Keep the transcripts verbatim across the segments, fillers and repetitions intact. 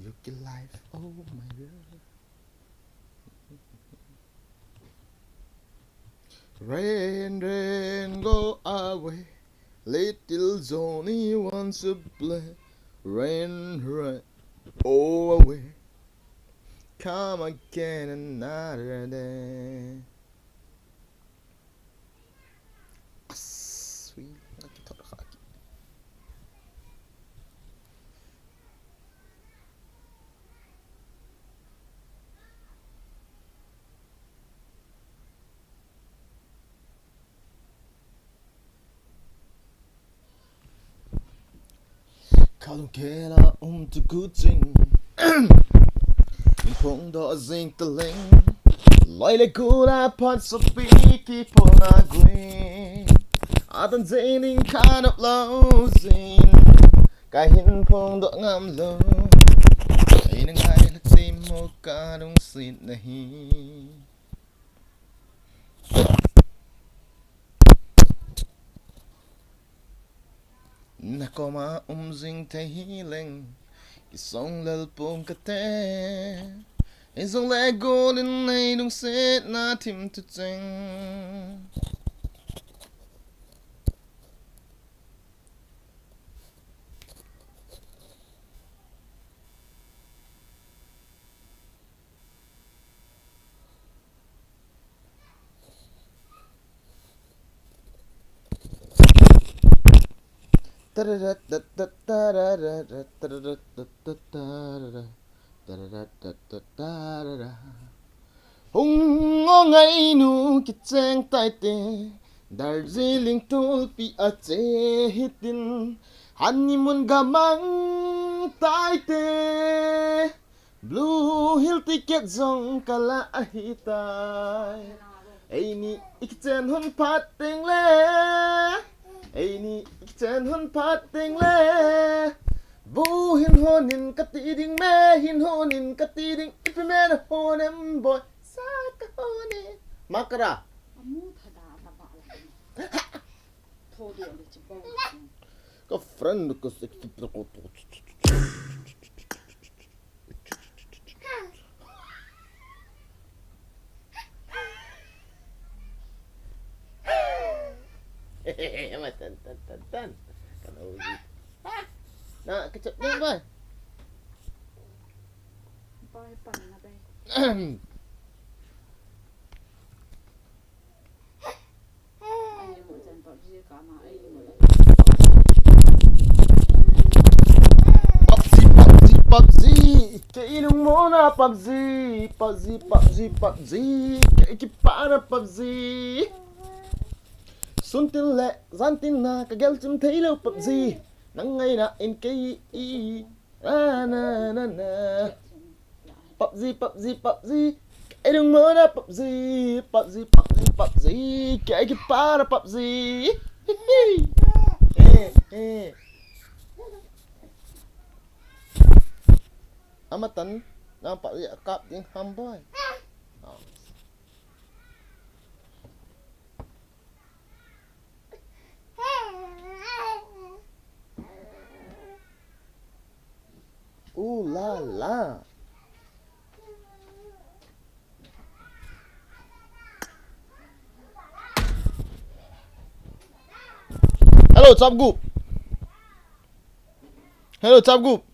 Look at life, oh my God. Rain, rain, go away. Little Johnny wants to play. Rain, rain, go away. Come again another day. As, ui, nakithot kha ki. Kalung kela um tu kuching. Phong do jing taleng. Loi le kula phat sapi ki pona gui. Atan jing ning kan up lo jing. Kahin phong do ngam lo. Ai nang ai lak sim mo kalung sin nahi. Nakoma um jing thei hileng, kisong lel pung kate. Ei jong le golin nei lungsetna thim tu cheng. Hung o ngainu kicheng taite, Darjeeling tulpi a che hitin, honeymoon gamang taite. Blue Hill ticket jong kala ahitai. Eini ikichen hun phat teng le. Eini ikichen hun phat teng le. Bu hin honin kati ding me hin honin kati ding ipi me na honem boy. Sa ka hone. Makara. Amu thada ta ba la. Thodu le chi bo. Ka friend ko sixty ko. Matan, tan, tan, tan. Kana uji. Na, kecap ni, boy. Boy, pan na, boy. PUBG, PUBG, PUBG. Kei lungmona PUBG, PUBG, PUBG, PUBG. Kei kipana PUBG. Suntin le jantin na kagelchim theilou PUBG. Nang ngaina in kei i. Na, na, na, na. PUBG, PUBG, PUBG. Kei lungmona PUBG, PUBG, PUBG, PUBG. Kei kipana PUBG. Eh, eh. Amatan, nang PUBG kap ding ham boy. Ah. Ooh la la. Hello, Chapgup. Hello, Chapgup.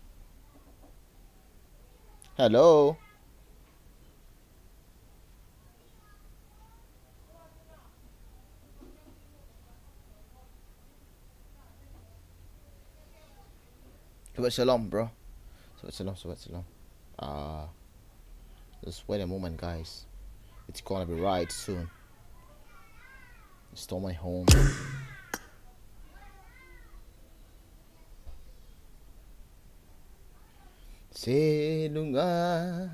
Hello. Shabbat shalom, bro. Shabbat shalom, Shabbat shalom. Uh, just wait a moment, guys. It's gonna be right soon. Storm my home. Selunga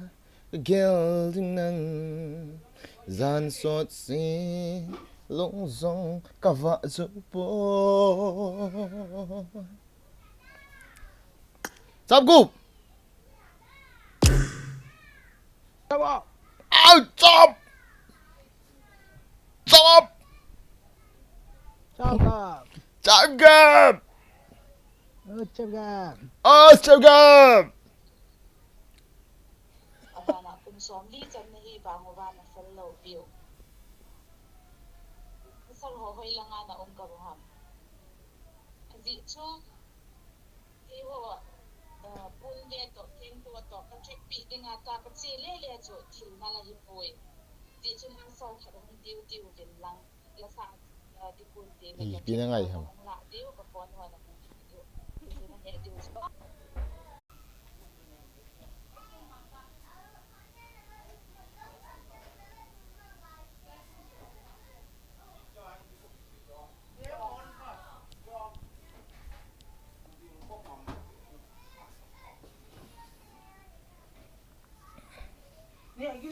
gel ding nang, jan sot se lung jong kava ju po. Chapgup. Chapgup. Au, chap. Chapgup. Chapgup. Chapgup. Oh, Chapgup. Oh, Chapgup. Tang uva na sal lou piu. Sal ho hoi langa na um ka bu ham. Ajeh chu, eiho, eh, pun ve toh, keng toh, toh, ka check pi dinga ta ka che lele chu, thil na la hi poi. Ajeh chu na sal khat hung tiu tiu vin lang, la sa, eh, ti pun ti na Pi, ka pi na ngai ham. Hung la tiu, ka phone ho na hung tiu. Ti na he tiu chu.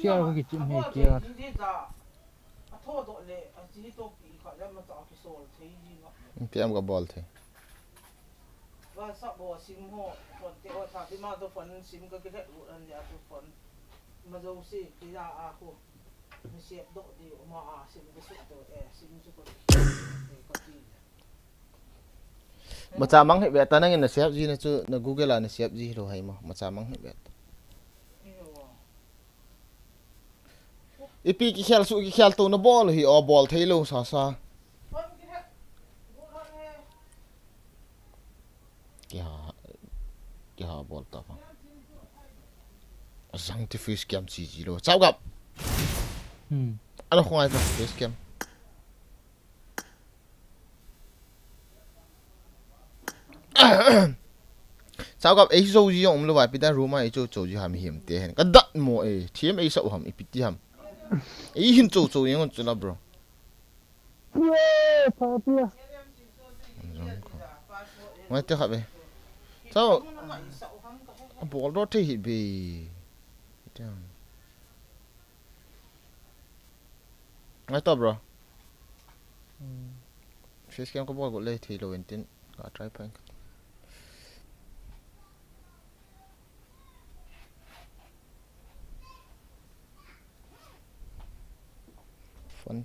Kia ko kichim he kia. Tiam ka bol thei. Macha mang hi ve ta nangin na save ji na chu na Google a na save ji lou hai mo. Macha mang hi ve ta. Ipi kikhel su kikhel to na bol hi o bol thei lou sa sa. Kiha, kiha bol ta pa. Zang ti face cam si ji lou. Chao gap. Hmm. Ano khong ai ta face cam. Chao gap ei zo ji jong um lou va, ipi da room a ei cho cho ji ham him te hen. Ka dat mo e, thiam ei sa u ham, ipi ti ham. Ei hin cho cho jeng un chu la, bro. Ngai te kha be. Chao. A bol do te hi be. Tiang. Ngai to, bro. Hmm. Face cam ka bol got le thei lou in tin ka try pha ing. Phone.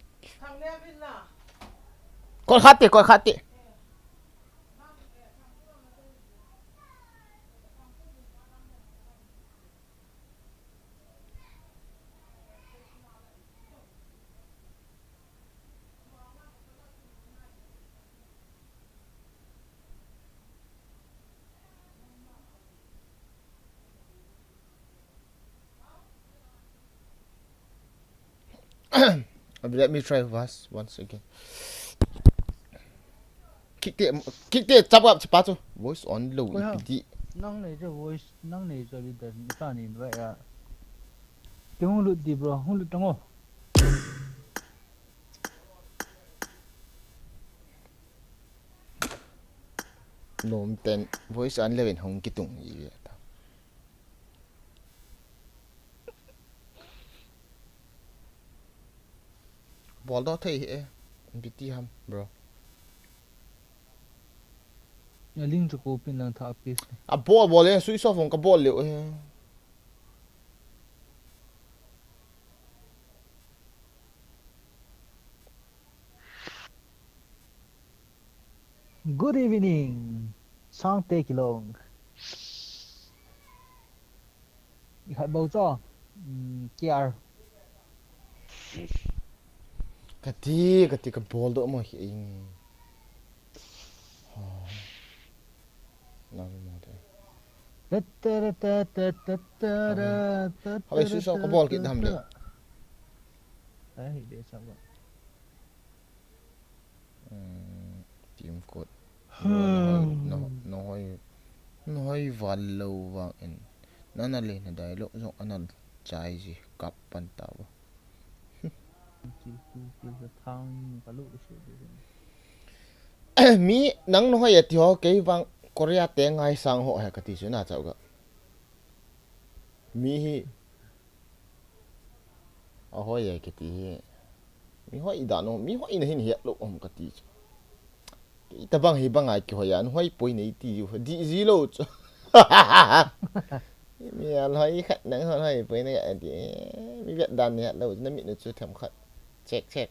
Koi khat te, koi khat te. Let me try once, once again. Kik te, kik te, chap gap, chapa chu. Voice on lou, koi ha? Ipi ti. Nang nei chu voice, nang nei chu leader, ni ta ni vai a. Ti hung lut di, bro, hung lut tang o. Nom ten, voice on levin hung kitung i ve ta. Bol do thei hi e. Ipi ti ham, bro. A link chu ko pin lang tha a paste. A bol bol e, switch off ka bol leo e. Good evening, Sangte Kilong. I khat bou cho, um, K R. Kati, kati ka bol do mo hi ing. Oh. Nang mo de. Tattara tattara tattara. Hawai, switch off ka bol kit ham de. Ai, de sa ba. Hmm, team code. Hmm. Na hoi, na, na hoi, na hoi val lou vang in. Na na le na dialogue jong ana chai ji kap pan ta ba. Mi nang na hoi ati ho, kei vang Korea te ngai sang ho he kati chu na chau ga. Mi hi a hoi e kiti hi. Mi hoi dan u, mi hoi na hin het lou um kati chu. Kei tabang hi bang ai kihoi a, na hoi poi nei ti u, di ji lou chu. Mi a hoi khat nang hoi poi nei a ti. Mi vet dan nei het lou, na mit na chu them khat. Check, check.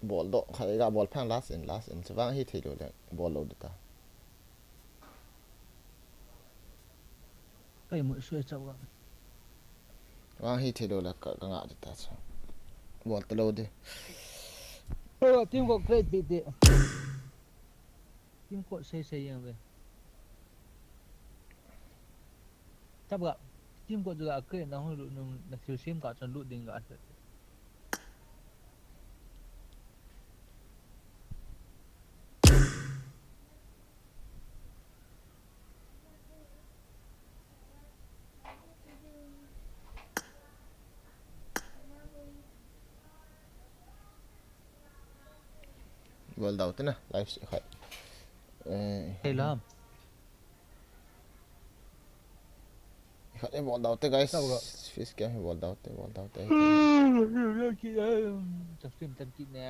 Bol doh, khat ga bol phang last in, last in. Chuvang hi thei lou le, bol lou ding ta. Kai mu sui chau ga. Vang hi thei lou le, ka, ka ngah ding ta chu. Bol ta lou ding. Team ko create pi ding. Team ko sei sei yang ve. Tabga, team ko juga create na hung lut nung na thil sem ka chun lut ding ga. Bol dau te na, live se khai. Eh, Thei lam. Khat e, bol dau te, guys. Tau ga. Face cam hi bol dau te, bol dau te. Chak stream tan kit ne.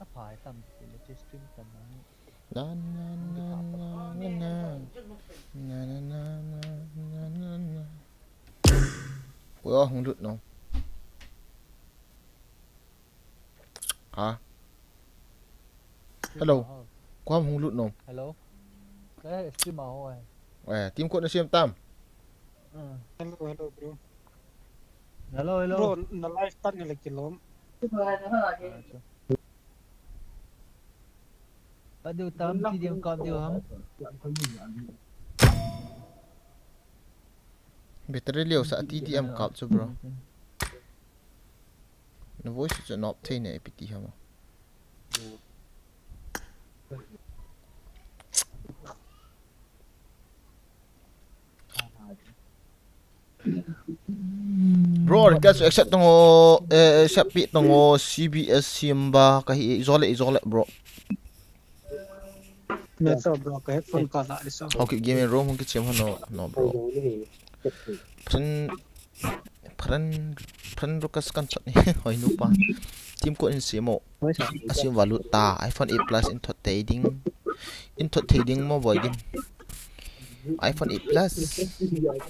A phai tam kit le, chak stream tan na. Na, na, na, na, na, na. Na, na, na, na, na, na, na. Ui, oh, hung lut no. Ha? Hello. Stream ho. Kuam hung lut nom. Hello. Eh, stream ho eh. Eh, team ko na siam tam. Hmm. Hello, hello, bro. Hello, hello. Bro, na live tan ni le kilom. Ah, chu. Pat diu tam, T D M kap diu ham. Battery liu sa T D M kap chu, bro. Na voice chu nop thei ne, ipi ti ham. Bro, request accept tong o, eh, accept pi tong o, C B S Simba, ka hi, izole, izole, bro. Ne to, bro, ka headphone ka la, so. Okay, game room hung kichim hano, no, bro. Friend, friend, friend request kan chat ni, hoi nu pa. Team ko in simo. Asim valut ta, iPhone eight Plus in thot thei ding. In thot thei ding mo boy din. iPhone eight Plus.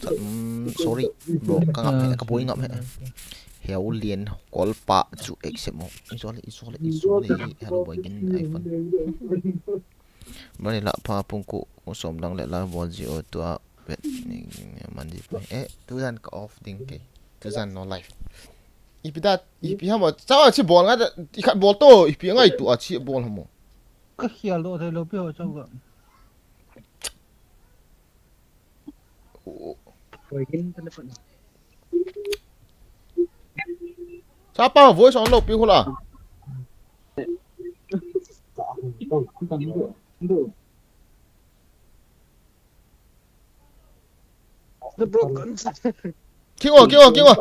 Thot, mm, sorry, bro, ka ngap he, ka boi ngap he. Heu lien kol pa chu accept mo. Izole, izole, izole, hello boy din iPhone. Mani la pa pung ku, u som lang le la bol ji o tua. Bet ni, man ji pa. Eh, tu jan ka off ding ke. Tu jan no live. Ipi da, ipi hamo. Cha chi bol nga da, i khat bol to, ipi ngai tu a chi bol hamo. Ka khial do thei lou pi ho chau ga. Chapa voice on lou pi hula. Kingo, kingo, kingo.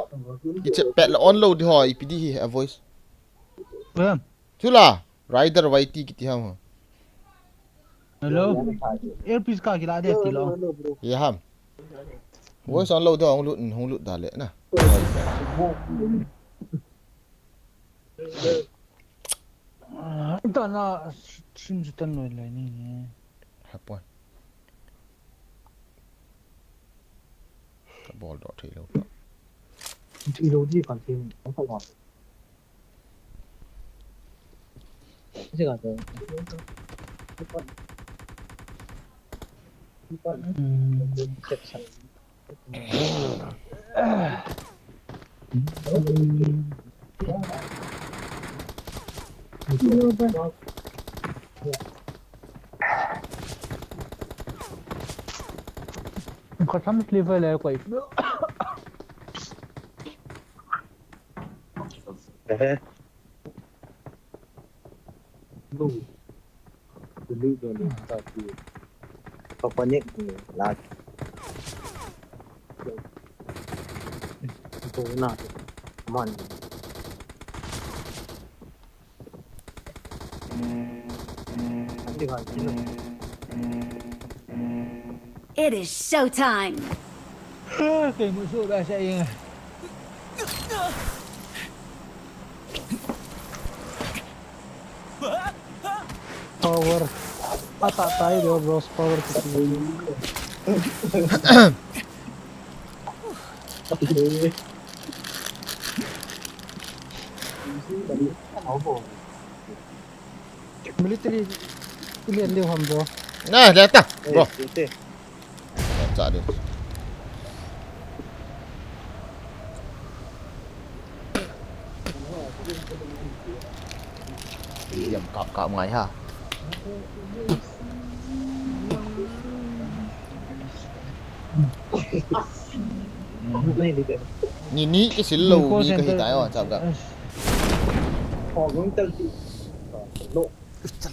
Iche pet la on lou di ho, ipi di hi a voice. Chula, Rider Y T kiti ham ho. Hello. Earpiece ka kila de ti lo. Ye ham. Voice on lou di ho, hung lut, hung lut da le na. Ita na sim sitan noi lai ni. Hapoi. Ka bol doh thei lou ta. Thei lou di kan thei. Ang ka wa. Kasi ka to. Hmm. Khatam sliver le koi. Ehe. Lu. Lu do ni ta ki. Papa ni la. Bo na. Man. It is showtime. Kei mu su da sa ing. Power. Ata tai do bros power ki. Okay. Military ilian deu ham bro. Na, le ta, bro. Cha deu. Yam kap kap ngai ha. Ni ni kisil lou ni kahi tai o, chap ga. Chal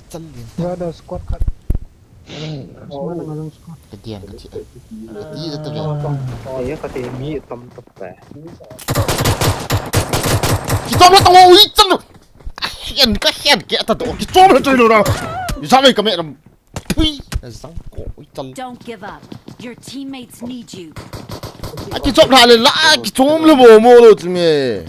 chal din. Brother squad khat. Squad na ngalung squad. Ka diang ka thi. Ka ti za ta ve. Ei, ka ti mi tam tam pe. Kichom la tong ui chal. Hian ka hian ke ta do. Kichom la choi lo ra. Isa ve ka me ram. Pui, na zang ko, ui, chal. Don't give up. Your teammates need you. A kichom la le la, a kichom la bo mo lo chu me.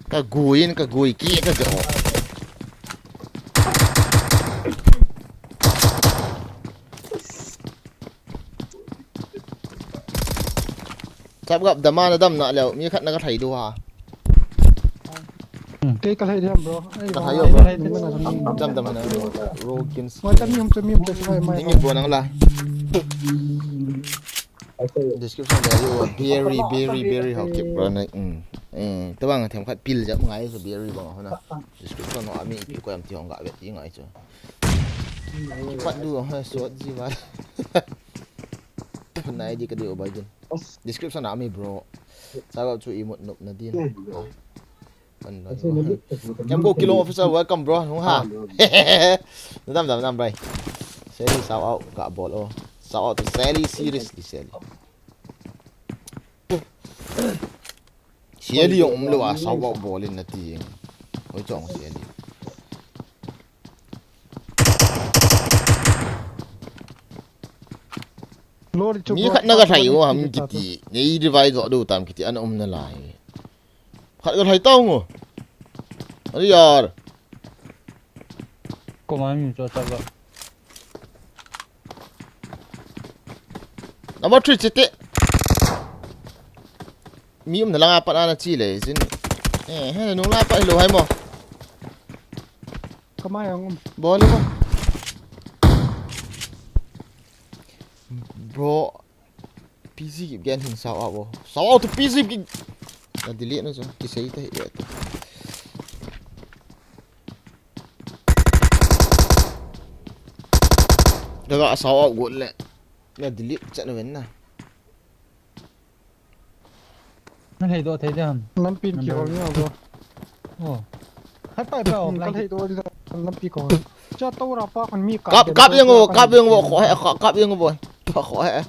Ka gui in, ka gui ki, ka jo. Chap gap dama na dam na leo, mi khat na ka thai du ha. Kei ka thai diam, bro. Ei, ka thai bro. Yo, bro. Dam dam na. Rogins. Mai ta mi hum ta mi hum ta mai mai. Ngi bo nang la. Description da yo very very very hau kip bro na. Mm. Eh, tabang them khat pil jap ngai so very bang ho na. Description no ami ipi ko am ti hong ga ve ti ngai chu. Kipat du ha so ji ba. Nai di ka di o ba jin. Description a mi bro. Shout out chu imut nop na din. Kan lo. Kem ko kilo officer, welcome bro. Hung ha. Dam dam dam bai. Sally shout out ka bol o. Shout out to Sally, seriously Sally. Sally jong um lou a shout out bol in na ti. Hoi chong Sally. Mi khat na ka thai u ham kiti. Nei revive jo du tam kiti an um na lai. Khat ka thai tau ngo. Ari yar. Ko ma mi cho cha ga. Number three chete. Mi um na langa pat ana chi le jin. Eh, he nung la pat lo hai mo. Kamai ang um. Bol mo. Bro. P Z kip gen hin shout out bo. Shout out to P Z kip. Na delete na chu. Kisei ta hi ya ta. Daga shout out got le. Na delete chat na ven na. Na thei do thei dam. Lampi in kihol ni bo. Oh. Hai pai pa om lai. Ka thei do di lampi ko. Cha to ra pa kon mi ka. Kap kap yang o, kap yang o, kho he, kap yang o bo. Kho he.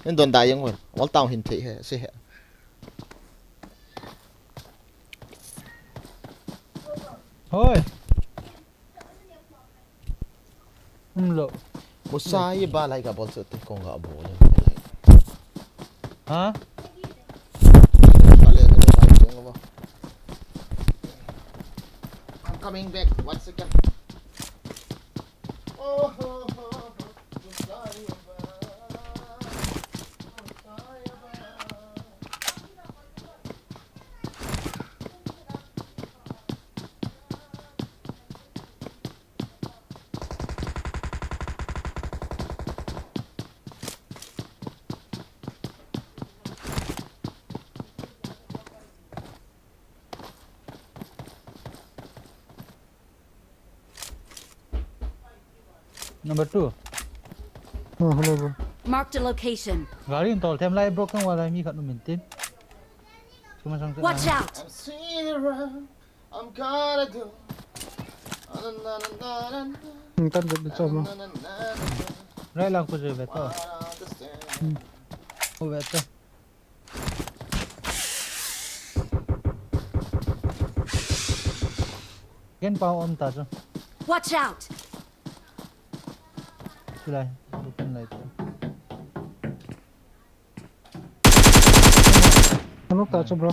Nen don da yang o. Wal tang hin thei he, se he. Hoi. Um lo. Musai ba lai ka bol se te kong ga bol. Ha? I'm coming back. One second. Oh, oh, oh, oh. Musai ba. Number two. Oh, hello, bro. Marked a location. Gari in tol them lai bro kang wala mi khat nu min tin. Suma sang. Watch out! I'm serious. I'm gonna do. Tan jep de chom. Rai lang ko je ve to. Ko ve to. Gen pa om ta chu. Watch out! Tulai, bukan lai tu. Ano ta chu bro?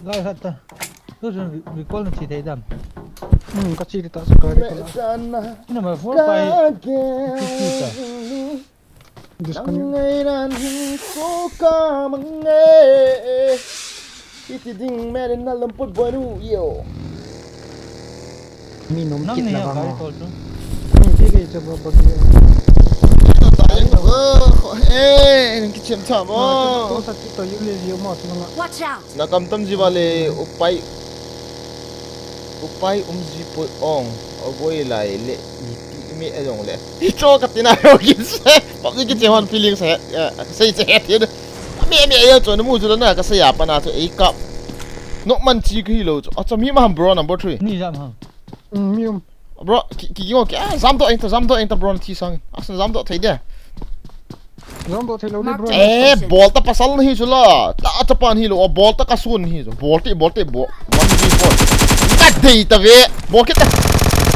Lai khat ta. Tu recall na chi thei dam. Hmm, ka chi ta chu ka recall. Ina ma four five. Chi ta. Disconnect. Nang ngai ran hing so ka mang ngai. Iti ding merin na lamput boy nu yo. Mi nom kit na ba mo. Ni ti ke cha ba ba. Eh, nang kichem cha mo. To sa ti to yu le yu mo tu nga. Watch out. Na kam tam ji ba le upai. Upai um ji poi ong. O boi lai le. Iti mi e jong le. Hi cho ka tina ro kin se. Pop ni kiche hon feeling se. Sei se het ye. Mi mi e cho na mu chu na ka se ya pa na chu e kap. Nok man chi ki lo chu. Acha mi ma ham bro number three. Ni jam ham. Mm, mi um. Bro, ki ki ki ah, jam do eng ta jam do eng ta bro na thi sang. Asan jam do thei de. Jam do thei lo ni bro. Eh, bol ta pasal na hi chu la. Ta ta pan hi lo, bol ta ka sun hi chu. Bol ti bol ti bol. One v four. Ka dei ta ve. Bol kit ta.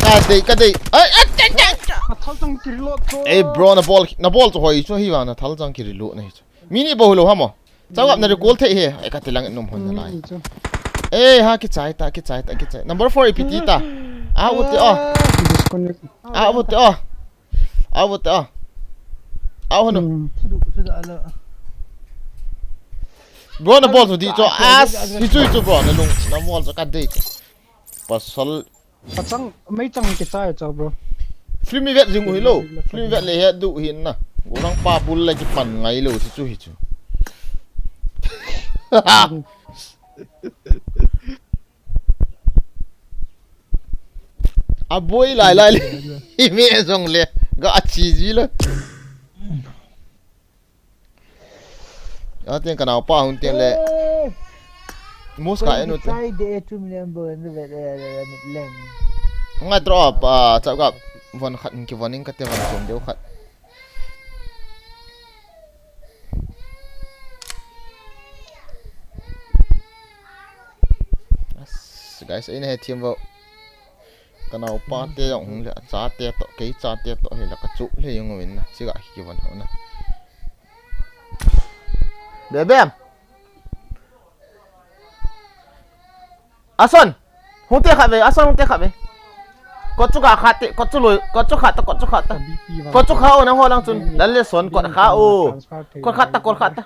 Ka dei ka dei. Ai ai ai. Ka thal chang kiri lo to. Eh bro na bol na bol chu hoi chu hi wa na thal chang kiri lo na hi chu. Mini bo lo ha mo. Chau ap na recall thei he. Ai ka tilang nom hon na lai. Mm, chu. Eh, ha kichai ta, kichai ta, kichai. Number four A P T ta. A u te o. Disconnect. A u te o. A u te o. A u no. Mm. Bro na bol chu di cho as. Hi chu hi chu bro na lung. Na bol chu ka dei chu. Pasal Achang, mei chang kichai cha bro. Film vet jing u hi lo. Film vet le het du hin na. Golang pa bul le kipan ngai lo chu chu hi chu. A boi lai lai le. Hi me jong le. Ga a chi ji lo. Atin ka nau pa hun tin le. Mus ka enu te. Sai de tu mi lembo en ve le le mit leng. Ngai drop a chau ka von khat ki von in ka te von som deu khat. As, guys, ai na he thiam vo. Ka nau pa te jong hung le cha te to kei cha te to he la ka chu le jong win na. Chi ga ki von ho na. Bebem. Ason. Hung te kha ve, ason hung te kha ve. Ko chu ka kha te, ko chu loi, ko chu kha ta, ko chu kha ta. Ko chu kha o na ho lang chun. Lal le son ko kha o. Ko kha ta, ko kha ta.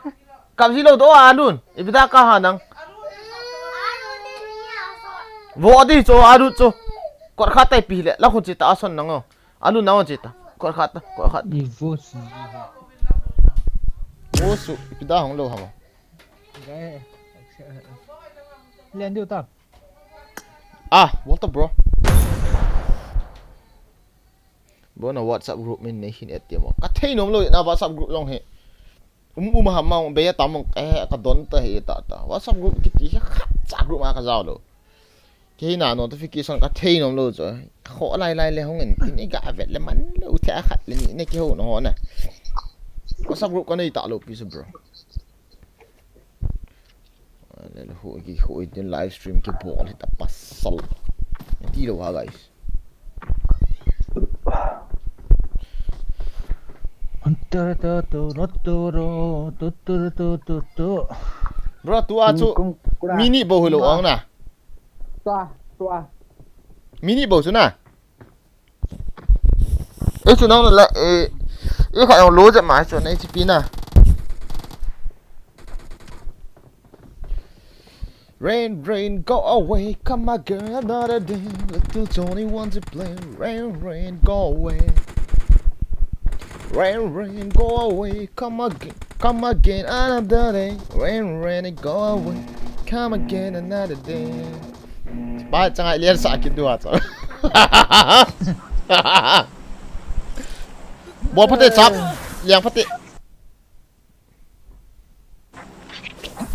Kam ji lo do a lun. Ibida ka ha nang. Vo di cho a lu cho. Ko kha ta pi le. La khun chi ta ason nang o. Anu nao che ta. Kot khat ta, kot khat. Ni vo su. Vo su, ipi da hong lo ha mo. Len diu ta. Ah, what the bro? Bro na WhatsApp group min nei hin et ti mo. Ka thei nom lo na WhatsApp group jong hi. Um, um, ha, ma, be, ta, mong, eh, ka don ta, he, ta, ta. WhatsApp group, kiti, he, khat, cha group, ma, ka jao lo. Kei na, notification, ka thei nom lo, cho. Kho, lai, lai, le, hong, en, tin, i, ga, vet, le, man, lo, the, khat, le, ni, ne, ki, ho, no, ho, na. WhatsApp group, ka, nei, ta, lo, pi, so, bro. Le, le, ho, ki, ho, i, tin, live stream, ki, bol, he, ta, pasal. Ti, lo, ha, guys. Bro, tua chu mi ni bou hilo ong na. Tua, tua. Mi ni bou chu na. E chu nang la, e, e kha ong lo je ma chu na H P na. Rain, rain, go away, come again another day. Little Johnny wants to play. Rain, rain, go away. Rain, rain, go away, come again, come again another day. Rain, rain, go away, come again another day. Ba, chang ai lian sa kin dua cha. Bo pate chap, liang pate.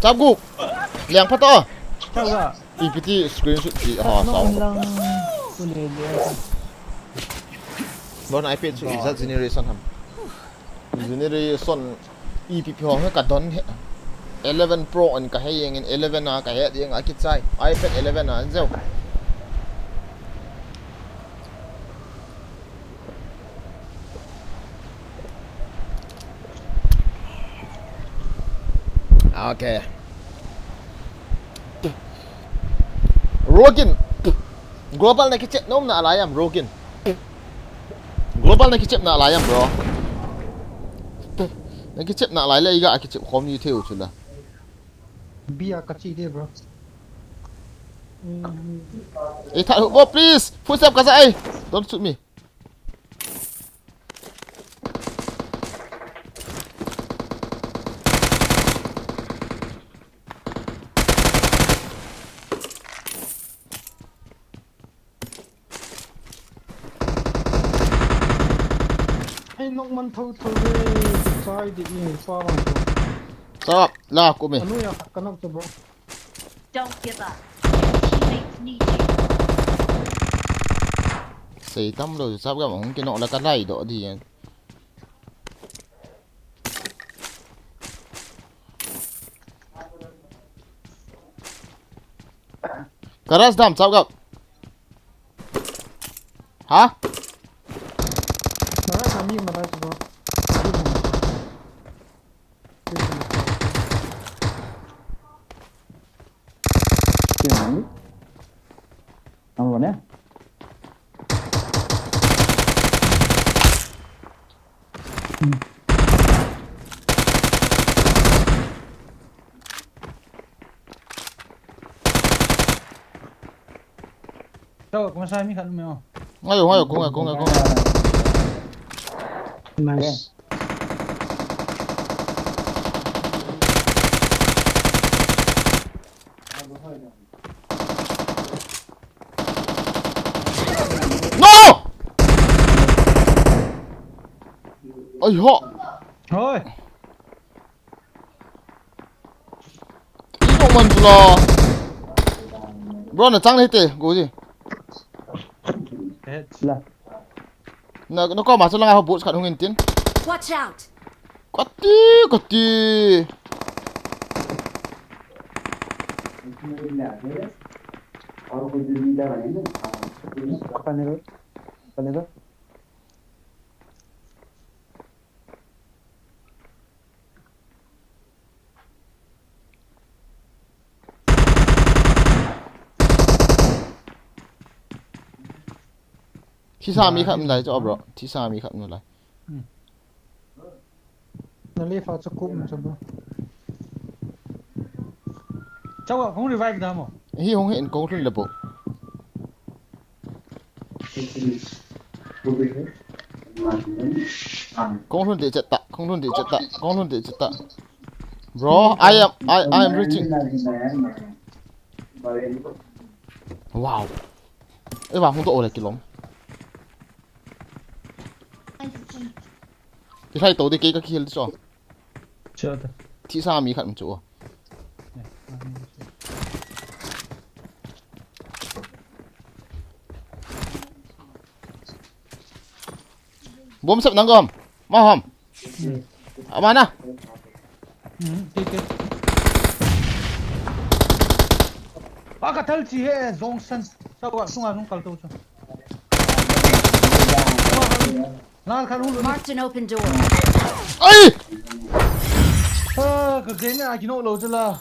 Chap gu. Liang phat o. Chap ga. P P T screenshot ti ha sao. Lang. Ku le le. Bon iPad chu iza generation ham. Generation E P P ho ka don he. Eleven Pro an ka he yeng in eleven a ka he yeng a kichai. iPad eleven a an zeu. Okay. Rogin. Global na kichep nom na alayam, Rogin. Global na kichep na alayam, bro. Akichep nalai le iga akichep khom ni theu chu la. Bia kachi de, bro. Ei, that, bro, please. Footstep kaja ei. Don't shoot me. Ei, nok man tho tho le, chai di i pa lang ko. Stop, la ko me. Anu ya ka nok to, bro. Don't give up. Teammates need you. Sei tam lo, sap gam hung kinok la ka lai do di. Ka rush dam, chap gap. Ha? Marai kami, marai tu. Kya nahi? Ang mana? Chau, kung sa mi khat me o. Ngayo, ngayo, kung, kung, kung. Nice. No! Ai ho. Hoi. Ino man tu la. Bro, na chang ni te, go ji. La. Na, na ko ma chu langa ho boots khat hung in tin. Watch out. Kati, kati. Apa ni, bro? Apa ni, bro? Thisa mi khat um lai chu, bro. Thisa mi khat um lai. Hmm. Na le fa chu kum chu, bro. Chau, kong revive da mo. Hi hung hi in kong lhun le bo. Kong lhun de chet ta, kong lhun de chet ta, kong lhun de chet ta. Bro, I am, I, I am reaching. Wow. Ei, wa hung to ole kilom. Ki thai to de ke ka khel cho. Cho ta. Thisa mi khat um chu. Bom sep nang gom. Ma hom. Ama na. Hmm, ke, ke. Pa ka thal chi he, Johnson. Sa wa sunga nung kal to chu. Lal khan hung. Marked an open door. Ai! Ah, ka grenade a kino lo chu la.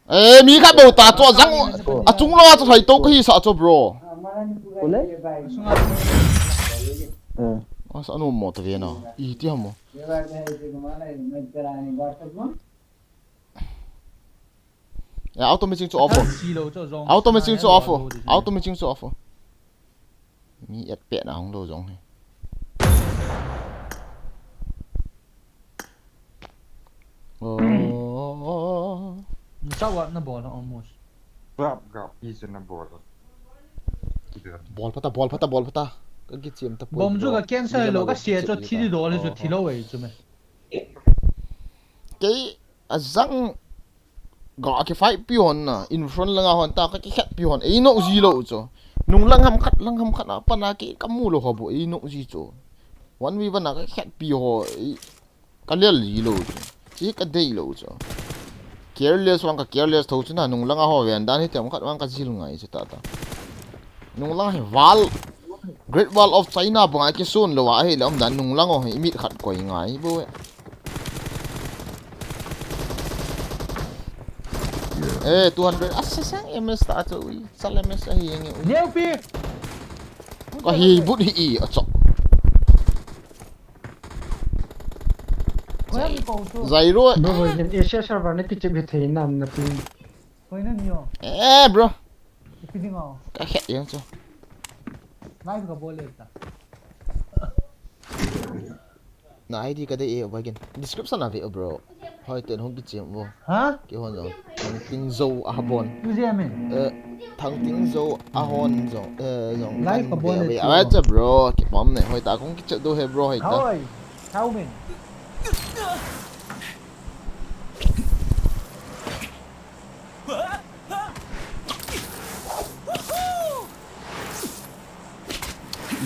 Eh, mi khat bou ta chu, jang, achung lou a chu thai to ka hi sa chu, bro. Kule? Asa anu mo ta ve na. I ti ham mo. Ya, auto machine chu off. Auto machine chu off. Auto machine chu off. Mi et pet na hung lou jong hi. Oh. Chau a na bol almost. Gap, gap, easy na bol. Bol phata, bol phata, bol phata. Ka kichem ta poi. Bom chu ka cancel lo, ka sia chu thi di dol chu thi lo ei chu me. Kei a jang Ga ki fight pi hon na, in front langa hon ta ka ki khet pi hon, ei no ji lo chu. Nung lang ham khat, lang ham khat a, pana ki ka mu lo ho bu, ei no ji chu. One v one a ka khet pi ho, ei ka lel ji lo chu. Chi ka dei lo chu. Careless vang ka careless tho chu na, nung langa ho ven dan hi tem khat vang ka jil ngai chu ta ta. Nung lang hi wall, Great Wall of China banga ki sun lo a, hi le um dan nung lang ho hi mit khat koi ngai bu. Eh, two hundred. Asa sang M S ta chu ui. Sal M S ahi nge ui. Neo pi. Ka hi but hi i a chok. Koi mi ko chu. Zairo. Bro, bro, yen Asia server na kichep hi thei nam na ping. Koi na ni o. Eh, bro. Ipi ding o. Ka khe yang chu. Live ka bol le ta. Na I D ka dei e, Obagin. Description a ve o, bro. Hoi ten hung kichem vo. Ha? Kihon jong. Thangtingzo a bon. Tu je men. Eh, Thangtingzo a hon jong. Eh, jong. Live ka bol le. Acha, bro. Kipom ne. Hoi ta kung kichet do he, bro. Hoi ta. Hoi. Tao men.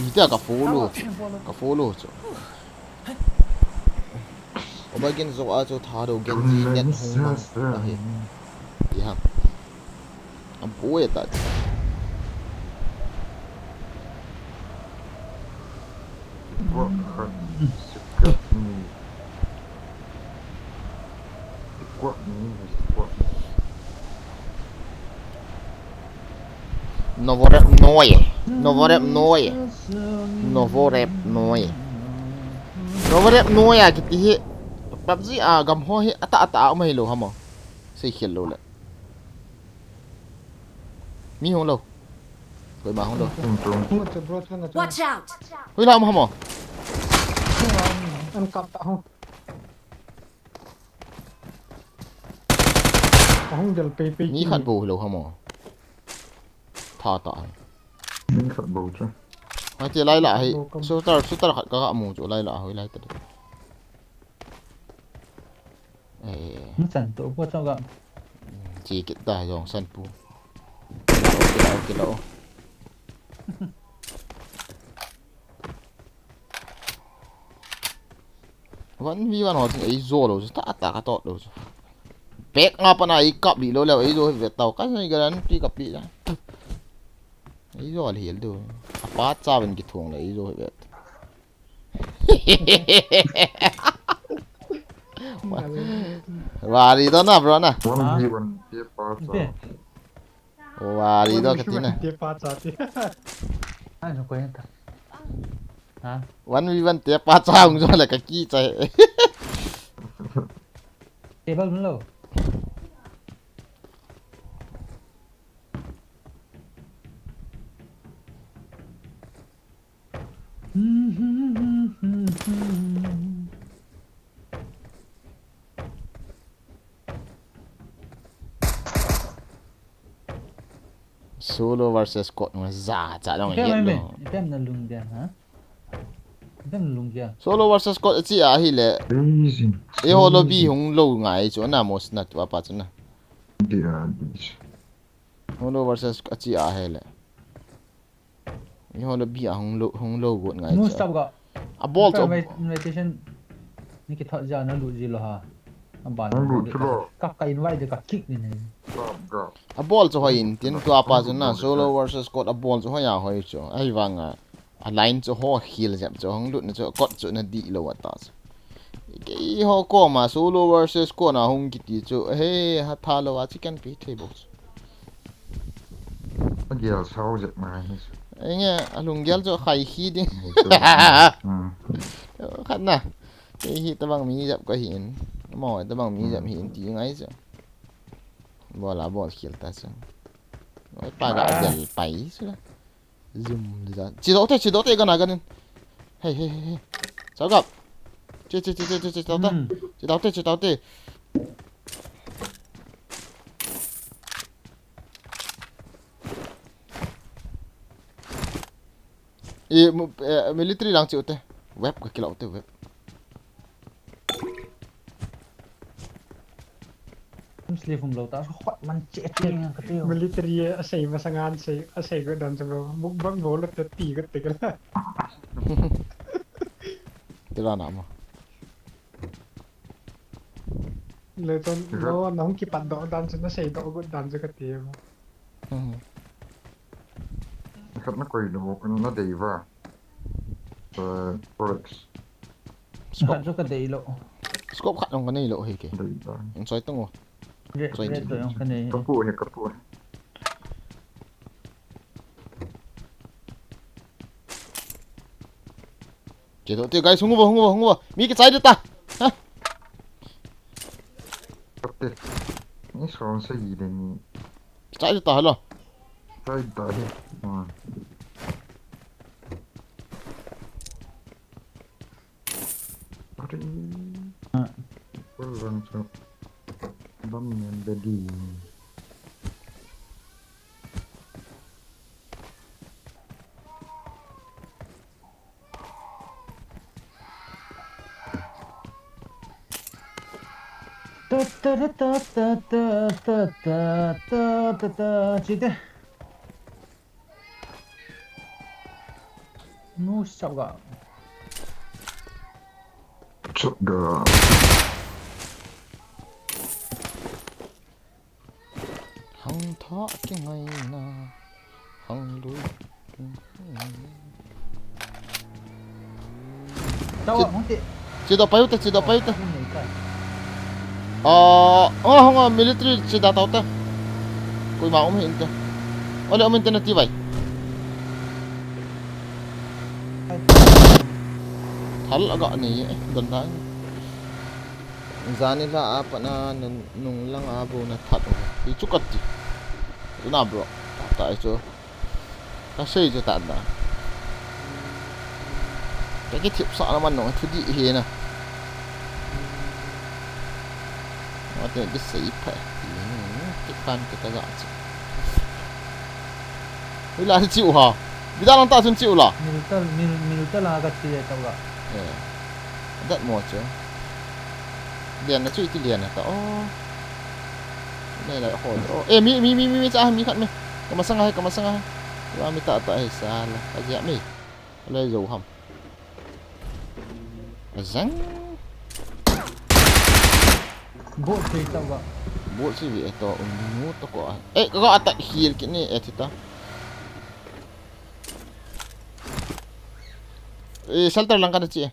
Ita ka follow. Ka follow chu. Obagin zo a chu tha do gen ji net hung mang. Ahi. Iha. Am pu e ta. Novorep noi. Novorep noi. Novorep noi. Novorep noi a kiti hi. PUBG a gam ho hi ata ata a um hi lo hamo. Sei khel lo le. Mi hung lo. Koima hung lo. Watch out! Hui la um hamo. An kap ta ho. Ahung del pei pei. Mi khat bou lo hamo. Tha ta. Mi khat bou chu. Hai te lai la hai. Shooter, shooter khat ka mu chu lai la hai lai ta. Eh. Mu chan to po chang ga. Chi kit ta jong san pu. Kilo, kilo. One v one ho chun ei jo lo chu, ta ta ka tot lo chu. Pek nga pana ei kap li lo le ei jo hi ve tau ka nei guarantee ka pi la. Ei jo li hel do. Apa cha ven ki thong le ei jo hi ve. Wari do na bro na. One v one te pa cha. Wari do kati na. Te pa cha te. Ai no ko ta. Ha? One v one te pa cha hung jo le ka ki cha. Table mun lo. Solo versus squad nung za cha long. Item hiat mai lo. Item na lung dia, ha? Item na lung dia. Solo versus squad chi a hi le. Easy. Eiho lobby hung lo ngai chu na mos na tu apa chu na. Dia, dia. Solo versus squad chi a hi le. Eiho lobby a hung lo, hung lo got ngai. Move chu. Stop ga. A bol chu. Invitation ni ki thot ja na lut ji lo ha. A ban. Hung lut chu lo. Ka, ka invite de ka kick ni ni. Stop ga. A bol chu hoi in tin tua pa chu na solo versus squad a bol chu hoi a hoi chu. Ahivanga a line chu ho khil jep chu hung lut na chu kot chu na di lo ata chu. Keiho koma solo versus squad a hung kiti chu. He ha tha lo a chicken pi thei bo chu. A gel sao jep mai hi. Enge, a lunggel chu khai khi ding. Hmm. Khat na. Kei hi tabang mi jep ka hi in. Mo tabang mi jep hi in ti ngai chu. Bol a bol khel ta chu. Oi pa ga gel pai chu la. Zum za. Chi do te, chi do te gana ganin. Hey, hey, hey, hey. Sao gap. Chi, chi, chi, chi, chi, chi, sao ta. Hmm. Chi do te, chi do te. E, mu-, e, military lang chi u te. Web ka kila u te web. Sleeve um lo ta, hot man che che ngang ka tiu. Military a sei masanga an sei, a sei go dan chu bro. Mukbang bol lo te ti go te ka. Tira na mo. Le ton lo na hung kipat do dan chu na sei do go dan chu ka ti mo. Hmm. Khat na koi lo, na dei va. Eh, Rolex. Khat chu ka dei lo. Scope khat jong ka nei lo hi ke. Dei lo. Eng choi tang o. Red, choi red ti. Choi jong ka nei. Ka pu hi, ka pu hi. Che to, te guys, hung uva, hung uva, hung uva. Mi kichai de ta. Ha? Round sagi de ni. Chai ta hala. Chai ta he. Hmm. Aring. Ah. Kurang tu. Bam yang jadi. Ta ta ta ta ta ta ta ta ta ta ta. Chite. Nu sap ga. Sap ga. Hang tha kingaina. Hang lui. Tao Chi- hong te. Chi do payu te, chi do payu te. Hong nei ta. Ah, ah, hong, ah, military chi da tao te. Koima um hin te. Ole um hin te na ti vai. Thal aga nei, eh, don dan. Jani la apa na, na nung lang a bu na that. Hi chu kat ti. Chu na bro. Ta ai chu. Ka sei chu ta da. Ka kithip sa na man nong thu di hi na. Wa te di sei pha. Ki pan te ka ja chu. Ila chi u ha. Bida lang ta chun chi u la. Mil tal, mil, mil tal a ka chi le ta ga. Eh. Dat mo chu. Lian na chu iti lian na ta. Oh. Lai lai ho. Oh, eh, mi, mi, mi, mi, mi, cha, mi khat mi. Ka masang a hai, ka masang a hai. Wa mi ta ta hai sa la. Ka jia mi. Lai zo ham. Ka zang. Bot sei ta ga. Bot si vi e to, um, nu to ko a. Eh, ka ga ta hiel ki ni, eh, ti ta. Eh, shelter lang ka na chi.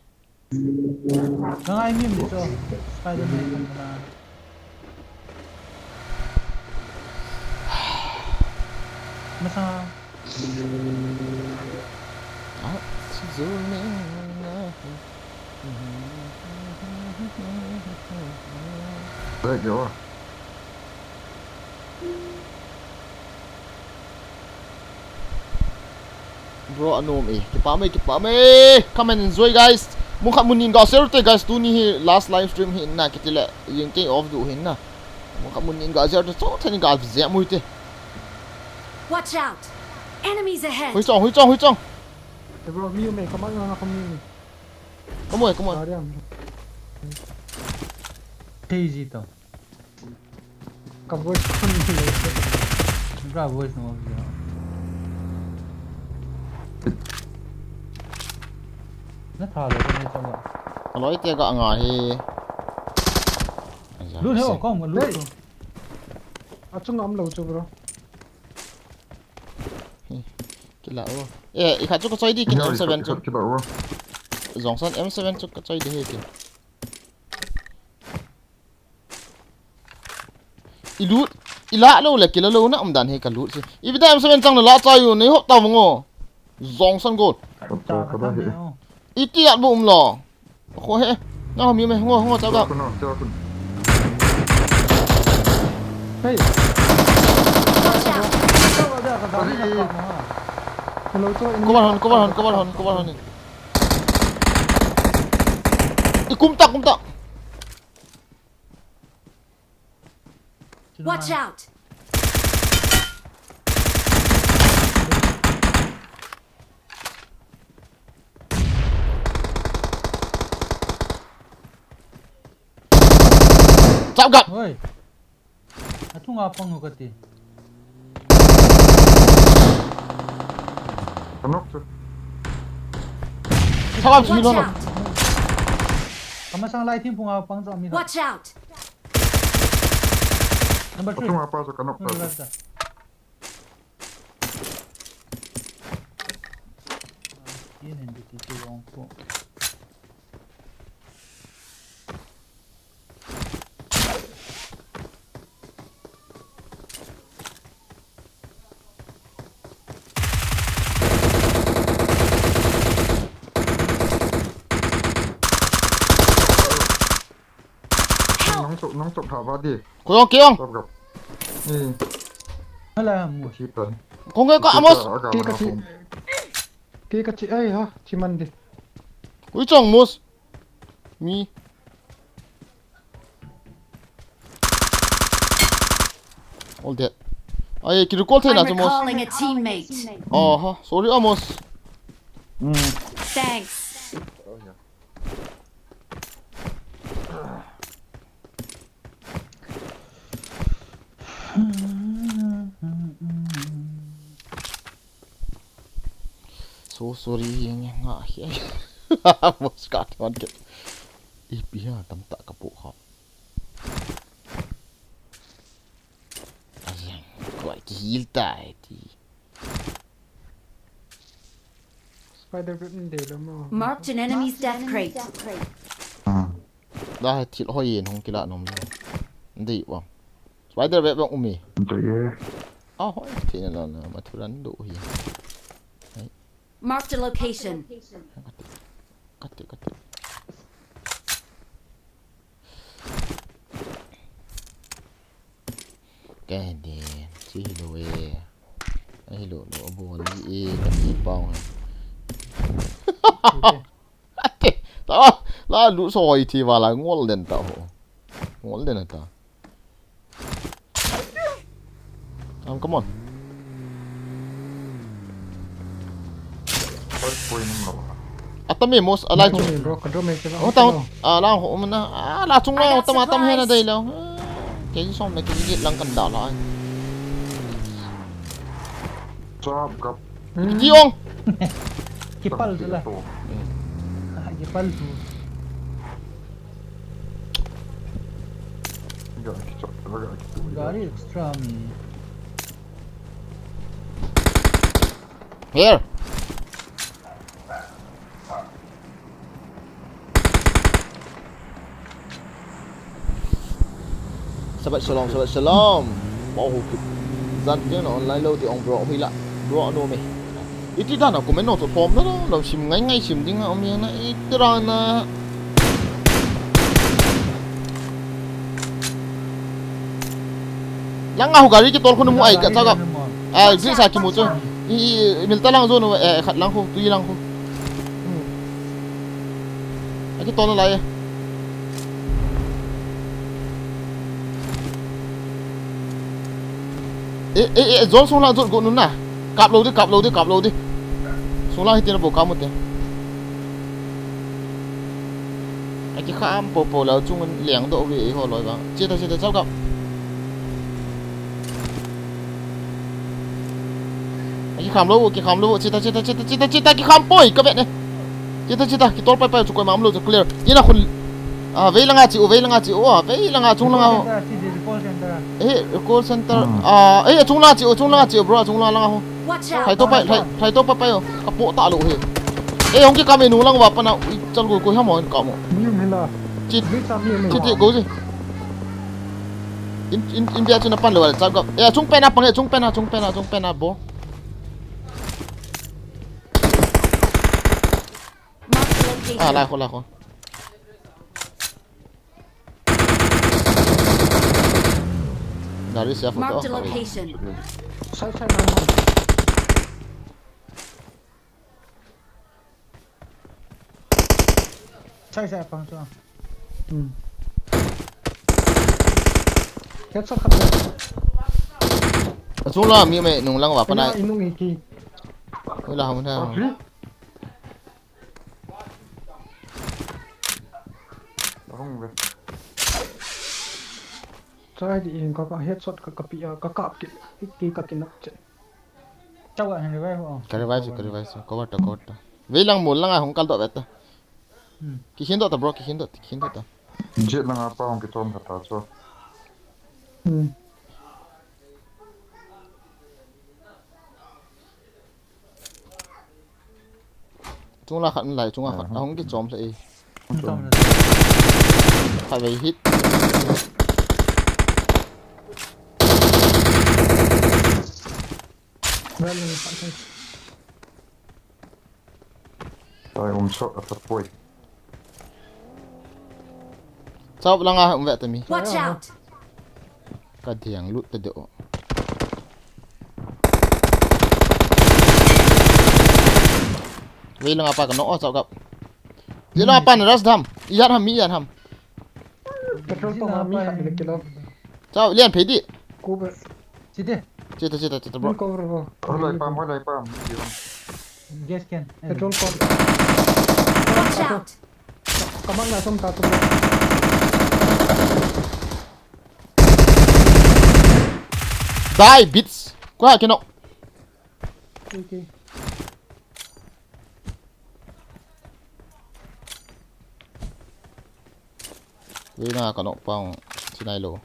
Ka ngai mi mi to. Spider-Man kan na. Masa. Ah, si Zulmina. There you are. Bro, anom e. Kipah mai, kipah mai. Come and enjoy, guys. Mun khat mun ni in ga share te, guys. Tuni hi last live stream hi na kiti le. Jing te off du hi na. Mun khat mun ni in ga share te. Chau teni ga share mu te. Watch out! Enemies ahead! Hui chong, hui chong, hui chong. Hey, bro, mi me, come on, come on, come on. Come on, come on. Sorry, I'm Crazy to. Ka voice kon ni le. Bra voice no. Na tha le ko ni chong. Aloi te ga nga hi. Lut he, kom lut. Achung am lo chu, bro. Kila o. Eh, i khat chu ka choi di kin M seven chu. Kila o. Jongson M seven chu ka choi di he kin. I lut, i la lo le kila lo na um dan he ka lut si. I vida M seven chang na la chai u nei hop ta mo ngo. Jongson gol. Iti at bu um lo. Kho he. Na mi me ngo ngo chao ga. Hey. Hello, chao. Cover hon, cover hon, cover hon, cover hon. I kum ta, kum ta. Watch out! Chao gap. Oi. Achunga pang ho kati. Ka knock chu. Chao gap si lo. Watch out. Kamasang lai thim phunga pang chao mi. Watch out. Number three. Achunga pa chu ka knock pa. Number left. Yen hin ti ti wrong ko. Nang chok, nang chok tha ba di. Kuyong, kuyong. Stop, stop. Hmm. Hala mo. Thi tan. Kong ka, ka, Amos. Thi ta, aga Ki ka mana thi. Kong. Ki ka thi, ai ha, thi man di. Ui chong Amos. Mi. All dead. Ai, ki recall thei na I'm chu Amos. Recalling a teammate. Aha, sorry Amos. Hmm. Thanks. So sorry, yang yang nga hi. Amos ka thon ke. Ipi ha tam ta ka po kha. Ayang, koi ki heal tai ti. Spider web in de lo mo. Marked an enemy's death crate. Hmm. Da hai thil hoi yen hong kila nom le. Dei wa. Spider web bang umi. Dei e. Ah, hoi thil na na ma thu ran do hi. Hai. Marked a location. Kati, kati, kati. Kati, chi hi lo e. Ai lo lo, abo ni e, kati pau. Ate, ta, la lu so hoi thi wala ngol den ta ho. Ngol den ta. Come, come on. Hoi, hoi, nung lo. Ata me mos, alai chu. Bro, control me, control me. Oh, ta, ala ho, um na, ala chung la, tam, tam, hena dai lo. Ke som na, ke, ke, lang kan da la. Chap, kap. Ki ong. Kipal tu la. Kipal tu. Ga kichok, ga kichok. Gari extra mi. Here. Shabbat shalom, Shabbat shalom. Wow, jan tiang na online lo ti ong bro, hui la. Bro, no me. Iti dan a comment no to form na, no, no, sim ngai ngai sim ding a, um, yang na, iti dan a. Lang a hu gari kitol khu na mu ai ka cha ka. Ah, green sa kimu chu. I, i, i, mil ta lang zo no, eh, khat lang khu, tui lang khu. Hmm. Aki tol na lai e. E, e, e, zone sung lang zone go nun na. Kap lo di, kap lo di, kap lo di. Sung lang hiti na bo kap mo te. Aki kham po po la chung leng do ve ho loi ba. Che ta, che ta, chal kap. Aki kham lo, aki kham lo, che ta, che ta, che ta, che ta, che ta, aki kham poi, ka vet ne. Che ta, che ta, kitol pai pai chu koima um lo chu clear. Ina khun. Ah, vei langa che u, vei langa che u, ah, vei langa chung langa ho. Call center, call center. Eh, call center. Hmm. Ah, eh, chung langa che u, chung langa che u, bro, chung langa langa ho. Watch out! Thai to pai, thai, thai to pai pai o. Ka po ta lo he. Eh, hong ki kam e nu lang va pa na, ui, chal go ko ha mo ka mo. Mi um hila. Chit. Vei sa mi um hila. Chit, chit, go ji. In, in, in bia chu na pan lo, chal go. Eh, chung pen a pang, eh, chung pen a, chung pen a, chung pen a, bo. Mark the location. Ah, lai kho, lai kho. Gari sia photo. Mark the location. Sai, sai, sai, sai. Sai, sai, pang, sai. Hmm. Headshot khat. Achung la mi me nung lang va pa na. Ina inung iki. Ui la ham na. Oh, really? Ahung ve. Chai di in ka, ka headshot ka, ka pi a, ka kap ki, ki, ki ka kinap che. Chau a hin revive o. Ka revive chu, ka revive chu. Cover ta, cover ta. Vei lang mol lang a hung kal doh ve ta. Hmm. Ki hin doh ta bro, ki hin doh, ki hin doh ta. Jet lang a pa hung ki tom kha ta chu. Hmm. Chung la khat lai, chung la khat. Aha. Ahung ki chom sa e. Chom sa. Khat vei hit. Well, khat vei. Tai um chok a tapoi. Chop langa um ve ta mi. Watch out! Ka deng lut ta deuh. Vei langa pa ka knock o, chao kap. Vei langa pa na rush dam. Ijat ham, mi ijat ham. Petrol pump a mi khat le kilo. Chao, lian phei di. Cover. Chite. Chita, chita, chita, bro. Full cover bro. Hoi lai pam, hoi lai pam. Gas can. Petrol pump. Watch out! Kamang na som ta tu. Die, bitch. Kua kino. Okay. Vei nga ka knock pang, chinai lo.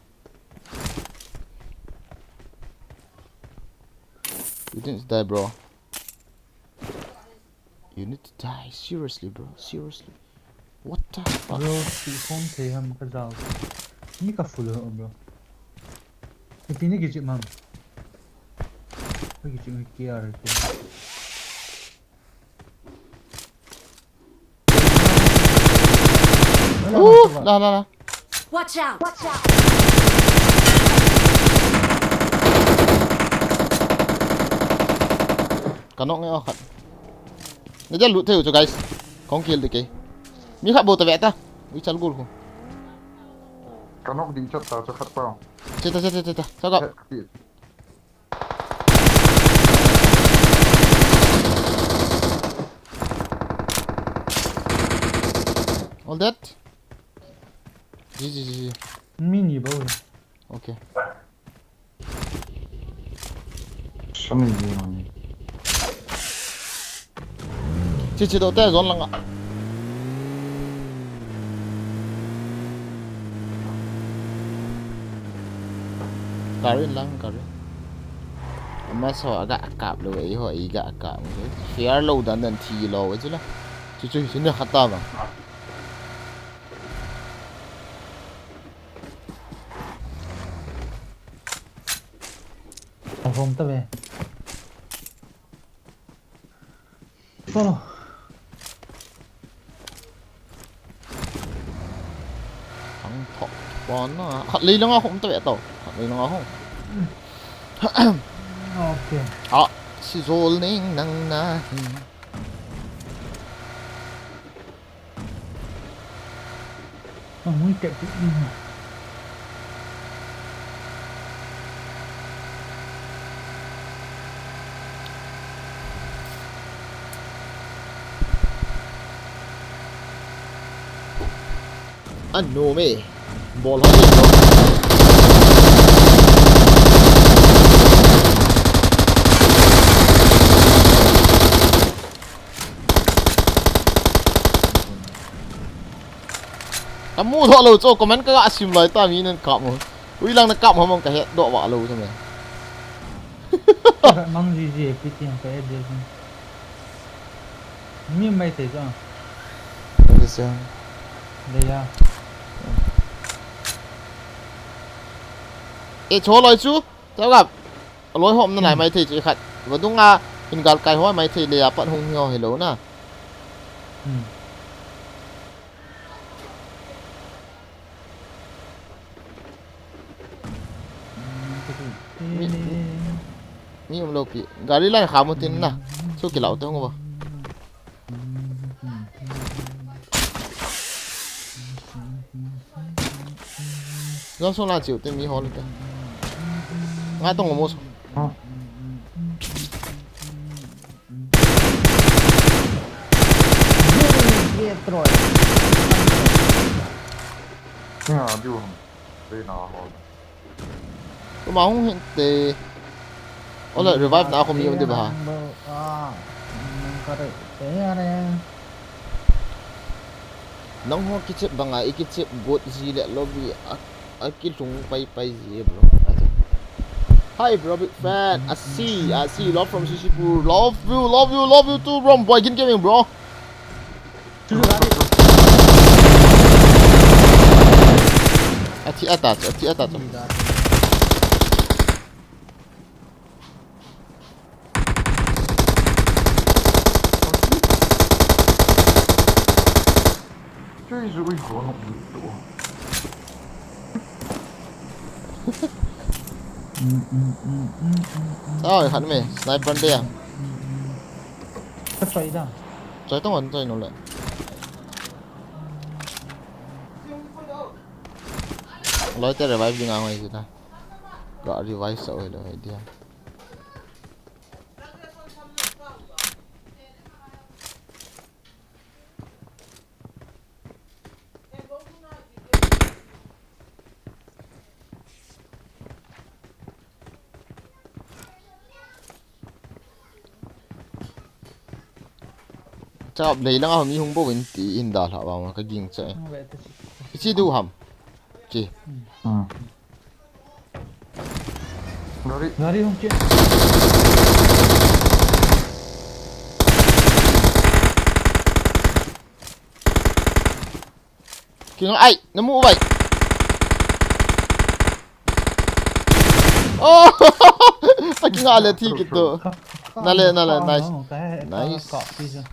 You didn't die, bro. You need to die. Seriously, bro. Seriously. What the fuck? Bro, si home thei ham ka jao. Ni ka full ho, bro. Iti ni kichi mam. Kichi mi kiar ko. Uh, la, la, la. Watch out! Watch out! Ka knock nge o khat. Ni ja lut thei u chu, guys. Kong kill de ke. Mi khat bou ta ve ta. Ui chal gul ko. Ka knock ding chat ta chu khat pa. Cheta, cheta, cheta. Chao kap. Khat kati. All that? G G, G G. Mi ni bou. Okay. Sani ni mani. Chi chi do te zone langa. Gari lang, gari. Ama so aga kap lo, eiho i ga kap. Fair lo dan dan thi lo, chu la. Chu chu, chu na khata ba. Ahom ta ve. Solo. Ang thok pon na. Khat lei langa hom ta ve to. Khat lei langa hom. Okay. Ah, si zol ning nang na hi. Ang mui tep tu ni. Ano me. Bol ho ni bro. Ka mu doh lou chu, comment ka ga sim lai ta mi nan kap mo. Ui lang na kap mo mang ka het doh va lou chu me. Ka mang ji ji P T ka et ji. Mi mai te chu. Ni se. De ya. E cho loi chu. Chao kap. Aloi hom na nai mai thei chu khat. Vadung a in gal kai ho mai thei le a pat hung hi ho hello na. Hmm. Mi, mi, mi um lou pi. Gari lai kha mo tin na. Chu kilau te hung ba. Zone sung la chiu te mi hol te. Nga tong mo. Ha. Ye Troy. Nga diu ham. Re na hol. Tuma hung hin te. Ola revive na ko mi um de ba. Ah, nang ka re te are. Nangho kichep banga i kichep got ji le lobby a, a kilhung pai pai ji bro. Hi bro, big fan. I see, I see. Love from Sisipur. Love you, love you, love you too, bro. Boy, gin gaming, bro. Athi ata, athi ata. Chui zui ho no tu. Sao khat me, sniper dia. Ka choi da. Choi tong an choi no le. Loi te revive ding a ngai ta. Ka revive sa oi lo idea. Chap lei langa mi hung bo in ti in da hla ba ma ka ging cha. Ichi du ham. Chi. Hmm. Gari. Gari hung che. Kinga ai, namu bai. Oh, ta kinga le thi kit to. Nale, nale, nice. Nice.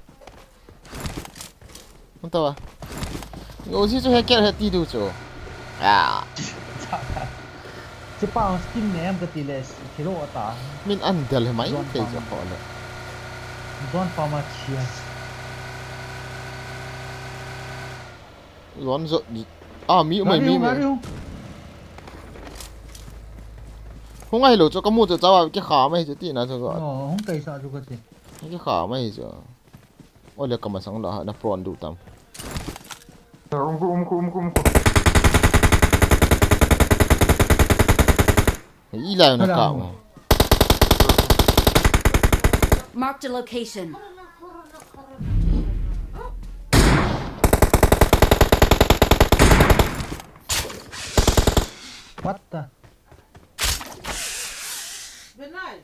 Unta ba. Ngo si chu he ker he ti du chu. Ah. Chipa skin ne am ka ti le thilo ta. Min an del he mai te jo ko le. Don pa ma chia. Lon zo. Ah, mi mai mi mai. Hung ai lo chu ka mu chu chawa ke kha mai chu ti na chu ko. Oh, hung kai sa chu ka ti. Ke kha mai chu. Ole ka masang la na pron du tam. Um ko, um ko, um ko, um ko. Ila na ka mo. Marked a location. What the? Benai.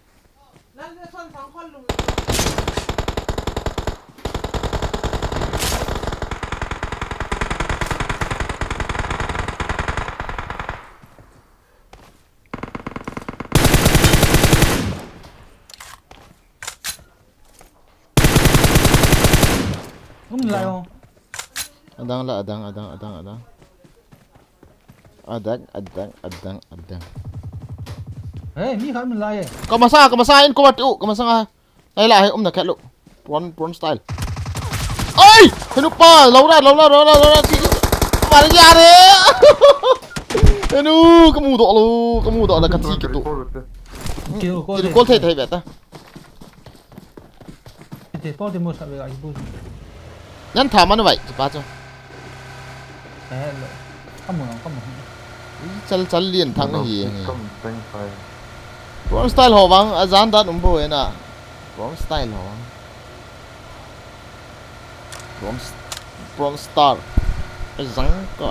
Um lai o. Adang la, adang, adang, adang, adang. Adang, adang, adang, adang. Hey, mi khat min lai e. Ka masa, ka masa in ko bat u, ka masa nga. Ai la, hai um na khat lo. Prawn, prawn style. Ai! Henu pa, lo ra, lo ra, lo ra, lo ra, si. Mar ya re. Henu, ka mu do lo, ka mu do la ka thi ki tu. Kill call thei thei beta. Te, te, te, mo sa ve ai bu. Nan tha man vai, chi pa chu. Eh, lo. Ka mu, ka mu. I chal chal lien thang hi. Kam teng phai. Prawn style ho vang, a jan dan um bo e na. Prawn style ho vang. Prawn s-, prawn star. A jang ko.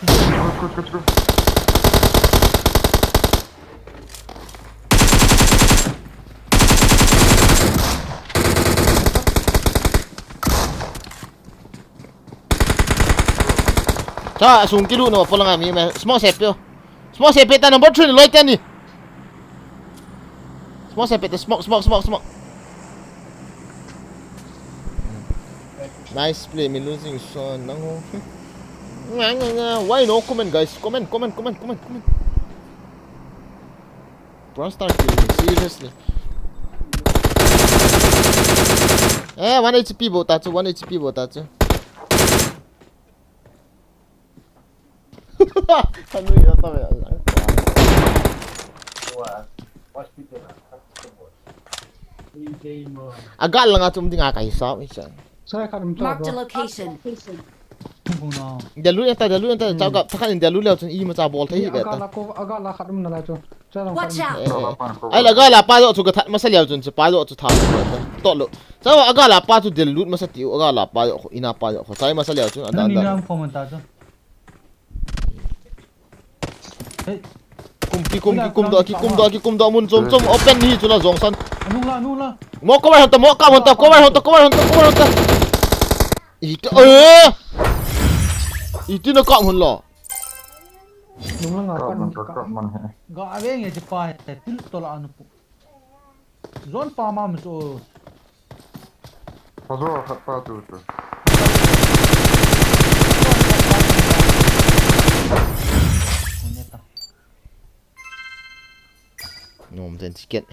Go, go, go, go. Cha, asung kilu no, polanga mi me. Smoke sepe o. Smoke sepe ta number three ni loi ten ni. Smoke sepe ta, smoke, smoke, smoke, smoke. Nice play, mi losing son, nang ho. Nga, nga, nga. Why no comment, guys? Comment, comment, comment, comment, comment. Prawn star kill me, seriously. Eh, one H P bol ta chu, one H P bol ta chu. Kanu ya ta ya. Agal langa chum dinga ka hisap ni chan. Sai khat um ta. Marked a location. Bung na. Dia lu yang ta, dia lu yang ta, chau ka, thakhat in dia lu leo chun imacha bol thei hi beta. Agal la ko, agal la khat um na la chu. Watch out! Eh, eh. Ai la agal la pa jo chu ka that masa leo chun chu pa jo chu that. To lo. Chau agal la pa chu dia lu masa tiu, agal la pa jo khu, ina pa jo khu. Chai masa leo chun adan dan. Ni nam phone ta chu. Hey. Kum ki, kum ki, kum do ki, kum do ki, kum do mun chom chom open ni chu la jong san. Anung la, anung la. Mo cover hon ta, mo cover hon ta, cover hon ta, cover hon ta, cover hon ta. Iti, eh. Iti na ka mun lo. Nung la nga ka, ka, ka, ka man he. Ga ave nge ti pa he, til to la anu pu. Zon pa ma mi so. Pazo khat pa tu tu. Nom ten ticket.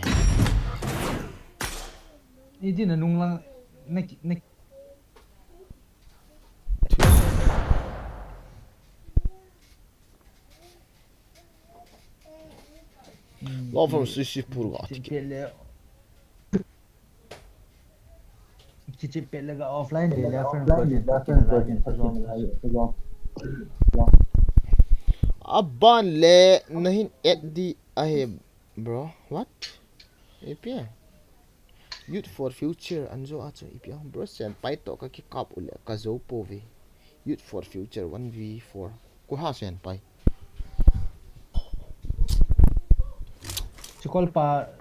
Iti na nung lang na ki-, na Love from Sisi Purga ticket. Kichip pet le ga offline le, le friend ko din, offline ko din, pa zong. Aban le nahin add di ahi, bro. What? Ipi a? Youth for Future anjo a chu ipi a, bro, Senpai to ka kikap u le ka jo po ve. Youth for Future one v four. Ko ha Senpai. Chikol pa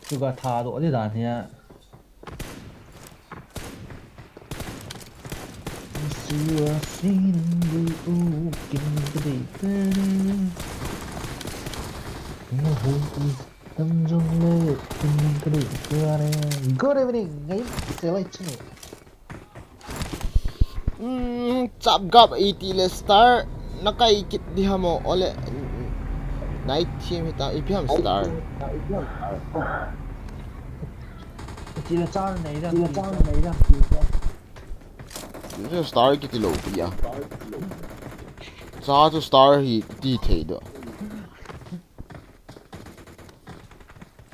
chu ga tha do di dan hia. Good evening, guys. Selai chini. Hmm, chap gap eighty le star. Na kai kit di hamo, ole. Night team hita, ipi ham star. Ti le char nei da. Ti le char nei da. Chu star kiti lo pi a. Cha chu star hi ti thei do.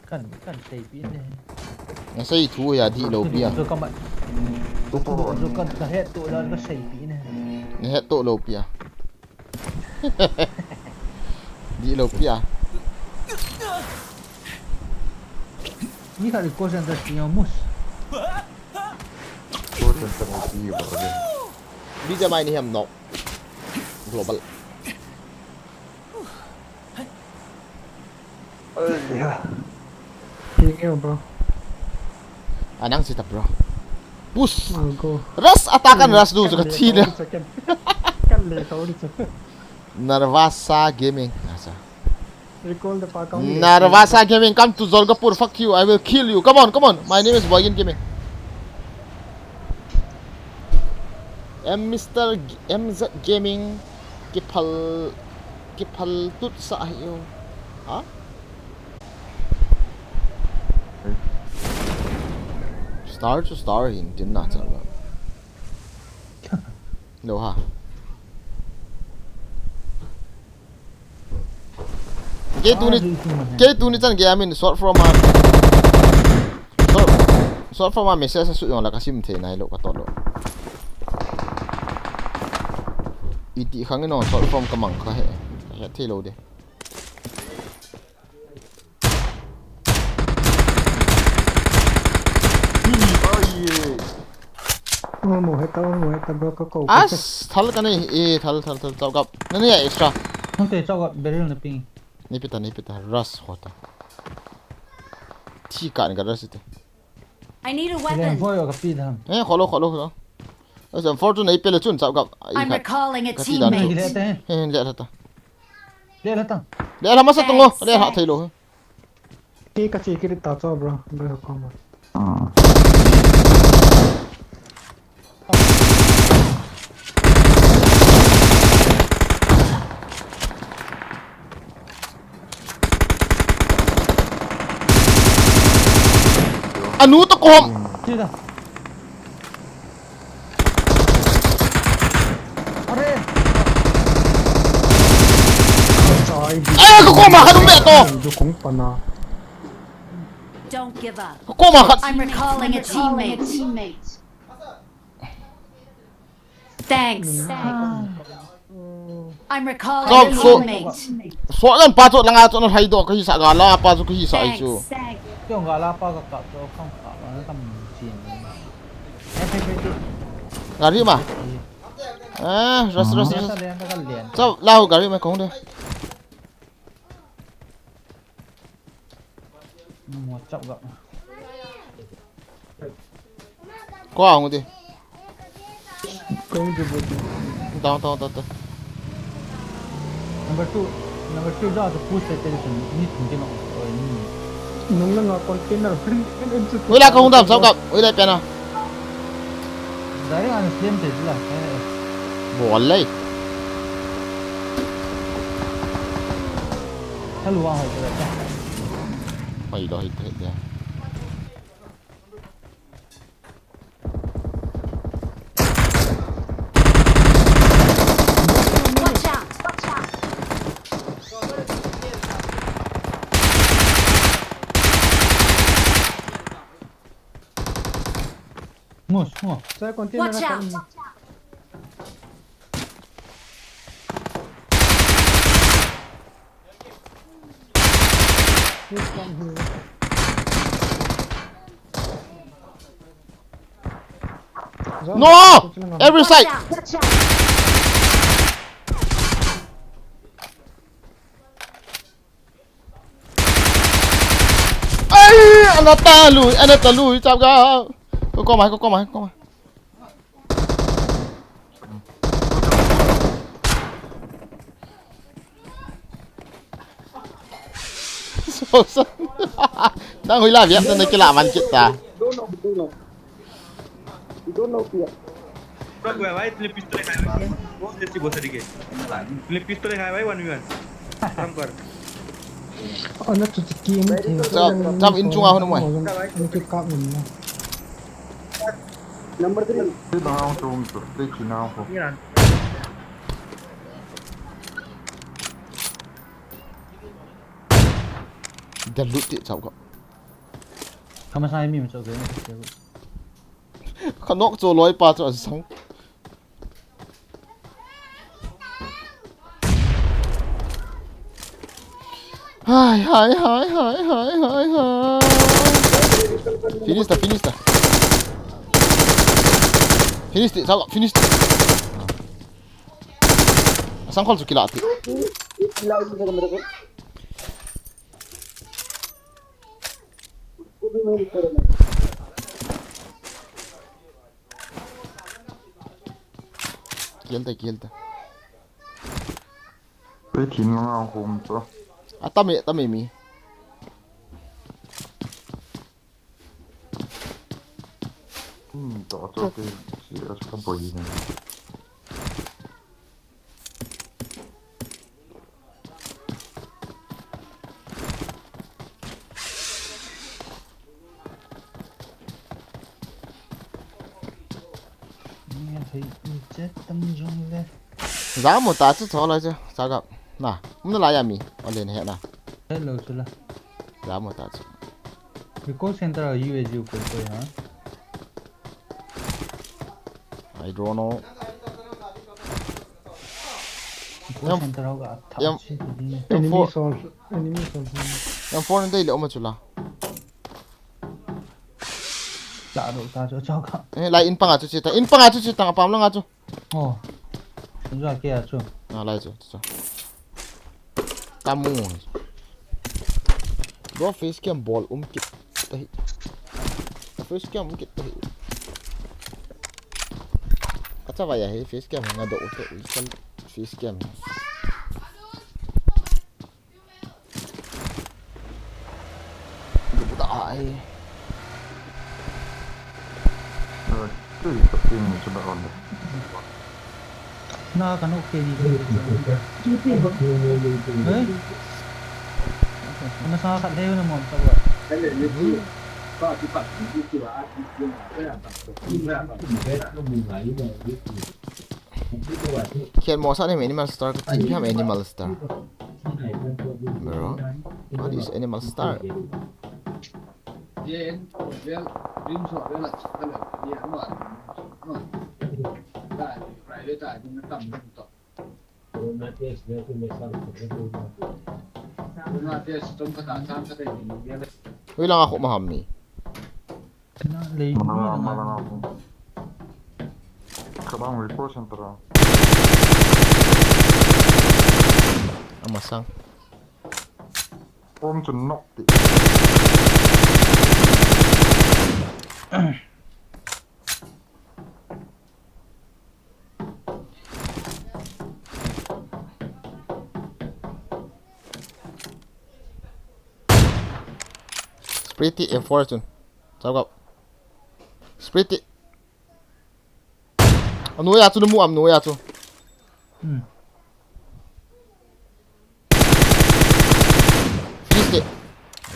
Kan, kan sei pi ne. Na sei thu ya di lo pi a. Chu ka mat. Chu ka, ka het to la ka sei pi ne. Na het to lo pi a. Di lo pi a. Ni ka ri ko sen ta ti mus. Ko sen ta ti ba. Bi ja mai ni ham no. Global. Ai ya. King yo, bro. Anang sita, bro. Push. I'll go. Rush, attack and rush du, kan ka le thina. Kan le thau ni chu. Narvasa Gaming. Asa. Recall the pa kong. Narvasa Gaming, come to Zolgapur. Fuck you, I will kill you. Come on, come on. My name is Boyan Gaming. M Mister G-, M Z Gaming. Kiphal, kiphal tut sa ahi u. Ha? Star to star hin tin na cha ba. Lo ha. Kei tuni, kei tuni chan kei amin short form a. Short, short form a message a sut jong la ka sim thei nai lo ka tot lo. Iti khang in short form ka mang kha he. Ka he thei lo de. Ai. Mo, mo, heta, mo, heta, bro, ka ko. As, thal ka nei, eh, thal, thal, thal, chao gap. Na nei extra. Hung te chao gap, barrel na ping. Nei pita, nei pita, rush hota. Thi ka ni ka rush te. I need a weapon. Voi ka pi dam. Eh, kholo, kholo, kholo. As, fortune nei pe le chun chao gap. I'm recalling a teammate. Eh, le ta. Le la ta. Le la masa tung o. Le ha thei lo. Ki ka chi ki ta cho, bro. Bro, come on. Anu to kom. Chi da. Are. Ai, ka koma ka dum be to. Ju kong pana. Don't give up. Ka koma ka. I'm recalling a teammate. Thanks. I'm recalling a teammate. So, so, so, lan pa to langa to na hai do ka hi sa gala pa to ka hi sa ai chu. Thanks. Thanks. Tong gala pa ka ka to kong ka ma kam chin. Gari ma. Ah, ras, ras, ras. Chao, lau gari ma kong de. Mo chao ga. Ko a hung di. Kong di bu. Down, down, down, down. Number two, number two da to push the tension. Ni thung ke no. Oi, ni. Nung langa container. Ui la ka hung dam, sao ka. Ui la pe na. Direct an slam te la. Bol le. Hello, wa hai te la. Oi, lo, hit, hit, ya. Watch out! Watch out! Move, move. Sir, continue. Watch out! No! Every side! Ai, ana ta lui, ana ta lui, chap ga. Ko ko mai, ko ko mai, ko mai. Nang hui la viam tan kila man kit ta. Don't know, don't know. You don't know, Pia. Bro, gua vai, tule pistol hai vai. Wo, jesi bosa dikhe. Tule pistol hai vai, one v one. Kam kar. Ana chu chu kim the. Chap, chap in chunga hon mai. Ana chu kap min na. Number three. Sit down, chung chu, sit down. Yan. Dalut ti chau ka. Kama sai mi ma chau ke. Khanok chu loi pa chu asang. Hai, hai, hai, hai, hai, hai, hai. Finish ta, finish ta. Finish ti, sawa, finish ti. Asang khol chu kila ti. Kill ta, kill ta. Pe thin nga khum to. A tame, tame mi. Hmm, to to ke si as ka boy ni. Ni thei i chet tam jong le. Jamo ta chu cho lai chu, chaga. Na, um na lai a mi. O le na he na. Hello, chula. Jamo ta chu. Recall center a U A G u koi koi ha. I don't know. Recall center ho ga tha chi ni. Enemy sol, enemy sol. Yang phone dei le um chula. La ro ta chu chaga. Eh, lai in panga chu chi ta. In panga chu chi ta, apam langa chu. Oh. Chu a ke a chu. Na lai chu, chu. Tamu. Bro, face cam bol um kit tahi. Face cam um kit tahi. Acha vaya he face cam nga do to, face cam. Duda ai. Oi, tui ka ping ni chu ba on. Na ka nok ke ni. Hei. Na sa khat leu na mom ta ba. Khen mo sa ni Animal Star ka ti ham Animal Star. Bro, what is Animal Star? Ui lang a khop ma ham mi. Na lei mi na. Kabang report center a. Amasang. Om chu nok ti. Spriti and Fortune. Sao kap. Spriti. Anu ya chu, nu mu am nu ya chu. Hmm. Finish it.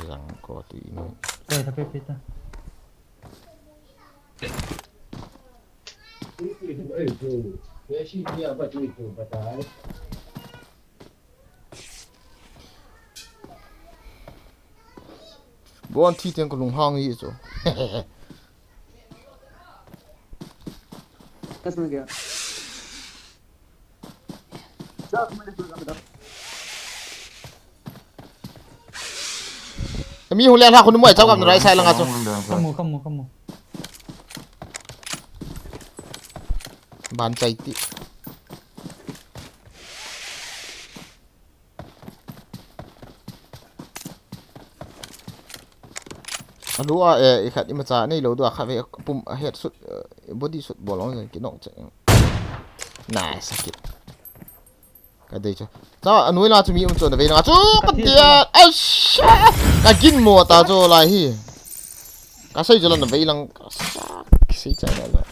Jang ko ti ni. Koi ta pe pe ta. Bon thi teng ko lunghang hi chu. Kasma gaya. Mi hule la khun mo chau kam rai sai langa chu. Kamu, kamu, kamu. Ban chai ti. Alu a, eh, i khat imacha nei lo dua khat ve pum a head shoot, eh, body shoot bol ong ki nok che. Nice, sakit. Ka dei chu. Cha, anoi la chu mi um chu na ve na chu, ka tia. Asha! Ka gin mo ta chu lai hi. Ka sei chu la na ve lang. Ka sa, ka sei chai la la.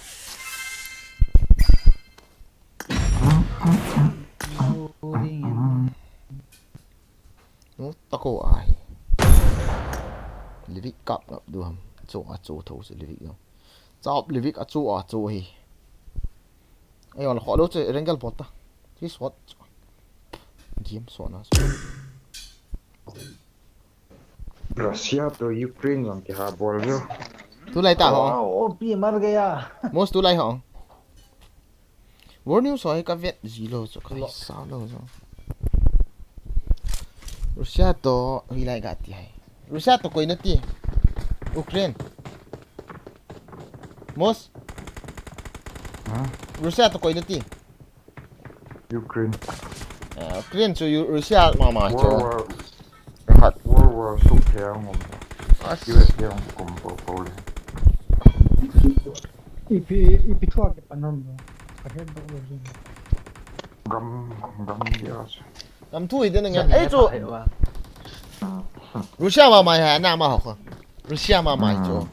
Nu tako ai. Livik kap ngap du ham. Chu a chu tho chu Livik no. Chap Livik a chu a chu hi. Ai, wala kho lo che, Rengel bot ta. Chi sot. Game so na. Russia to Ukraine jong kiha bol jo. Tulai ta ho. Wow, O P mar gaya. Mos tulai ho. War news ho hi ka vet ji lo chu, ka sa lo chu. Russia to hilai ga ti hai. Russia to koi na ti. Ukraine. Mos. Ha? Russia to koi na ti. Ukraine. Eh, Ukraine chu U-, Russia mama chu. World War, khat. World War su thei ang um. As. U S A ang kum po po le. Ipi, ipi thua ke panom lo. Ka het do lo jin. Gam, gam dia chu. Gam thu hi den nge. Ei chu. Russia mama ha na ma ho. Russia mama chu.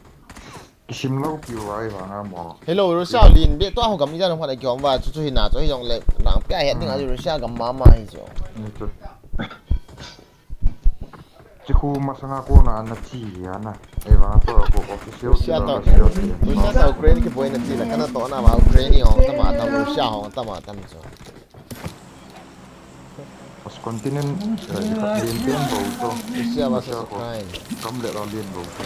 Kisim lo piu ai vang a mo. Hello, Russia lin be to ho gam ija nong phat a kiom va chu chu hi na chu hi jong le nang pia het ding a Russia gam mama hi chu. Ni chu. Chi khu masanga ko na na chi ya na. Ei vang to ko ko ki siu Russia to. Russia to Ukraine ki boi na chi la kana to na va Ukraine ho ta ma ta Russia ho ta ma ta mi chu. As continent, eh, lien ten bou to. Russia versus Ukraine. Kam le la lien bou to.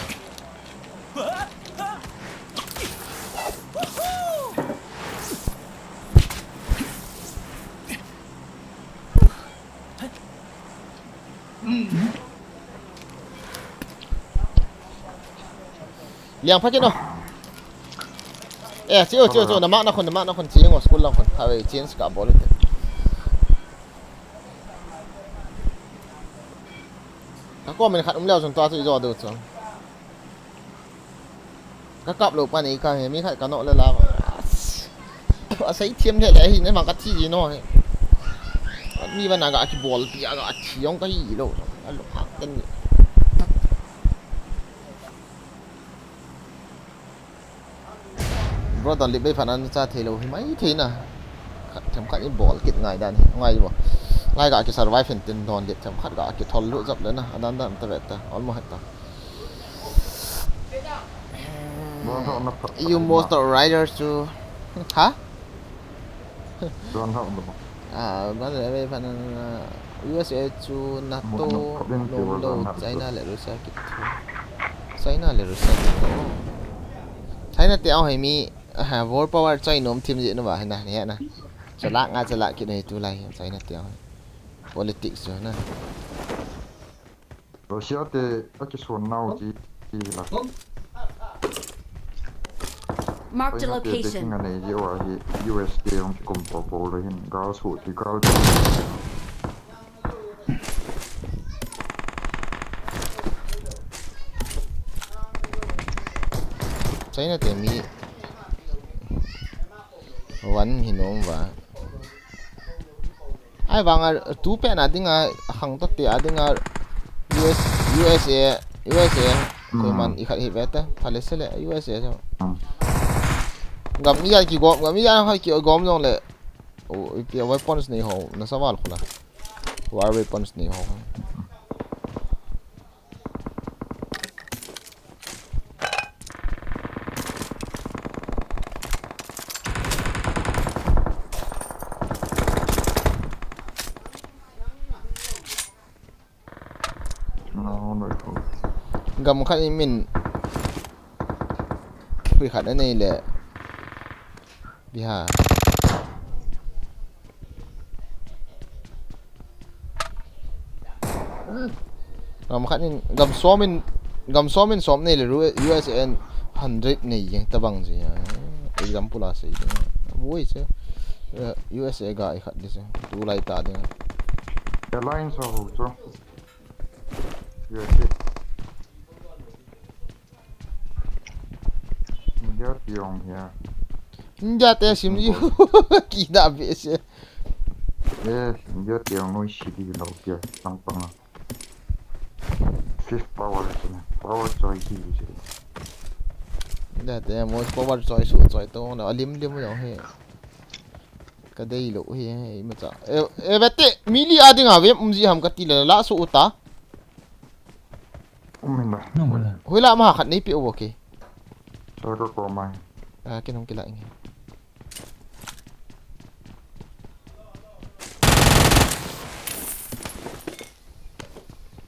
Liang pha kit no. Eh, chiu, chiu, chiu, na mark na khun, na mark na khun, chi ngo school lang khun, ha, wei, change ka bol te. Ka ko min khat um leo chun tua chu i jo deu chu. Ka kap lo pa ni ka he, mi khat ka no le la. A sei thiam le le hi, ne mang ka thi ji no he. Mi ba na ga ki bol ti a ga thi jong ka hi lo. A lo ha ten ni. Bro, don lip bei phat na cha thei lo hi mai thei na. Khat them khat i bol kit ngai dan hi, ngai bo. Lai ga ki survive hin tin don lip them khat ga ki thol lu jap le na. Adan dan ta vet ta. Almost het ta. Don hau na phat. You most riders to, ha? Don hau na. Ah, brother, eh, phat na, U S A chu NATO nom lo, China le Russia kit thu. China le Russia kit thu. China te au hai mi, ah, world power choi nom thim ji nu ba hai na, ni na. Chalak nga chalak kit nei tu lai China te au. Politics chu na. Russia te a kisuan nau chi, chi la. Marked a location. Nga nei ji wa hi U S te ong ki kum po po lo hin gal su ti gal ti. China te mi wan hi nom va. Ai vang a tu pen a ding a hang to te a ding a U S, U S A, U S A. Koiman i khat hi ve ta, pha le se le U S A so. Gam i a ki gom, gam i a ha ki gom jong le. O, i pi weapons nei ho, na sa val khula. War weapons nei ho. Gam khat in min. Pui khat anei le. Bihar. Gam khat in, gam som in, gam som in som nei le U S A in hundred nei jeng tabang ji. Example a sei ding. Boi che. U S A ga i khat di se. Tu lai ta ding. Alliance ho chu. U S A. India tiong hia. India te sim ji. Ki da be se. Eh, India tiong noi si di lo kia tang pang. Fifth power sina. Power choi ki ji. India te most power choi su choi to na alim lim lo he. Ka dei lo he, he ma cha. Eh, eh, bete, mili a ding a vem um ji ham ka ti le la su uta. Um in ba. Nung la. Hoi la ma khat nei pe u ke. Sa ko ko mai. Ah, ke nong ke la ing.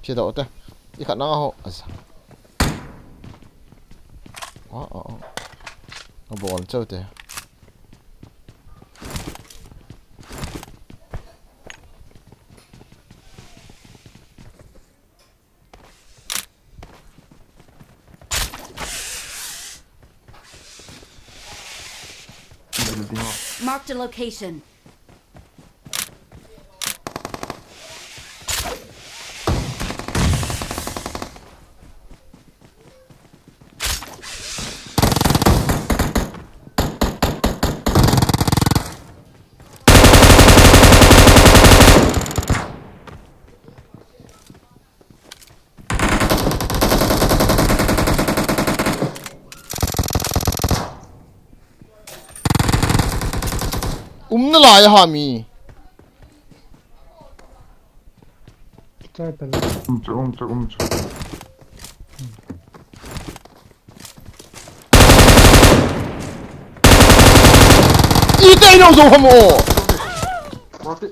Che da uta. I khat na ho. Asa. Ah, ah, ah. A bol chau te. Marked a location. Um nalai ham mi. Chai pala. Um chu, um chu, um chu. Ite ino zo ham o. What the?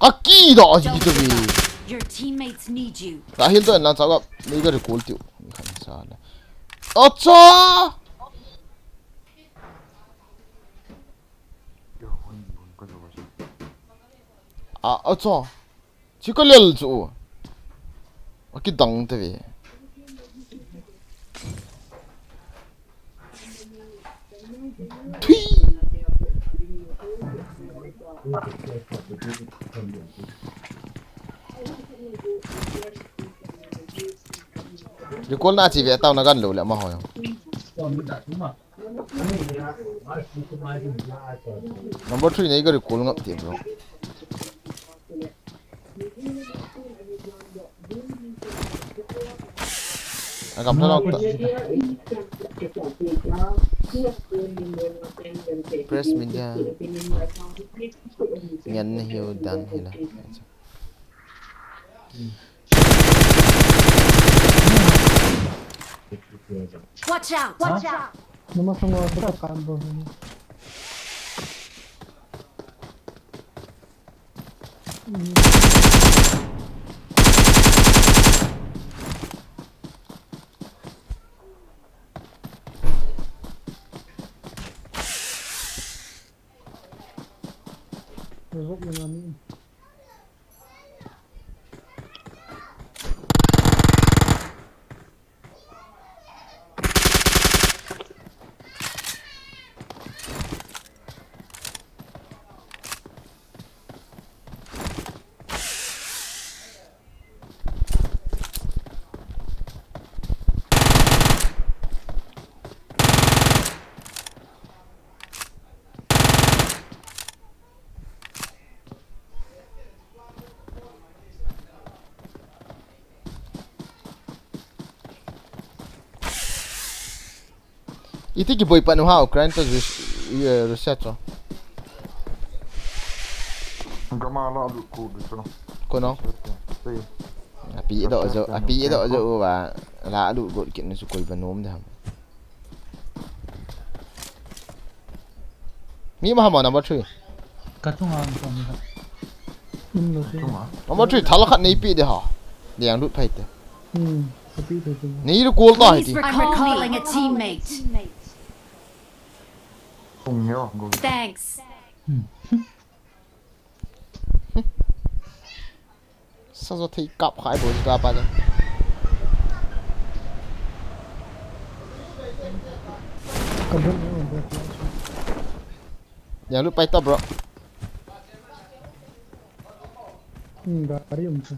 Ka ki da a ji ta ve. Your teammates need you. Ka heal to en lang chau ka, nei ka recall tiu. Ni khan sa le. Acha! A, acha. Chi ka lel chu. A ki dang ta ve. Thui. Recall na chi ve tau na gan lo le ma ho. Number three nei ka recall ngap ti bro. A gam thalok ta. Press media. Ngen ni hiu dan hila. Watch out! Watch out! Numa sungo sa kan bo. Iti kiboi pan u ham, Ukraine to Rus-, eh, Russia to. Gama la lu ku du to. Kono? Sei. Api do jo, api do jo ba. La lu go kin su koi ba nom de ham. Mi ma ham number three. Ka chunga an to mi ka. Number three thal khat nei pe de ha. Liang lut phai te. Hmm. Copy thei chu. Ni lu kol ta hi ti. I'm recalling a teammate. Hung yo, go. Thanks. Sa zo thei kap khai bo ta pa ja. Ka bun ni on bro. Ya lu pai ta bro. Hmm, gari um chu.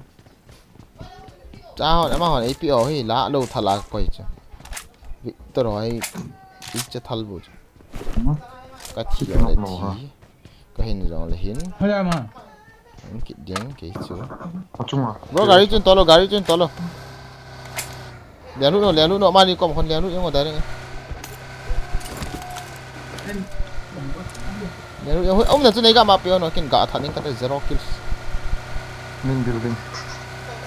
Cha hon, ama hon, A P O hi la lo thala koi chu. Victor hoi, i cha thal bu chu. Ka thi jong le thi. Ka hin jong le hin. Hola ma. An kit ding kei chu. Achunga. Bro, gari chun tolo, gari chun tolo. Lian lut no, lian lut no, mani kom khon lian lut jong direct. Lian lut jong, um na chu nei ga ma pe no, kin ga tha ning ka te zero kills. Main building.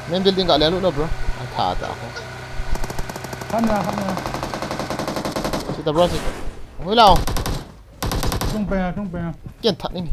Main building ga lian lut no, bro. A tha ta ko. Kham na, kham na. Sita, bro, sita. Hui lao. Tung pe, tung pe. Ken that ning.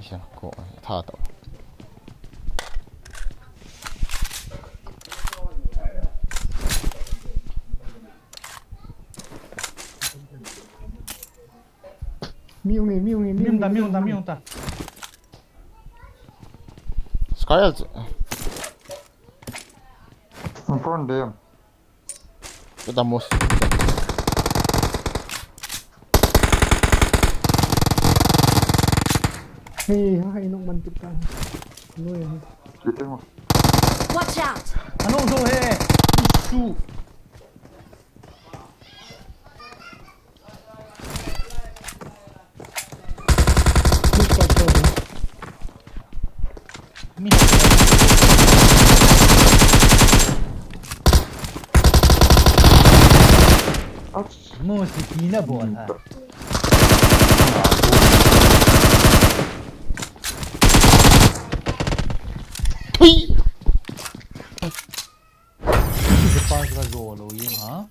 Isa ko tha to. Mi ung e, mi ung e, mi ung ta, mi ung ta, mi ung ta. Sky al. Front dem. Kita mus. Hei, ha, ha, inok man kita. Ano ya? Kita mo. Watch out! Ano do he? Su. Mo si tina bol ha. Thui. Pass ka zo lo yin ha.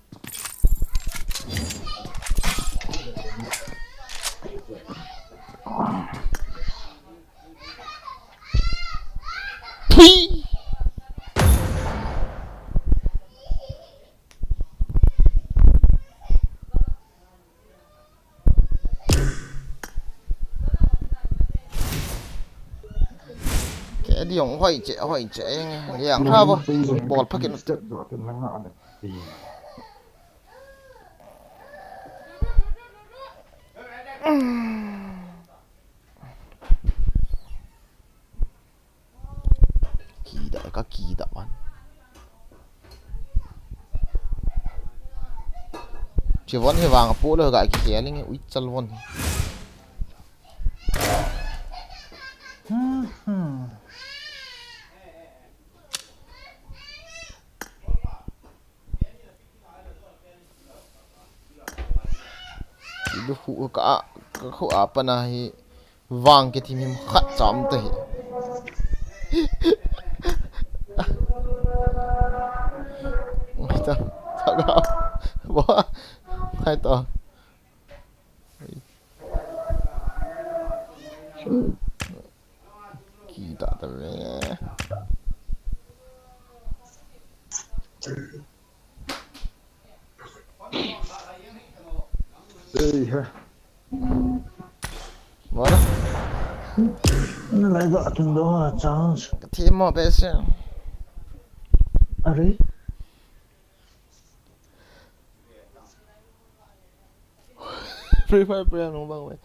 Thui. Ke di ong hoi che, hoi che, eng, liang ha bo. Bol phakin. Kida, ka kida man. Chivon hi vang apu lo ga ki healing ui chalvon hi. Idu khu ka, ka khu apa na hi vang ke thim him khat cham te hi. Ta, ta ga. Bo. Hai to. Kita ta ve. Ei ha. Bora. Na lai ga tung do ha chance. Ka thi mo be se. Are. Free Fire player nung bang mai.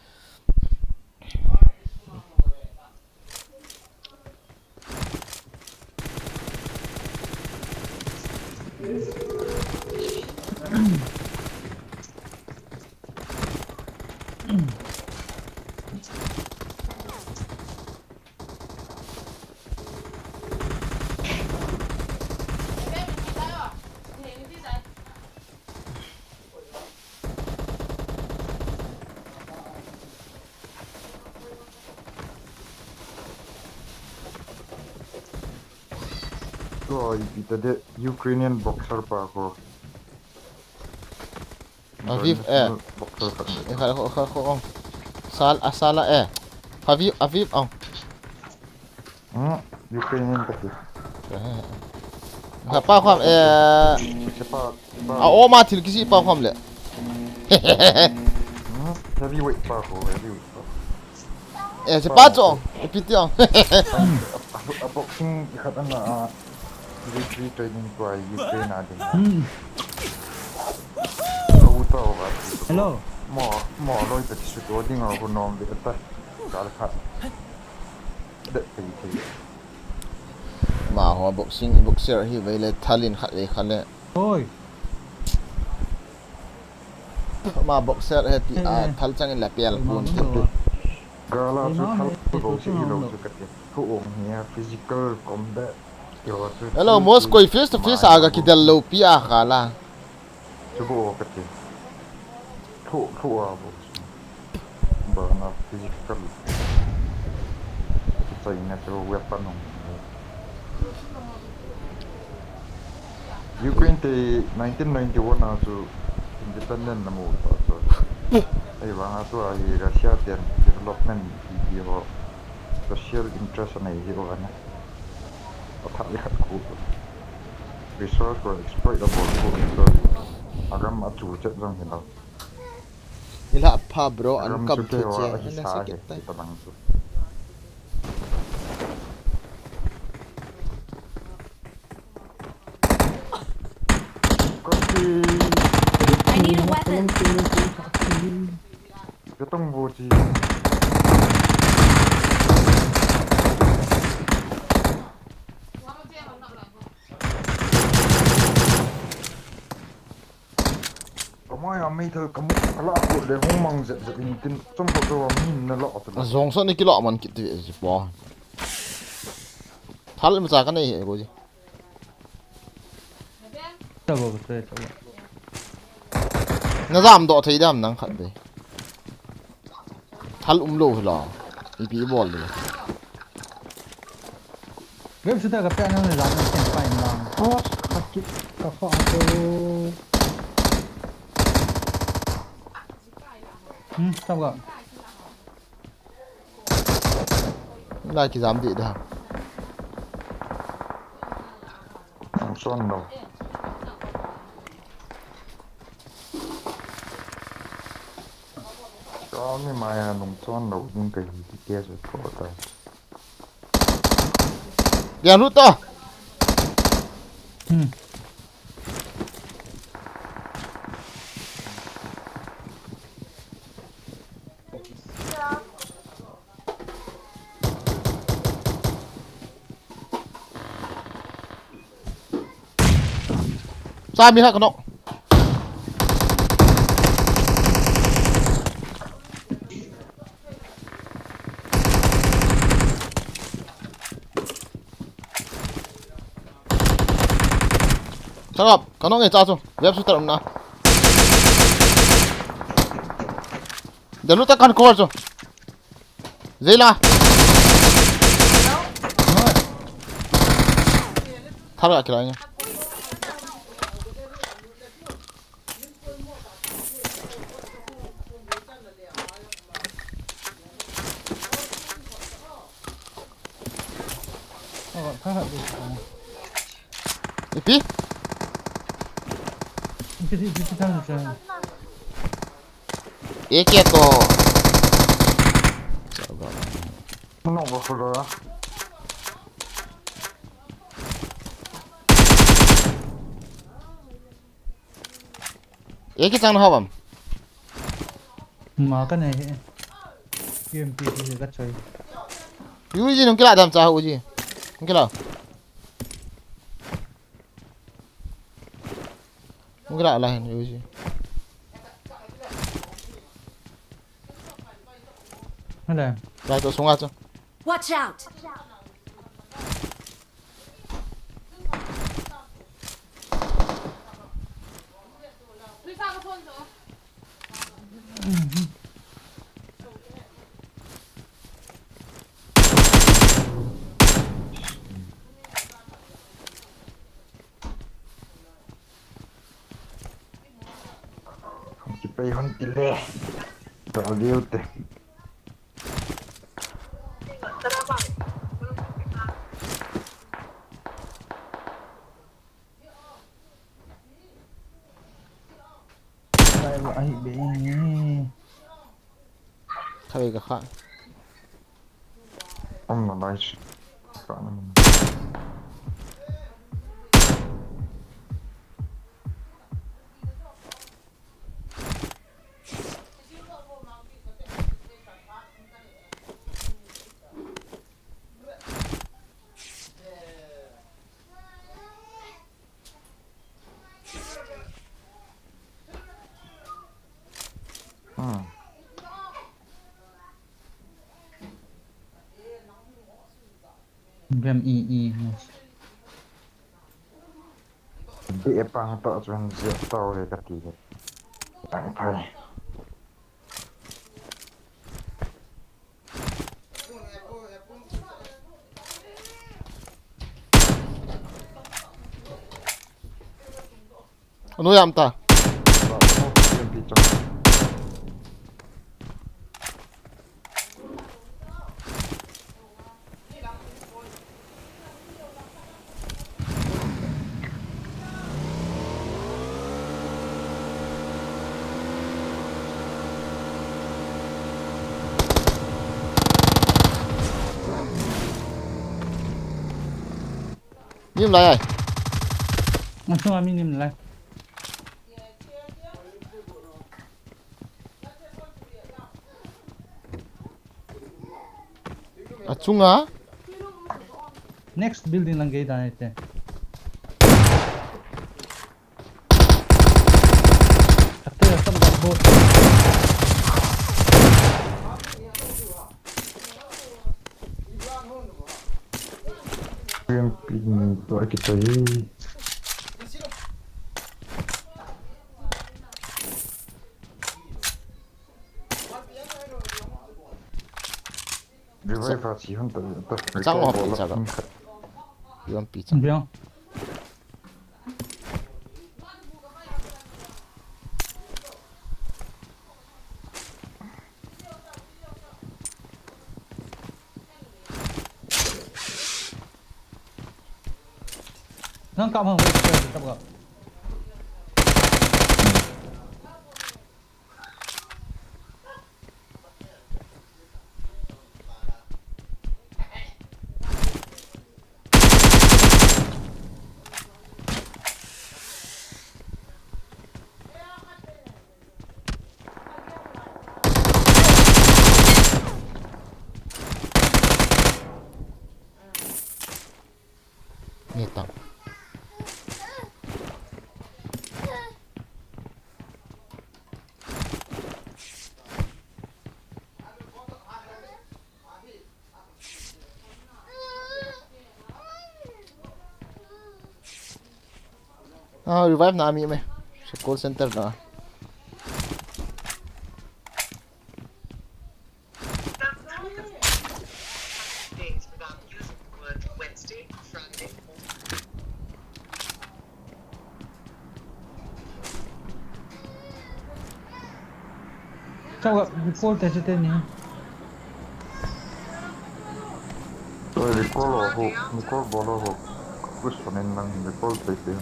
Tua ipi ta de Ukrainian boxer pa ko. Aviv, eh. International boxer khat. Eh, khat, khat, khat, khat, oh. Sal, ah, Sala, eh. Aviv, Aviv, oh. Hmm, Ukrainian kati. Eh. Ha, pa kham, eh. Sepa, sepa. Ah, oh, ma thil kisi pa kham le. Hmm, heavyweight pa ko, heavyweight pa. Eh, sepa cho, eh, piti ang. A, a, a boxing khat ana, ah, military training tua Ukraine a ding. Hmm. Au tau ba. Hello. Mo, mo loi ta kisu to ding au ko nom de ta. Kal khat. De, de, de. Ma ho boxing, boxer hi vei le thalin khat vei khat le. Oi. Ma boxer he ti a, eh, eh, thal chang in la pial kun ti. Gala chu thal ko se ilo chu kati. Thu ong hi a physical combat. Hello, Mos koi face to face a ga kidel lo pi a kala. Chu bo kati. Thu, thu a bo. Bana physical. China chu weapon hung. Ukraine te nineteen ninety-one a chu independent na mu ta chu. Ei vang a tua hi Russia ten development ti ti ho. Social interest nei hi o ana. Athah le khat khu. Resource ko exploit a bol khu. Agam a chu chet jong hi lo. Ila pha bro, an kam chu thu che, ana sa kit tai. I need a weapon. Katong bo chi. Kamai a meithal kamu kala ko le hung mang zep zep in tin chom ko jo mi na lo tu. Jong so ni kilo man kit ti ji po. Thal ma cha ka nei he ko ji. Tabo ko te tabo. Na jam do thei dam nang khat be. Thal um lo hi la. Ipi bol le. Web shooter ka pe nang jam na ken pa in lang. Oh, ka ki, ka kho a to. Hmm, tabo. Lai kijam dih da. Nung chon lo. Chon ni maya nung chon lo ding kahi ti ke so ko ta. Dia lut to. Hmm. Sa mi ha kano. Sarap, kano nge cha chu. Web shooter um na. Dalu ta kan cover chu. Zela. Thar ga kila ni. Ipi? Ipi, ipi, ipi, ipi, ipi. A K to. Sabar. Mana ba khula? A K chang na hawm. Ma ka nei he. U M P T ka choi. U G nung kila dam cha U G. Nung kila. Nung kila la hen U G. Hello. Lai to sunga chu. Watch out! Kipei hon tile. Tol diu te. Ai, ai, be. Khatvei ka kha. Om na nice. Ka na. Hmm. Bem i i mo. Di e pang to chun zia to le ka ti. Tang phai. Anu yam ta. Nim lai ai. Masuk kami nim lai. Achunga. Next building lang gei dan ite. Ate asam dan bo. Green pin to akitai. Revive a chi hon ta, ta. Chang wa pi cha ga. Yom pi cha. Biang. Nang kap hang, kap hang. Ni tang. Ah, revive na mi me. Se call center na. Chau ga, recall te chu te ni. Oi, recall ho, recall bol ho. Push panin lang recall te te.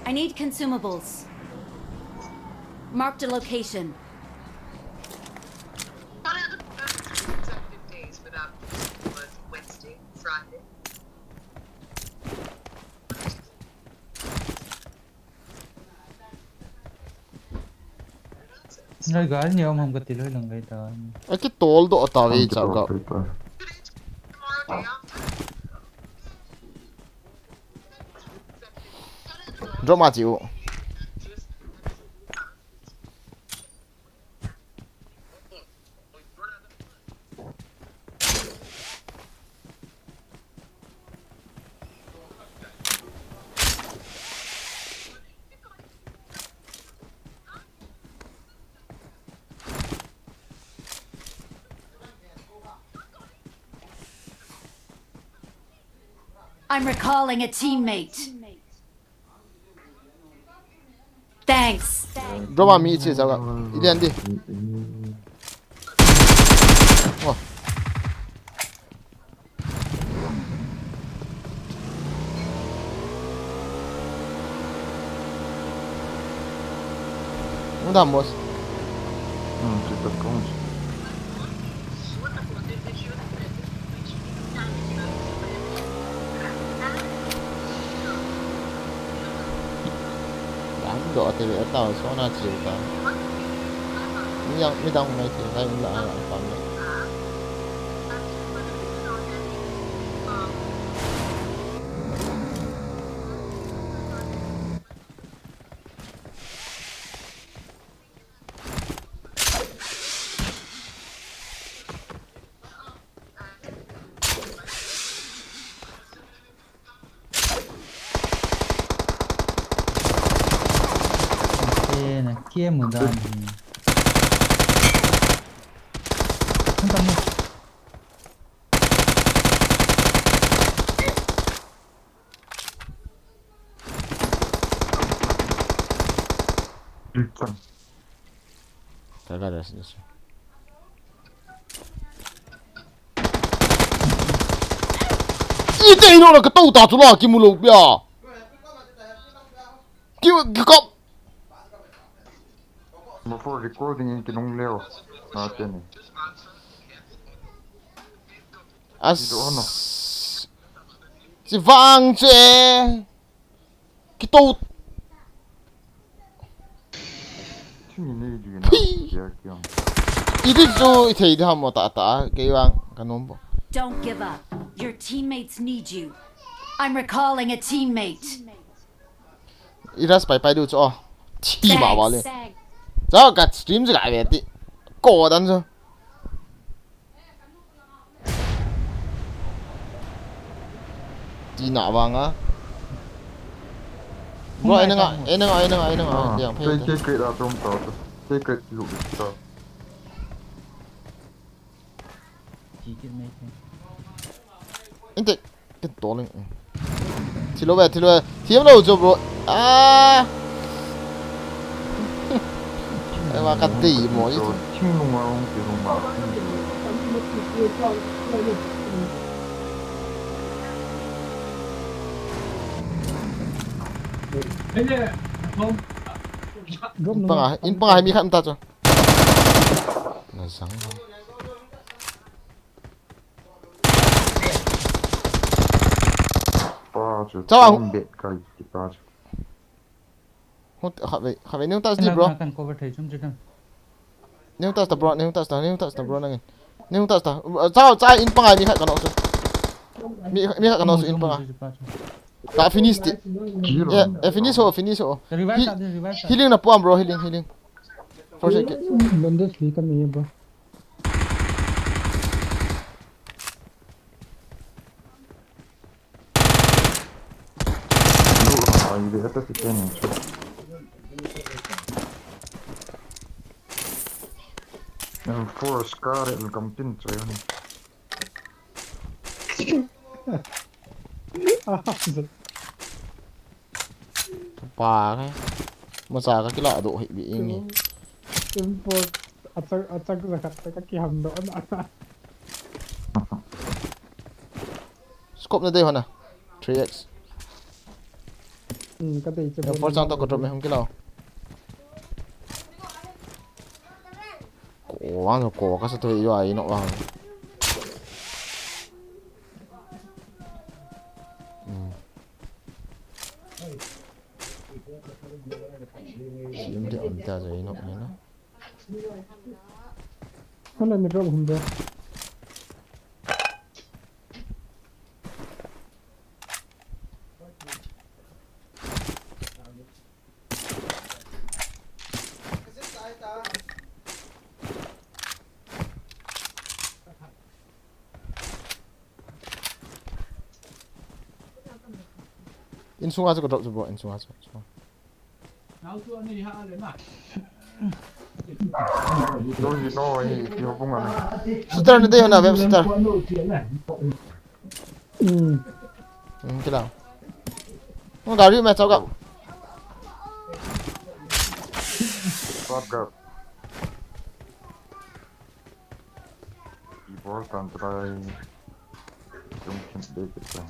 I need consumables. Marked a location. Ngai ga ni om ham ka ti loi lang gai ta. A ki tol do ta ve cha ga. Drop ma chi u. I'm recalling a teammate. Thanks. Drop a mi che jaga. Ilian di. Oh. Vamos. Hmm, kita kong. Dang doh te ve tao so na chiu ta. Mi yang, mi dang mai thei lai in la ai pam le. Ante na kia mudan hi. Anta mo. Kaga das das. Ite ino na katou ta tu la kimu lou pia. Ki, ki kap. Before recording in kinung leo. Na teni. As. Kitu ono. Si vang che. Kitou. Thimi nei du na. Phi. Kia kiang. Iti chu ithei da mo ta ta. Kei vang kanom bo. Don't give up. Your teammates need you. I'm recalling a teammate. I rush pai pai diu chu, oh. Thi ma ba le. Thanks. Cha ka stream chu ka ve ti. Ko dan chu. Ti na vang a. Bro, ai na nga, ai na nga, ai na nga, ai na nga. Ah, yang phei. Take, take it out from top. Take it, look it up. Chi kit mai kit. Inte, kit to leng. Thilo ve, thilo ve. Thiam lo jo, bro. Ah. Ai ma ka dei mo ni. Thing lung ma lung ti lung ma. Drop. In panga, in panga mi khat um ta chu. Na zang. Pa chu. Chao. Tin bet kai ti pa chu. Hot, khatvei, khatvei, nung touch di, bro. Kan cover thei chum chidam. Nung touch ta, bro, nung touch ta, nung touch ta, bro, nangin. Nung touch ta. Chao, chao, in pangai, mi khat ka knock chu. Mi, mi khat ka knock chu, in panga. Ka finish ti. Kill. Yeah, eh, finish ho, finish ho. Revive ta, revive ta. Healing na puam, bro, healing, healing. First aid kit. Bandage li kami, bro. Lu, ah, ini dia atas kita ni. Yang four scar yang kampin saya ni. Pa ka. Masa ka kila do hi bi ingi. Tempo atak atak zakat ka ki ham do na. Scope na dei hona. Three X. Hmm, ka dei che. Four chang to ka drop me hung kila. Ko wang ko ka sa to yo ai no wang. Hmm. Sim de on ta zai no ni na. Hala ni drop hum de. Insunga chu ka drop chu bro, insunga chu. Shooter na dei hona, web shooter. Hmm. Hmm, kila. Oh, gari me chau ka. What gap? Ibol tan try. Jong khin de kit ta.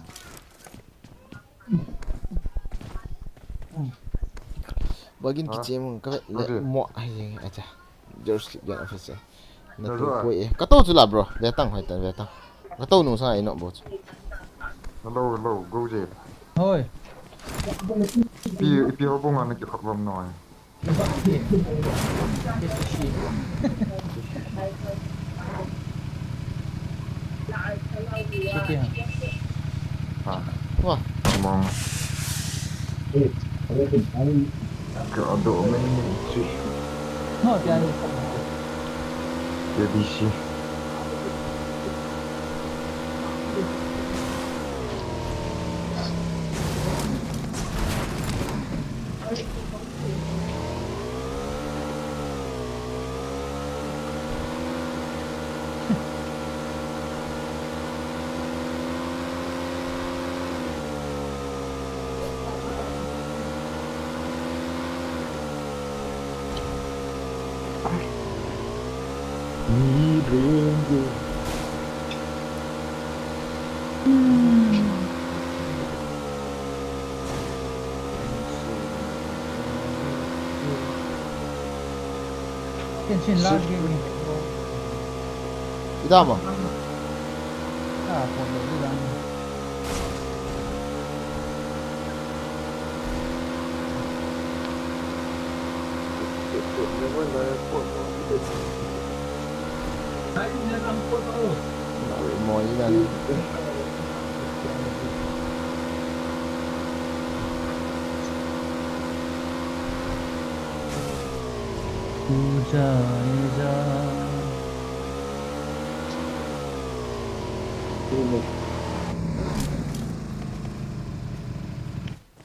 Bagin kiche mun ka le mo ai acha. George Clip Gun Officer. Na tu ko e. Ka to chu la, bro. Ve tang hoi ta ve tang. Ka to nu sa ino bo chu. Hello, hello, go je. Hoi. Pi, pi ho bong ana ki khop bom noi. Wah. Mong. Ke ado main ni si. No, dia ni. Dia di si. Ken chin la gi ni. Ida ma. Ah, pon lo di dan.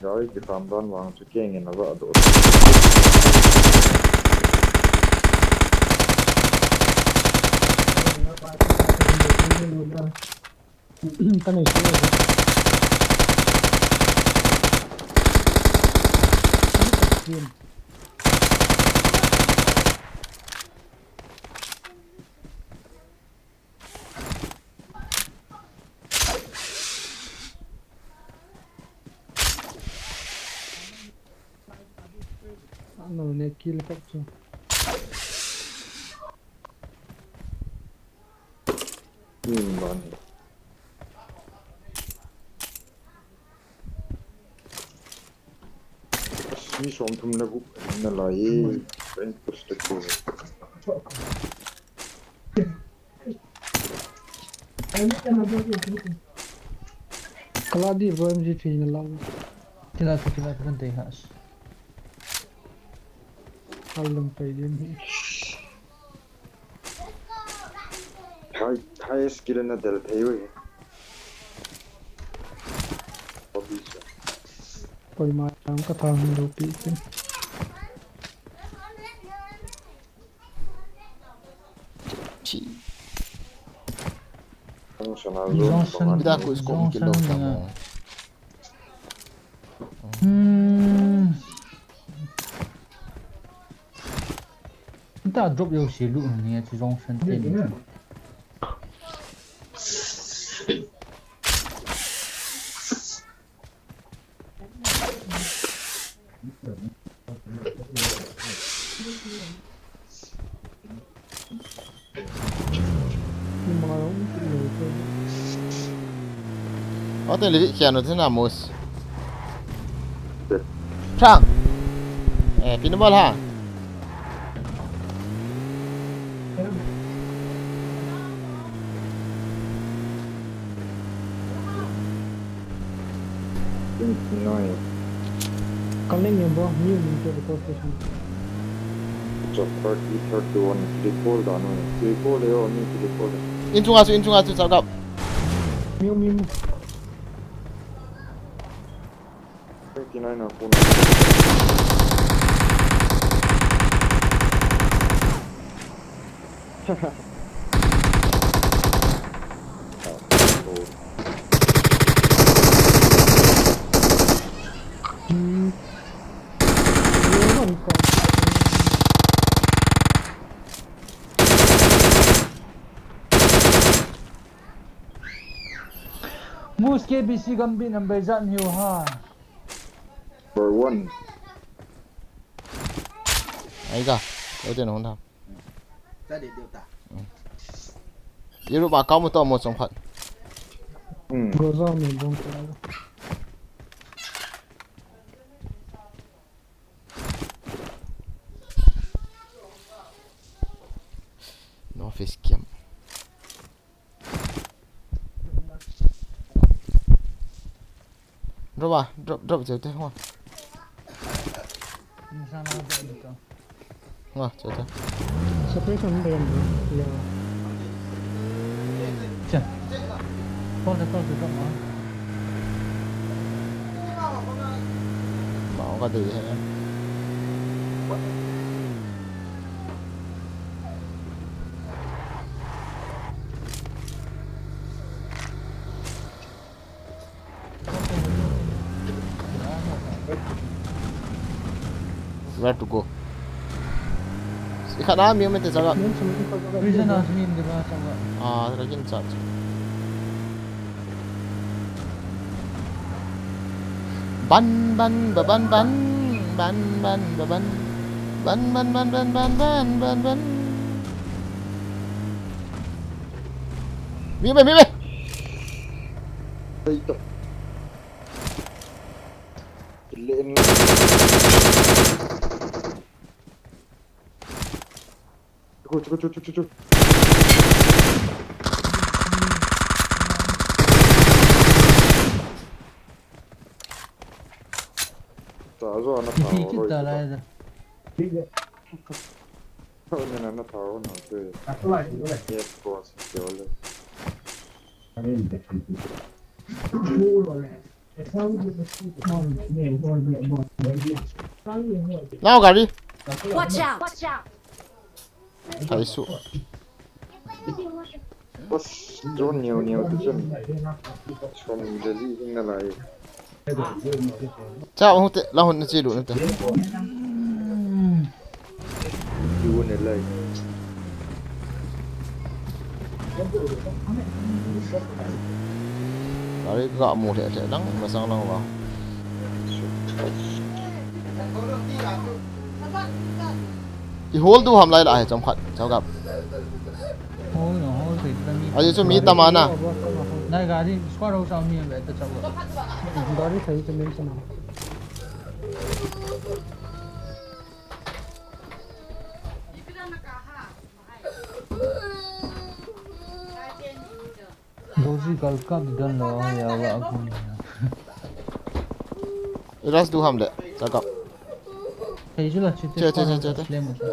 Gari kitam dan vang chu keng in a va do. Ka nei chu. Ano ne kill kap chu. Hmm, ban. Mi som thum na gup na lai. Rank push ta ko. Kala di bro M G three na lang. Tila tu tila tu kan tei has. Kalung pai din. High, high skill na del thei ui. Hobby sa. Koima jong ka thang lo pi kin. Chi. Ang sana zone. Ida ko scope kilo ta mo. Hmm. Ta drop yo si lu ni a chi jong san te ni. Ate livi kiano tena mos. Prang. Eh, pinball ha. Twenty-nine. Coming, bro. New, new to the police station. It's a thirty, thirty-one. Recall down. Recall, yo, new to recall. In chunga chu, in chunga chu, chakap. New, new, new. Twenty-nine na phone. Hmm. Who's K B C Gambit number ijat hiu ha? Number one. Ai ga, eu te no na. Iru ba ka mu to mo chong phat. Hmm. Go zo mi bong. No face cam. Drop ah, drop, drop jeu te, hoa. Hoa, jeu te. Separation dei am, ya. Cha. Call the, call the drop ah. Mau ka dei he. Where to go? Ikhat na mi me te jaga. Prison house ni, hindi ba, jaga? Ah, lagi na chat. Ban, ban, ba, ban, ban. Ban, ban, ba, ban. Ban, ban, ban, ban. Mi me, mi me. Ito. Kiliin lang. Chuku, chuku, chuku, chuku, chuku. Tazo ana tawo. Kita lai da. Tawo na na tawo na te. Yes, boss. Yo le. Lao gari. Watch out! Watch out! Thai su. Bas, drone neo neo tu chun. Chom jali hing na lai. Cha, hung te, la hun na chi lu na te. Kiu ne lai. Gari ka mu lheh lheh lang, masang lang va. I hol du ham lai la he chom khat, chom khat. Hol no, hol thei ta mi. Aji chu mi tam a na. Nai gari squad ho sa mi ve ta chom. Gari thei ta mi chom. Rosie gal kap di don lo ya wa agun. Iras du ham le, cakap. Thei chu la chu te. Che, che, che, che, che. Lem chu.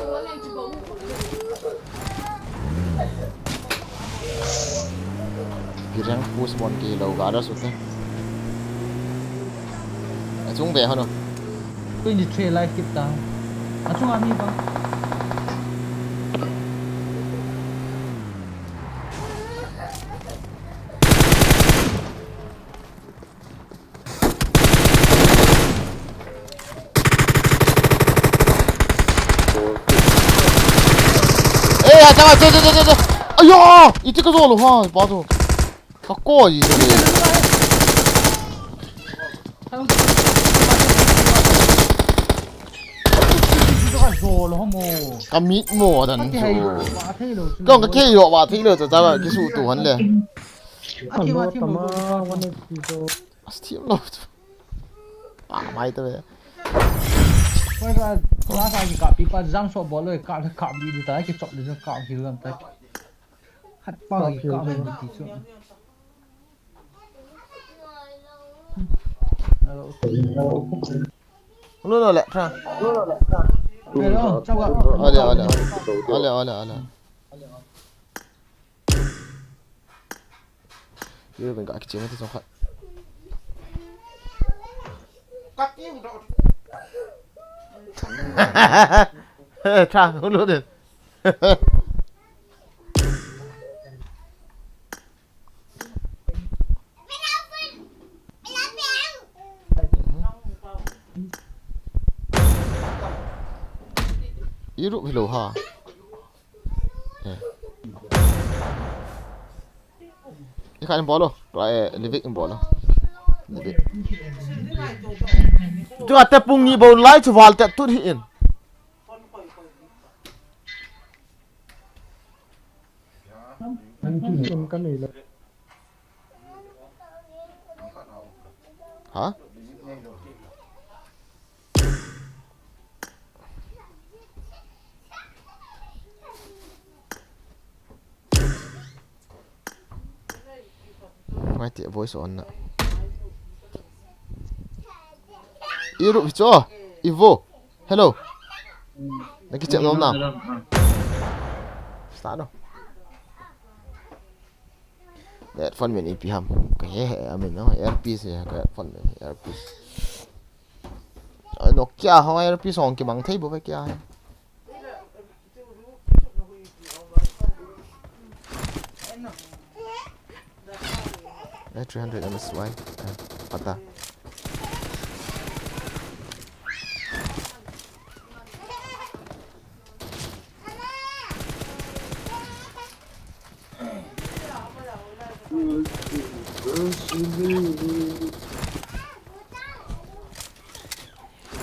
Girang push mon ki lo ga da su te. Achung ve hano. Twenty three life kit ta. Achung a mi bang. Eh, acha, acha, acha, acha, acha. Ayo, iti ka zo lo ha, pa to. Ka ko ji te. Ka mit mo dan chu. Ka, ka kei lo ba thei lo cha cha ki su tu han le. Ati ma, ati ma. As thiam lo. Ah, mai ta ve. Koi ka, ka sa ki ka pi pa jang so bol lo ka, ka bi di ta ki chop le ka ki lam ta. Hat pa ki ka bi ti chu. Hello. Lo lo le, tra. Hello, chau ka. Ale, ale, ale. Ale, ale, ale. Yun, ben ka kicheng ati song khat. Tra, lo de. Iru hilo ha. Eh. Ikha ni bolo. Lai, eh, Livik in bol. Livik. Chu ate pung ni bol lai chu val te tut hi in. Kan nei lo. Ha? Ngai ti voice on na. Iru hicho. Ivo. Hello. Na kichep nom na. Start no. Headphone men ipi ham. Ka he he amin no. Earpiece he ka headphone men earpiece. Ai, Nokia ho earpiece hong kimang thei bo ve kya he. Eh, three hundred M S Y. Eh, pata.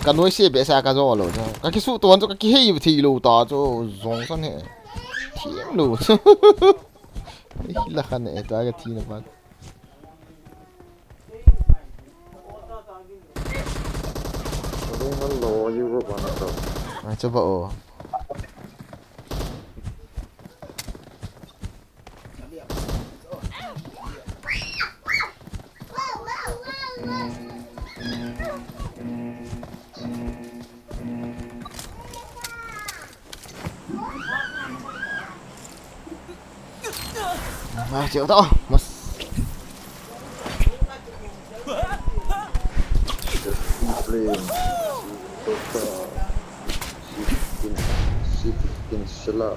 Ka noi se be sa ka jong lo cha. Ka kisu ton chu ka kihei thei lo ta chu jong san he. Thiam lo. Hi la khan e ta ka thi na pa. Ring hal lo, you go pan to. Ai, cha ba o. Ah, chịu tao. Mas. Sixteen, sixteen sila.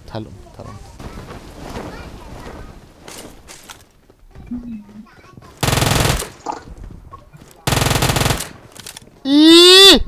Thalum, thalum. Ih!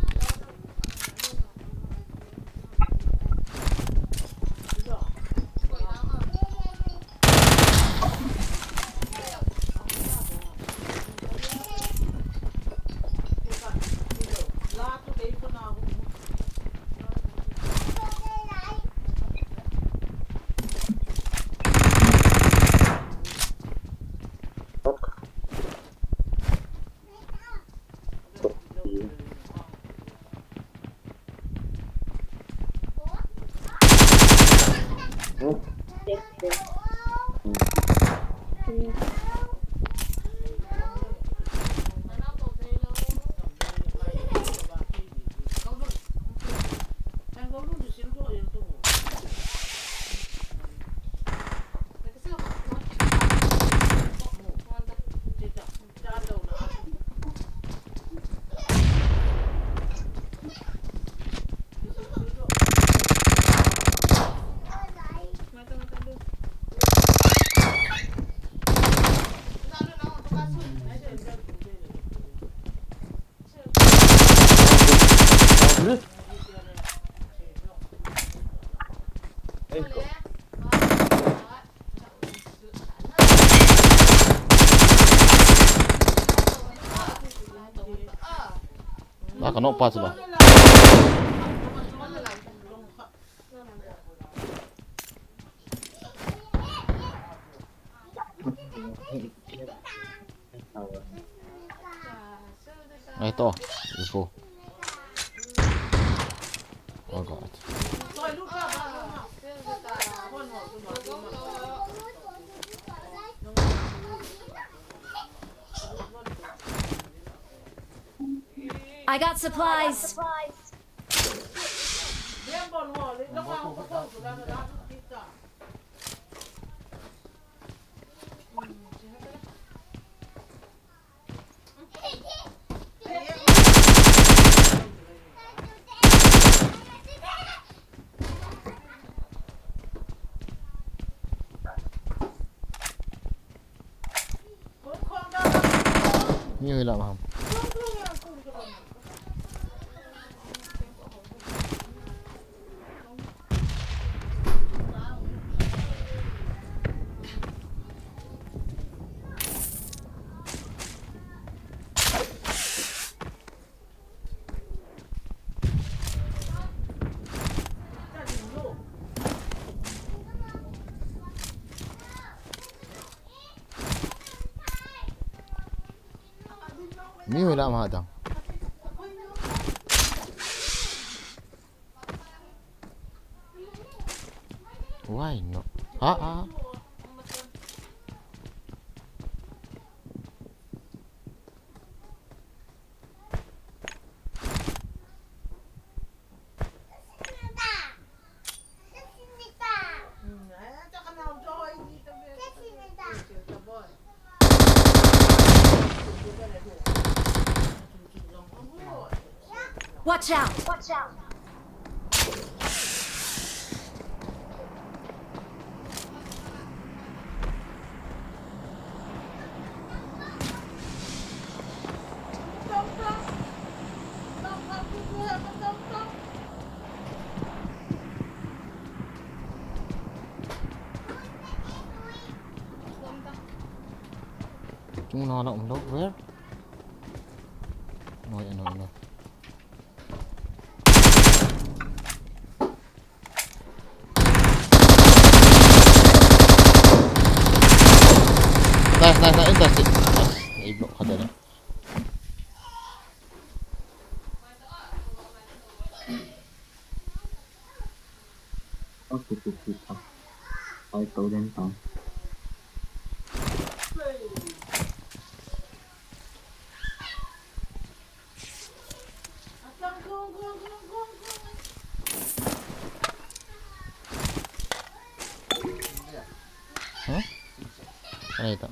Lah, kena pas lah. Ai to, info. Oh God. I got supplies. Ila maham. Mi hoi la ma dang. Why not? Ah, ah. Watch out! Watch out! Chung na na um lo, where? Noi, noi, noi. Nice, nice, nice, interesting. Nice. Ei block khat a. Five thousand pound. Huh? Ano ito?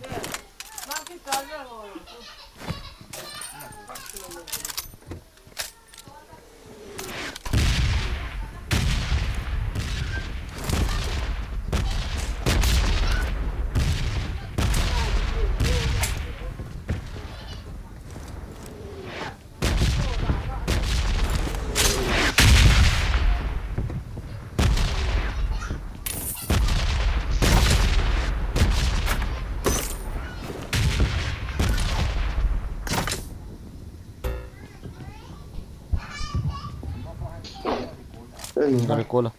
Recall.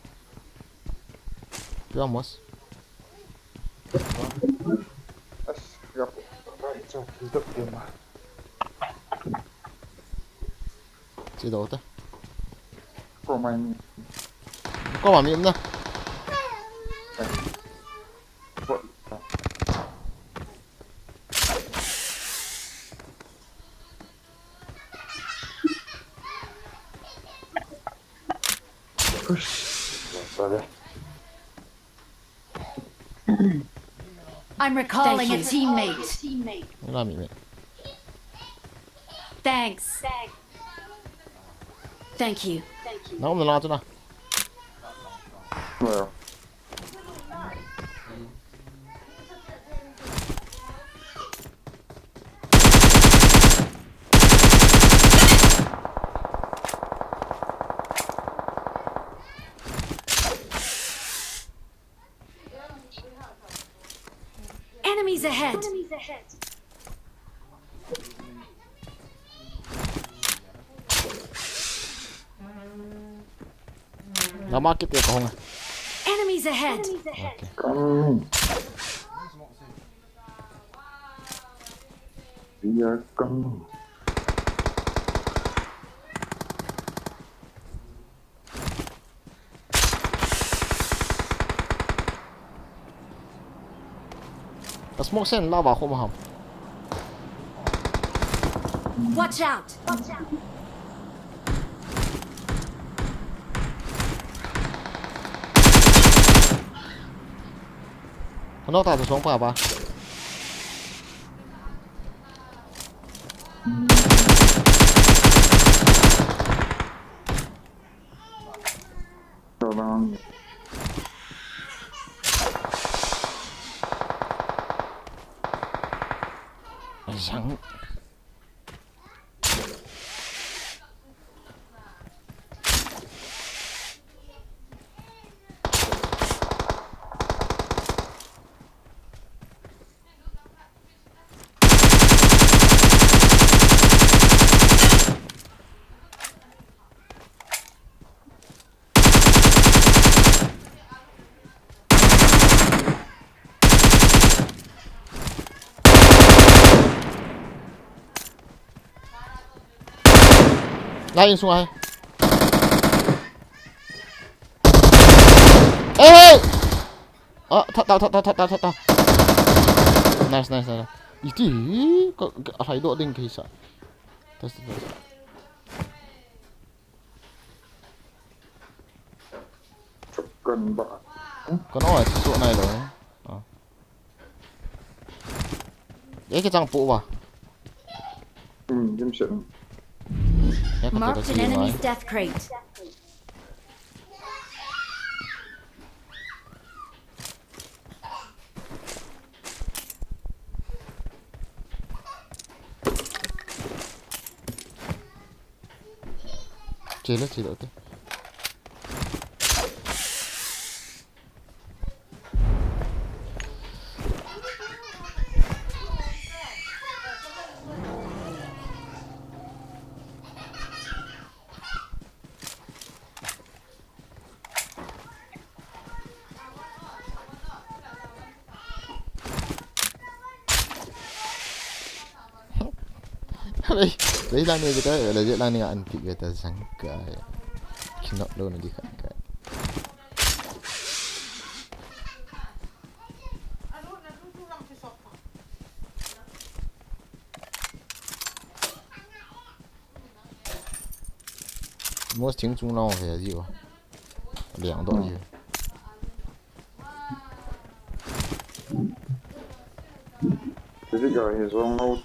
Vamos. As, yap, right, so, hidap din ma. Chi do ta. Ko mai ni. Ko ma mi na. Ko. I'm recalling a teammate. Wala mi, mi. Thanks. Thank you. Na um na la tu na. Well. Enemies ahead! Na market e ka hong. Enemies ahead! Okay. Coming. We are coming. Ka smoke sen lava khu ma ham. Watch out! Watch out! Ka nok ta tu song pa ba. Tolong. Zang. Lai in sunga hi. Hey, hey! Ah, that down, that down, that down, that down. Nice, nice, nice. Iti, ka, ka, alhai doh ding kahi sa. Test, test. Shotgun ba. Ka no, ai, so nai lo, eh. Ah. Ye ke chang pu ba. Hmm, jim se. Ye ka to ka Marked an si enemy's nai. Death crate. Chelo, chelo te. Lei, lei lang ni ka, lei lang ni an pick ta sang ka. Kinok lo na di ka. Most thing chung long ve ji o. Liang do ji. This guy is long out.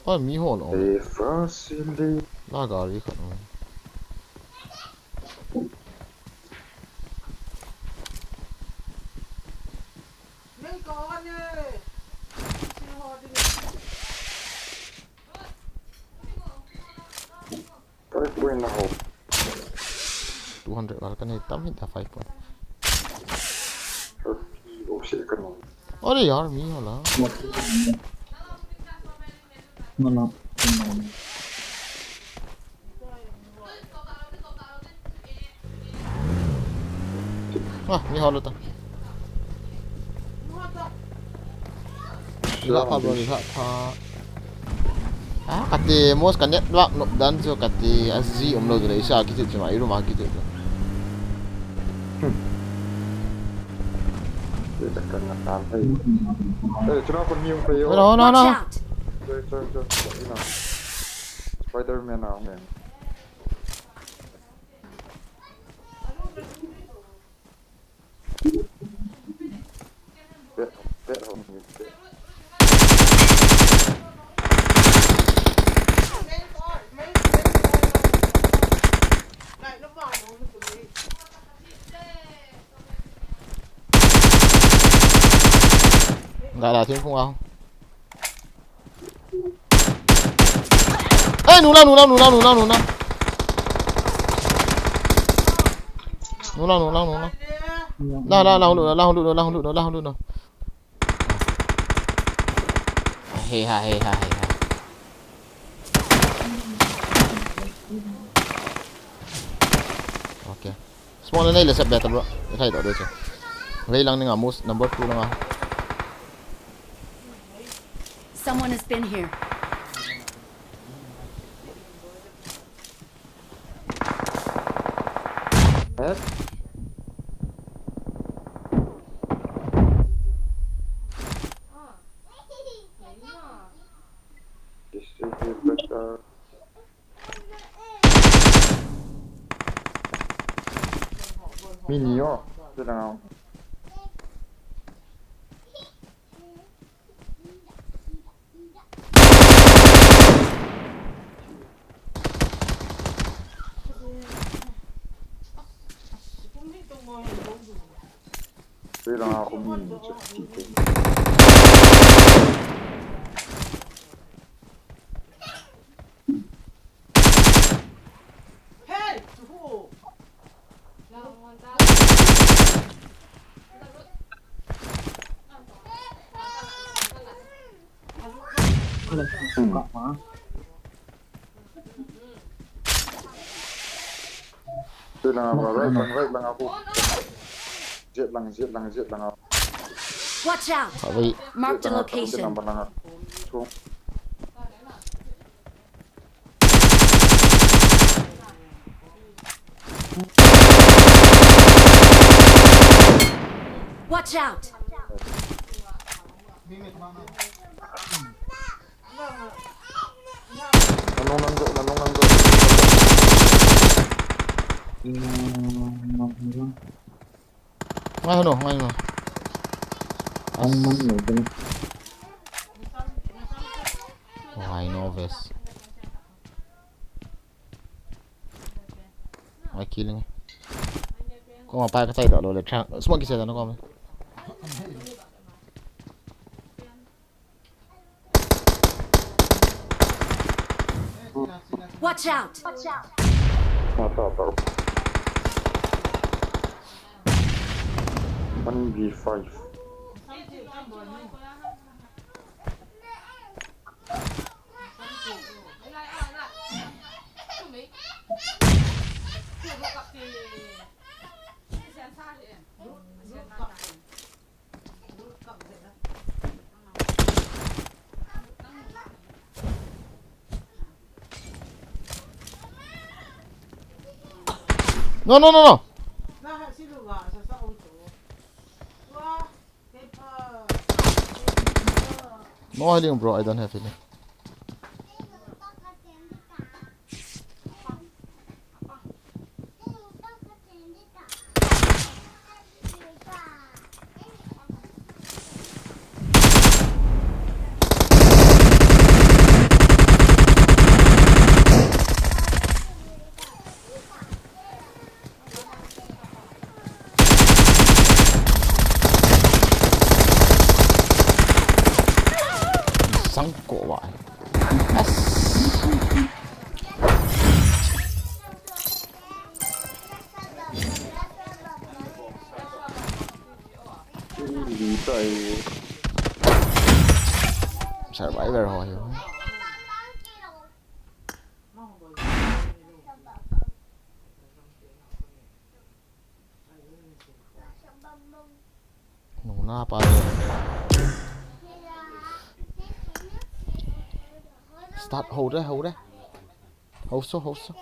Oi, mi ho lo. Hey, Frosty. La gari khat lo. Five point na ho. Two hundred val ka nei tam hi ta five point. Thirty, oh, shit, ka no. Are yaar, mi hala. Mana, mana. Ah, mi hala ta. Ila pha bro, ila pha. Ah, kati most ka network nok dan so kati aji umlo dule isa kiti chuma iru ma kiti. Hmm. Kita kena santai. Eh, chuna pun ni umpe yo. No, no, no. Watch out! Choi, choi, choi. Ina. Spider-Man na, man. Dah, dah, sini pun kau. Eh, nuna, nuna, nuna, nuna, nuna. Nuna, nuna, nuna. La, la, la, hulu, la, hulu, la, hulu, la, hulu, la. Hei ha, hei ha, hei ha. Okay. Small na ile set better, bro. Ilhai to do che. Vei lang ni nga mus number two lang a. Someone has been here. Eh? This is better. Mini yo, tenang. Kei langa khu mi ni chu ti te. Ala, ka ma. Kei langa ba, right lang, right langa khu. Jet lang, jet lang, jet langa. Watch out! Marked a location. Number langa. Chu. Watch out! Nanung nang jo, nanung nang jo. Ngai no, ngai no. Ang man no, dun. Ngai no, ves. Ngai killing. Ko ma pa ka chai da lo le chang. Smoke ki se da no ko me. Watch out! Watch out! Mata tau. One v five. No, no, no, no. No healing, bro. I don't have healing. Sangko wa. Yes. Survivor ho hi. Nuna pa. Start, hold it, hold it. Hold so, hold so.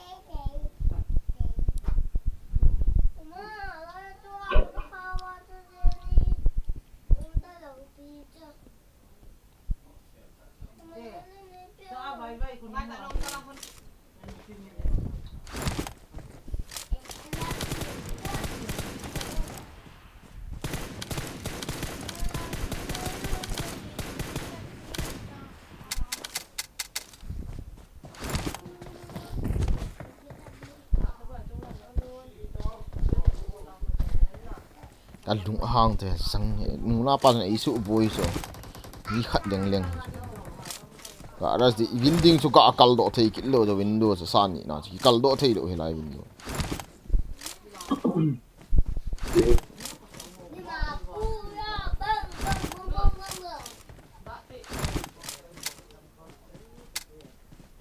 Ka lung ahang te sang he, nuna pa na isu boi so. Ni khat leng leng. Ka ras di building chu ka kal do thei kit lo, the window chu sa ni na chu kal do thei lo he lai window.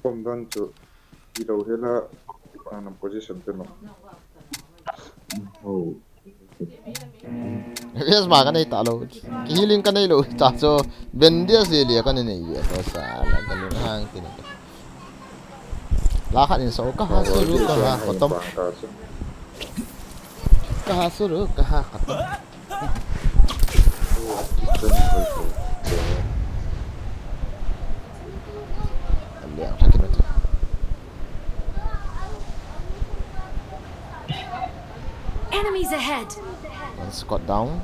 Kom dan chu, ilo hela, anam position te no. Oh. Yes, ma ka nei ta lo. Ki healing ka nei lo. Ta so, bendia se lia ka nei nei ve. To sa, la ka ni hang ti ni. La khat in so, ka ha suru, ka ha khatam. Ka ha suru, ka ha khatam. Enemies ahead! One squad down.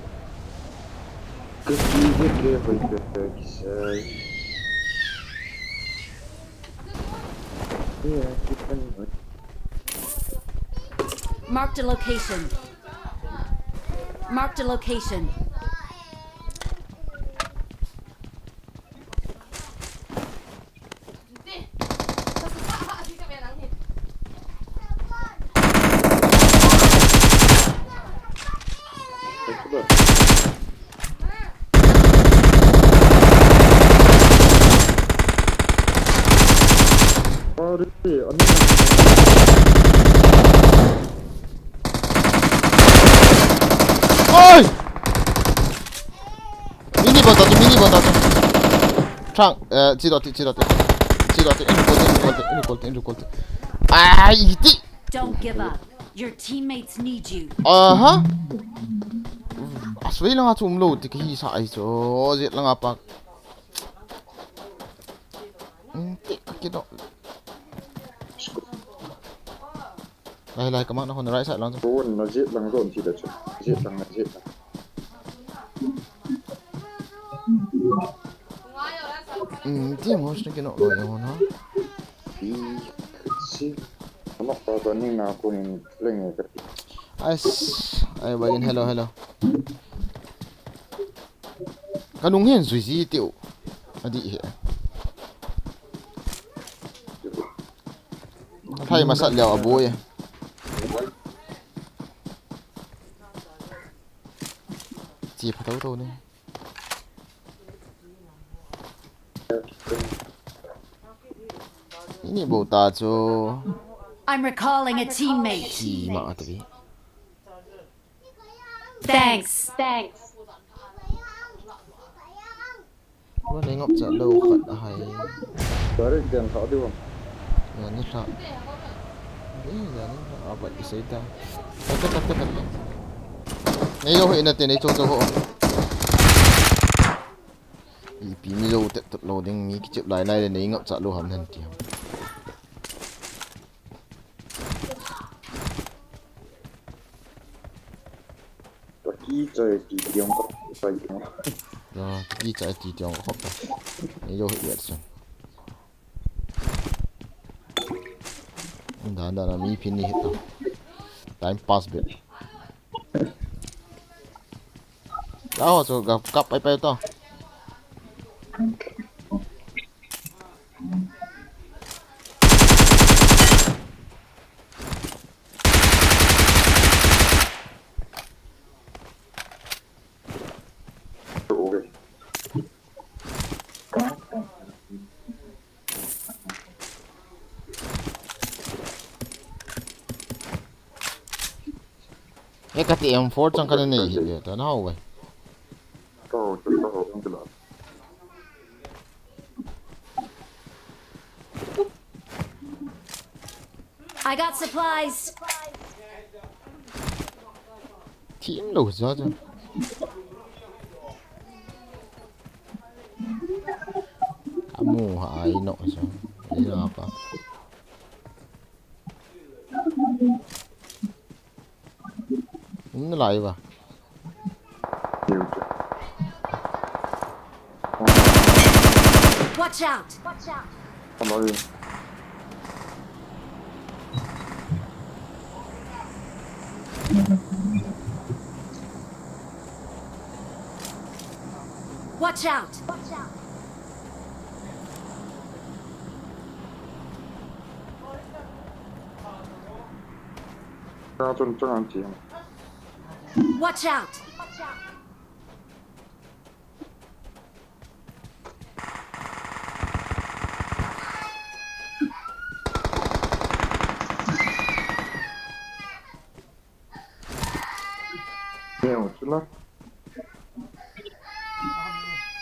Marked a location. Marked a location. Are, ani. Oi! Mini bota tu, mini bota tu. Thang, eh, chi dot ti, chi dot ti. Chi dot ti, in call ti, in call ti, in call ti, in call ti. Ai, ti. Don't give up. Your teammates need you. Aha. Aswei langa chu umlou ti kahi sa ai chu. Jet langa pak. Hmm, ti ka kino. Lai, lai, ka mark na hon right side lang chu. Ko na jet lang ron ti da chu. Jet lang na jet lang. Hmm, ti mo sna kino lo ya hon ha. Pi, si. Ano ka ba ni na ko ni leng ka ti. Ais, ai ba in hello, hello. Ka nung hin zui zi tiu. Adi he. Ka thai masat leo a boi. Chi pha tau tau ni. Ini bo ta chu. I'm recalling a teammate. Chi ma ta bi. Thanks. Thanks. Wa nei ngap cha lo khat a hai. Direct den kha diu. Ya ni kha. Ni ya ni kha. A bat isei ta. Khat khat khat khat. Nei lo hoi na te nei cho cho ho. Ipi mi lo tet tet lo ding mi kichep lai lai le nei ngap cha lo ham nan ti ham. Taki chai ti tiang ko pai tiang. Ya, taki chai ti tiang ko pa. Ni lo hi ya sun. Da da na mi phin ni hit. Time pass bit. Ya ho chu ga kap pai pai to. E ka ti M four chang ka nei hi le ta nau ve. I got supplies. Team lo za za. Amu ha ai no so. Ai na pa. Umna lai ba. Watch out! Watch out! Watch out! Watch out! Ka chun chang an chi. Watch out! Neo, chula.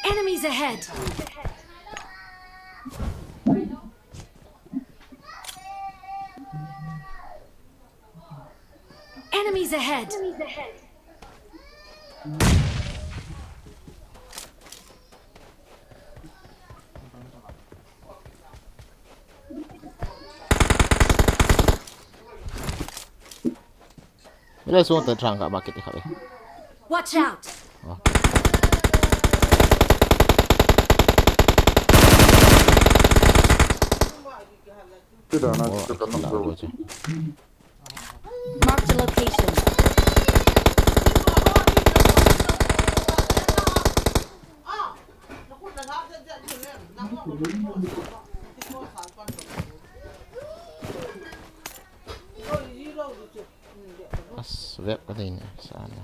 Enemies ahead! Enemies ahead! Mila suang ta trang ka market ka be. Watch out! Oh. Kita na. Oh, kita na. Marked a location. As web ka ding ne sana.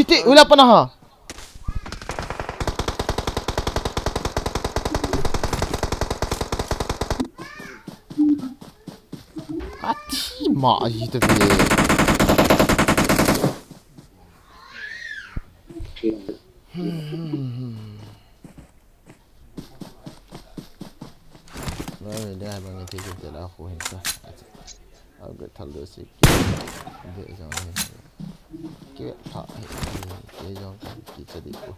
Iti, ula pa na ha. Ati ma aji ta ve. Ba, de ai bang te te la ko hin sa. Au ga thal do se ki. De jong hin. Ki tha hi. Ki jong ki cha di ko.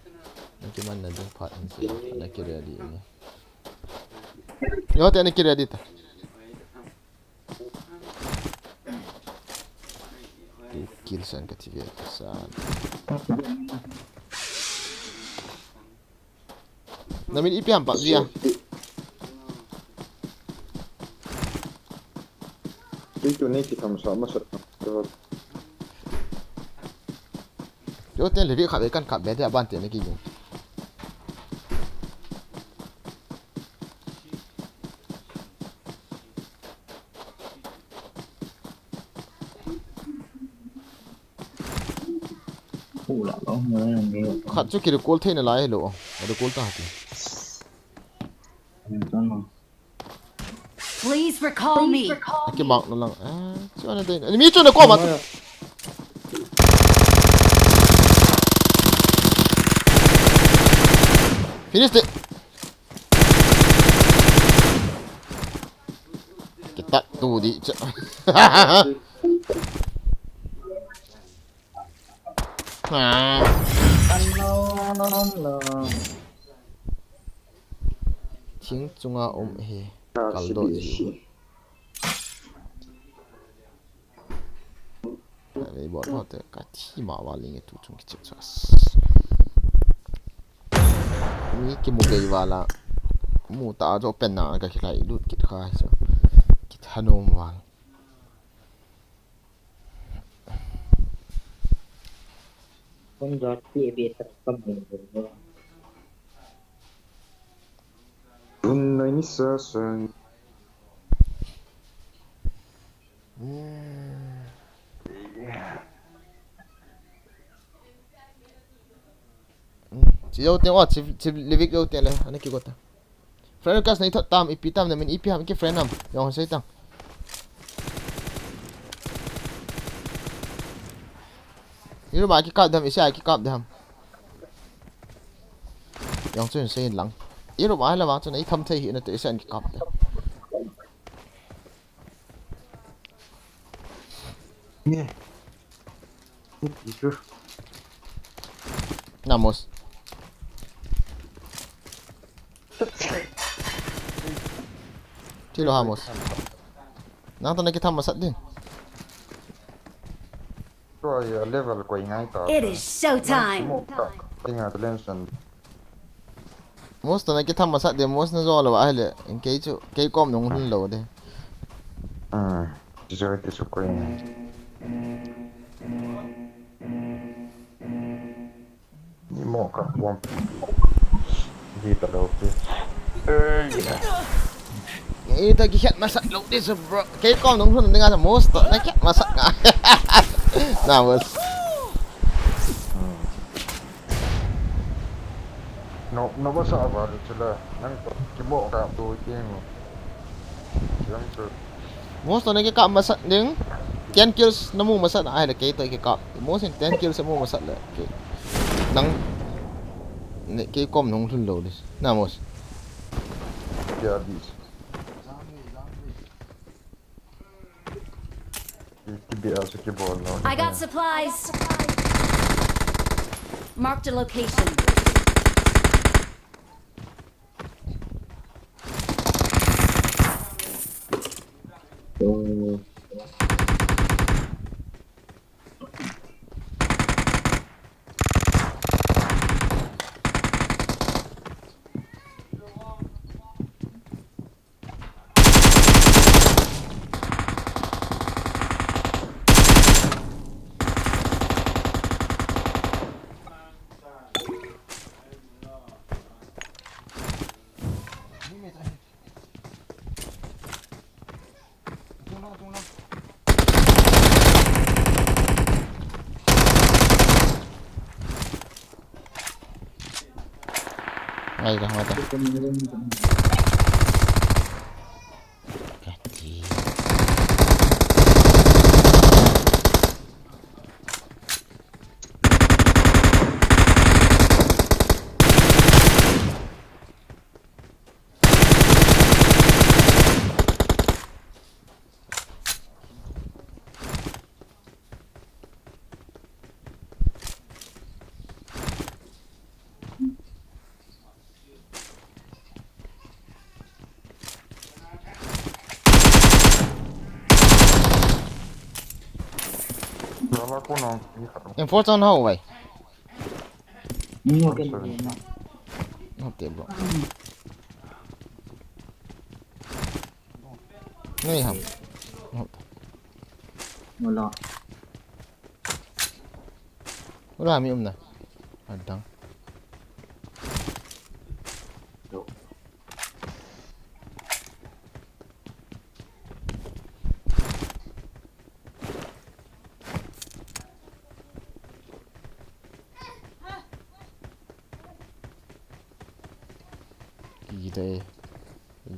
Ki man na ding phat hin se. Na ki ready ni. Yo te na ki ready ta. Two kills an ka ti ve ta san. Na min ipi ham PUBG a? Tui tu ni ki tham sa ma sa. Yo te le ri kha ve kan kha ve de aban te ne ki jing. Hu la lo mo ne. Khat chu ki recall thei na lai lo. Recall ta ti. Please recall me. Ki mark na lang. Ah, chu na dei. Ni mi chu na ko ma. Finish di. Kitat tu di cha. Ah. Thing chunga um hi. Kaldoh jiu. Ka vei bol ho te ka thi ma va ling e tu chung kichep chas. Mi kimu gei vala. Mu ta jo pen na ka khilai lut kit kha so. Kithanom val. Kon jat pi e be ta kam ni. Tun noi ni sa sa. Chi jou teng, oh, chi, chi livik jou teng le, ana kigot ta. Friend request nei thot tam, ipi tam, na min ipi ham, ki friend ham, jong sei tang. Iru ma ki kap dam, isi ai ki kap dam. Jong chun sei lang. Iru ma la ma chun ei tham thei hi na te isi an ki kap dam. Nge. Nge, isu. Namos. Tilo hamos. Nang tana kitham masat din. Koi, uh, level koi ngai ta. It is showtime. Koi ngai ta lensan. Mos tana kitham masat de, mos na jo lo ahile, in kei chu, kei kom nung hun lo de. Ah, chu chu koi. Ni mo ka bom. Ni ta lo pe. Eh, ya. Ita kikhet masat lo de so, bro. Kei kom nung hun de nga mos tana kikhet masat nga. Na mos. Hmm. No, no ba sa ba lu chula. Nang to kimo ka tu ting. Yang tu. Mos to na kikap masat ding. Ten kills na mu masat na ai le kei to kikap. Mos in ten kills mu masat le. Kei. Nang. Ne kei kom nung lhun lo dis. Na mos. Ya dis. Ki, ki bia su ki bol lo. I got supplies. Marked a location. Ngai ta, ngai ta. Kati. Em four chang hau vai. Ni ho ken na. Hau te bro. Nei ham. Hau. Wala. Wala mi um na. Adang. Ki dai.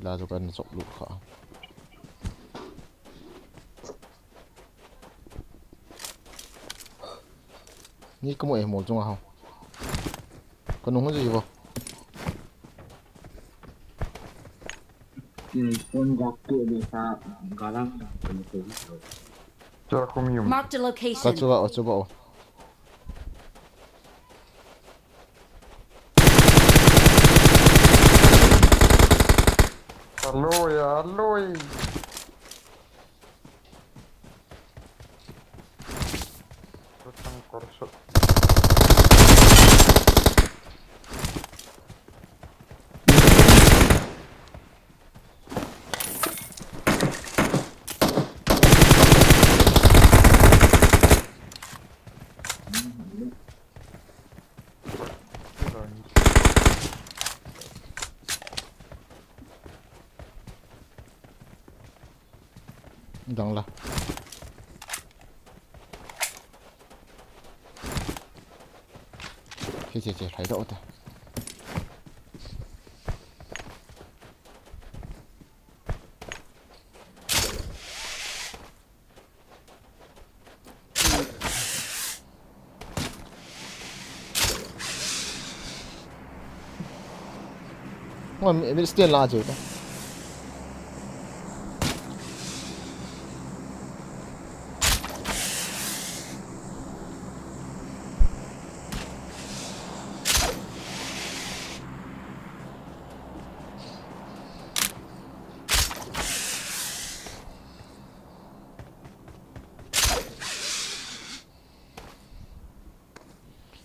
La jo kan sok lu kha. Ni ka mo e mol chunga ho. Ka nung ho ji bo. Phone jak tu le sa galang na ko ko. Chua khum yum. Marked a location. Ka chua o chua o. Aloi, aloi. Tutang korso. Dang la. Che, che, che, hai da ota. Ngam, mi, mi stand la chu ta.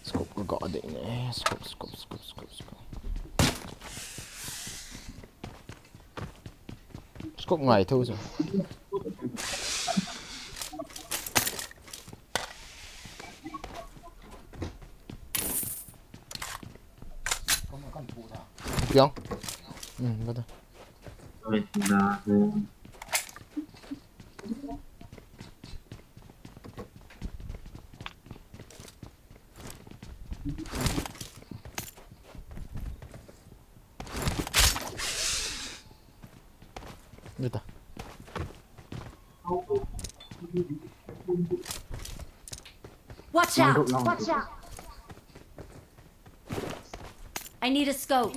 Scope ka ga ding ne. Scope, scope, scope, scope, scope. Scope ngai tho chu. Piang. Hmm, ka ta. Nita. Watch out! Watch out! I need a scope.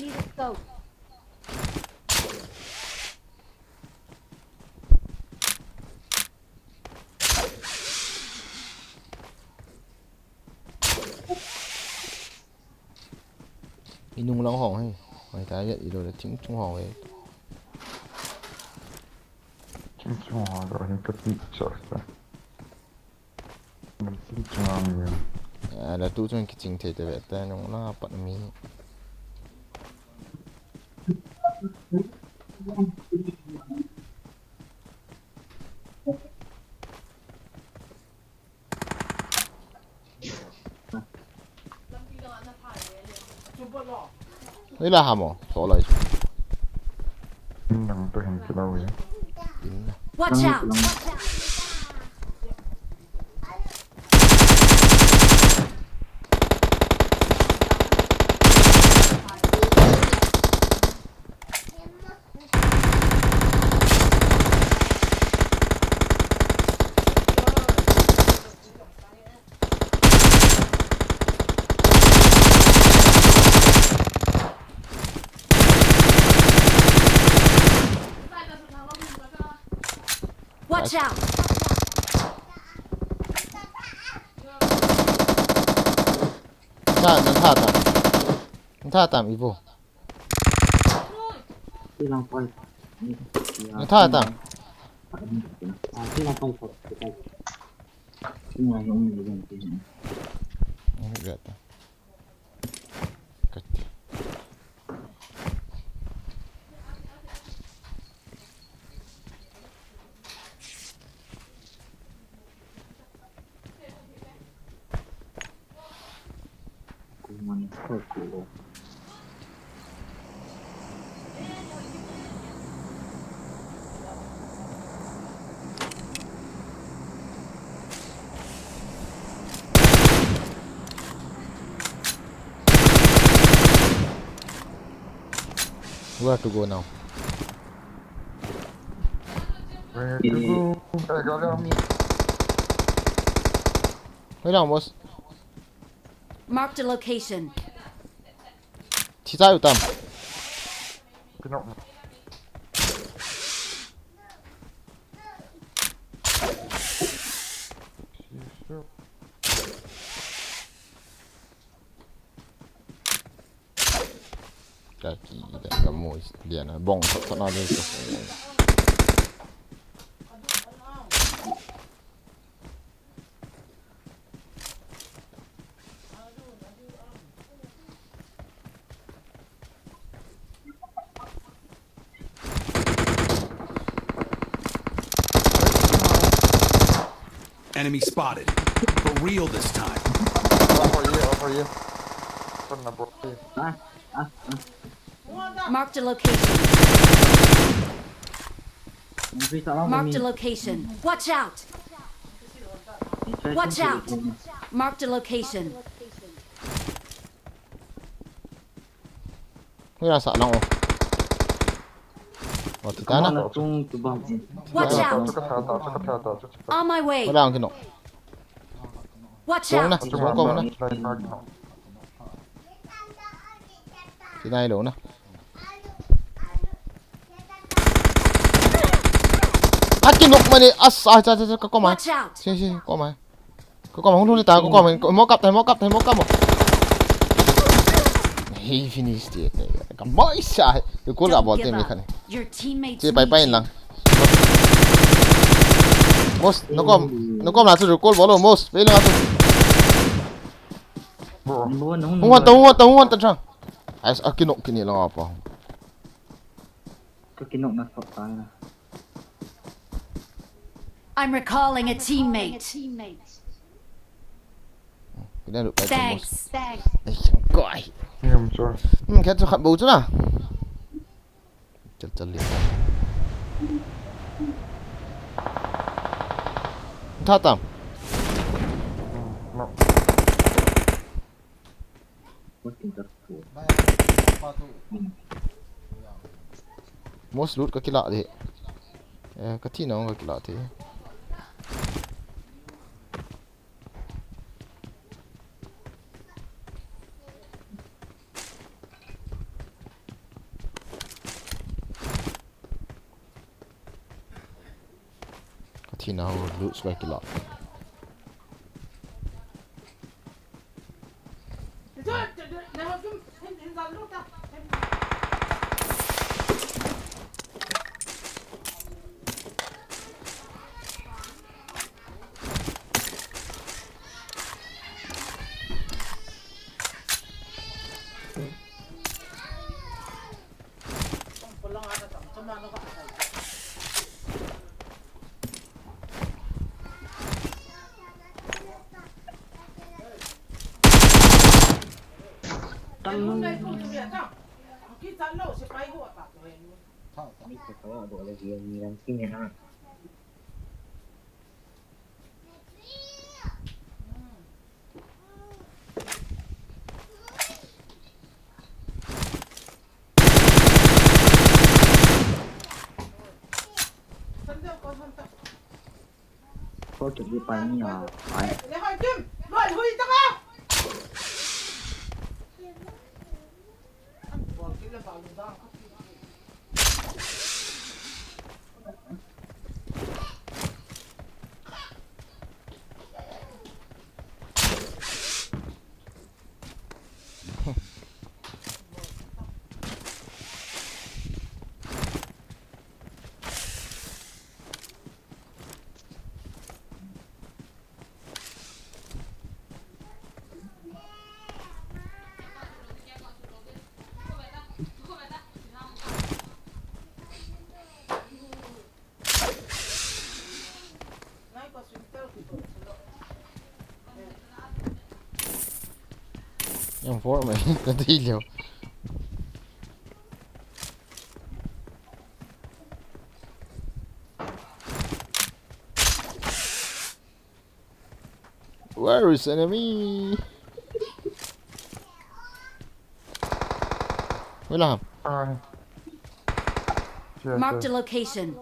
Inung lang hong hi. Hoi ta ya ilo le thing chung hong hi. Thing chung hong lo hin ka ti chak ta. Min thing chung hong mi. Ya la tu chung kiching thei te ve ta nung la pat mi. Ila hamo, so lai. Nang to hin kilo ye. Watch out! Watch out! Watch out! Tha, nang tha tam. Nang tha tam, Ivo. Ti lang pai. Nang tha tam. Ah, ti lang pai. Ti lang pai. Ti lang pai. Ti lang pai. Nang tha tam. Kati. Where to go now? Where to go? Hey, go down. Wait on, boss. Marked a location. Thi chai u tam. Kino. Taki, taki, kamu, dia na, bong, sat, sat, na, dia, tu. Enemy spotted. For real this time. Over here, over here. Turn na bro. Ah, ah, ah. Marked a location. Increase around Marked a me. Location. Watch out! Watch out! Marked a location. Hui, nasa lang, oh. Oh, kita na. Mana tung tu bang. Watch out! Chaka pha ta, chaka pha ta, chaka pha ta. On my way. Wala ang kino. Watch Tung na, out! Tung ko na. Kita na lo na. Akinok mani, as, ah, cha, cha, cha, ka ko mai. Watch out! Si, si, ko mai. Ko ko mai, hung hung ta, ko ko mai. Mo kap ta, mo kap ta, mo kap mo. He finished it. Ka moi sa. Recall ka bol te mi khan. Your teammates Che pai pai need lang. Mos, no kom, no kom na chu recall bol mos. Pe lang chu. Bro. Hung hung ta, hung hung ta, hung hung ta chang. Ai, akinok kini lang apa. Ka kinok na sot ta na. I'm recalling a teammate. Kina lu pai Thanks. Thanks. Ai, koi. Ngam chua. Hmm, kya chu khat bou chu na. Chal chal le. Tha tam. Hmm, no. Mos loot ka kila de. Eh, ka thi na ka kila the. Ka thi na ho loot ka kila. Ko chu di pai ni a, pai. Yang for mai, ka ti leo. Where is enemy? Wala ham. Alright. Marked a location.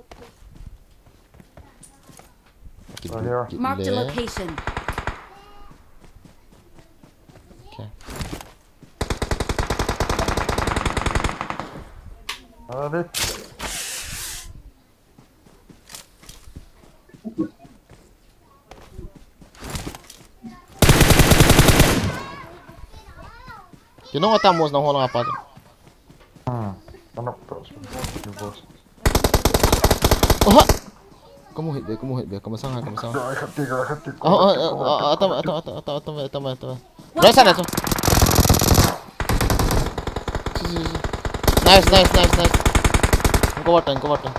Right here. Marked a location. Okay. Alright. Kinong ata mos na ho lang apa tu. Manok to, so, you boss. Oha! Kamu hit be, kamu hit be, kamu sang hai, kamu sang. Ga khat ti, ga khat ti, Ah, ah, ah, ah, atam, atam, atam, atam, atam, atam, atam. Right side, atam. Si, si, si. Nice, nice, nice, nice. Engko bata, engko bata.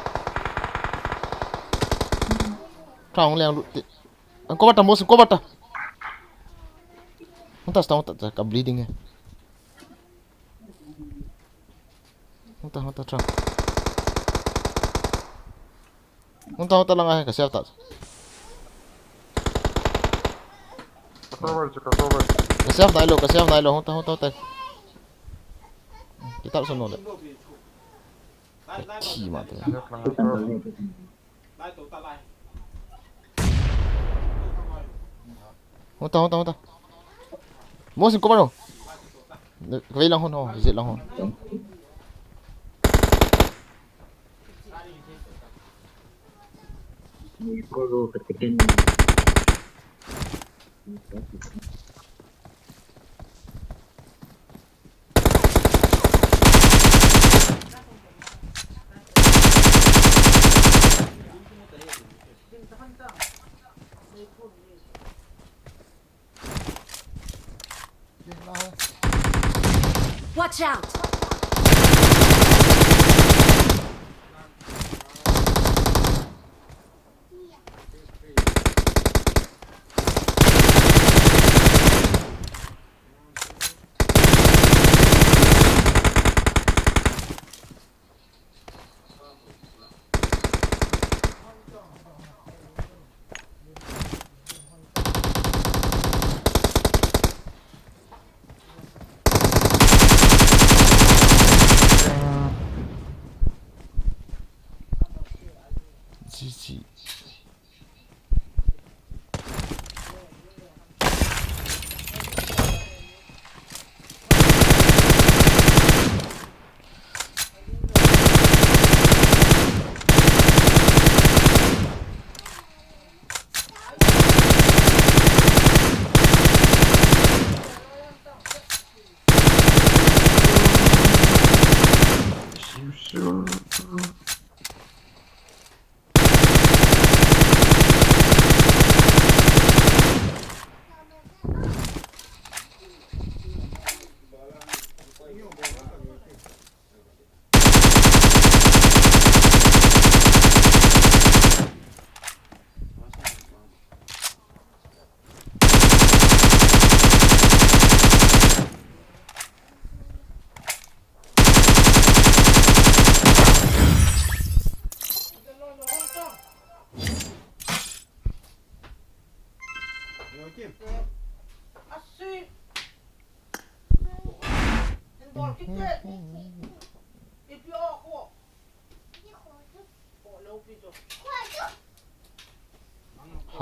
Thang leng lut ti. Engko bata, mos, engko bata. Hunta, stop, hunta, ka bleeding hai. Hunta, hunta, thang. Hunta, hunta lang ahi, ka save ta. Ka cover chu, ka cover. Ka save nailou, ka save nailou, hunta, hunta, hunta. Kita so no le. Ka thi ma te. Save lang, ka cover. Hunta, hunta, hunta. Mosin, cover lo. Ka vei lang hon ho, visit lang hon. Watch out! G G.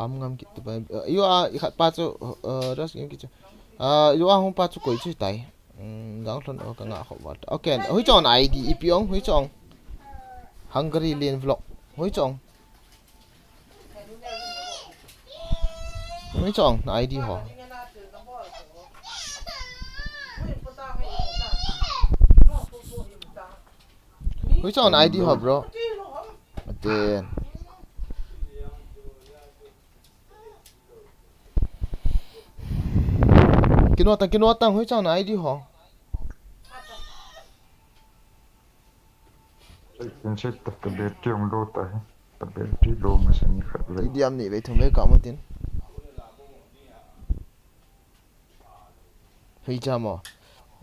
Ham ngam kit tu bai. Eh, you are, i khat pa chu, eh, just ngam kit chu. Ah, you are hung pa chu koi chu tai. Hmm, gang thon o ka nga kho vat. Okay, hui chon I D, ipi ong, hui chon. Hungry Lane Vlog. Hui chon. Hui chon, na I D ho. Hui chon, na I D ho, bro. Atin. Kino tang, kino tang, hui chon, na I D ho. Kin set ta ka battery ong low ta he. Ta battery low ma sa ni khat ve. Idiam ni ve thum ve ka mo tin. Hui cha mo.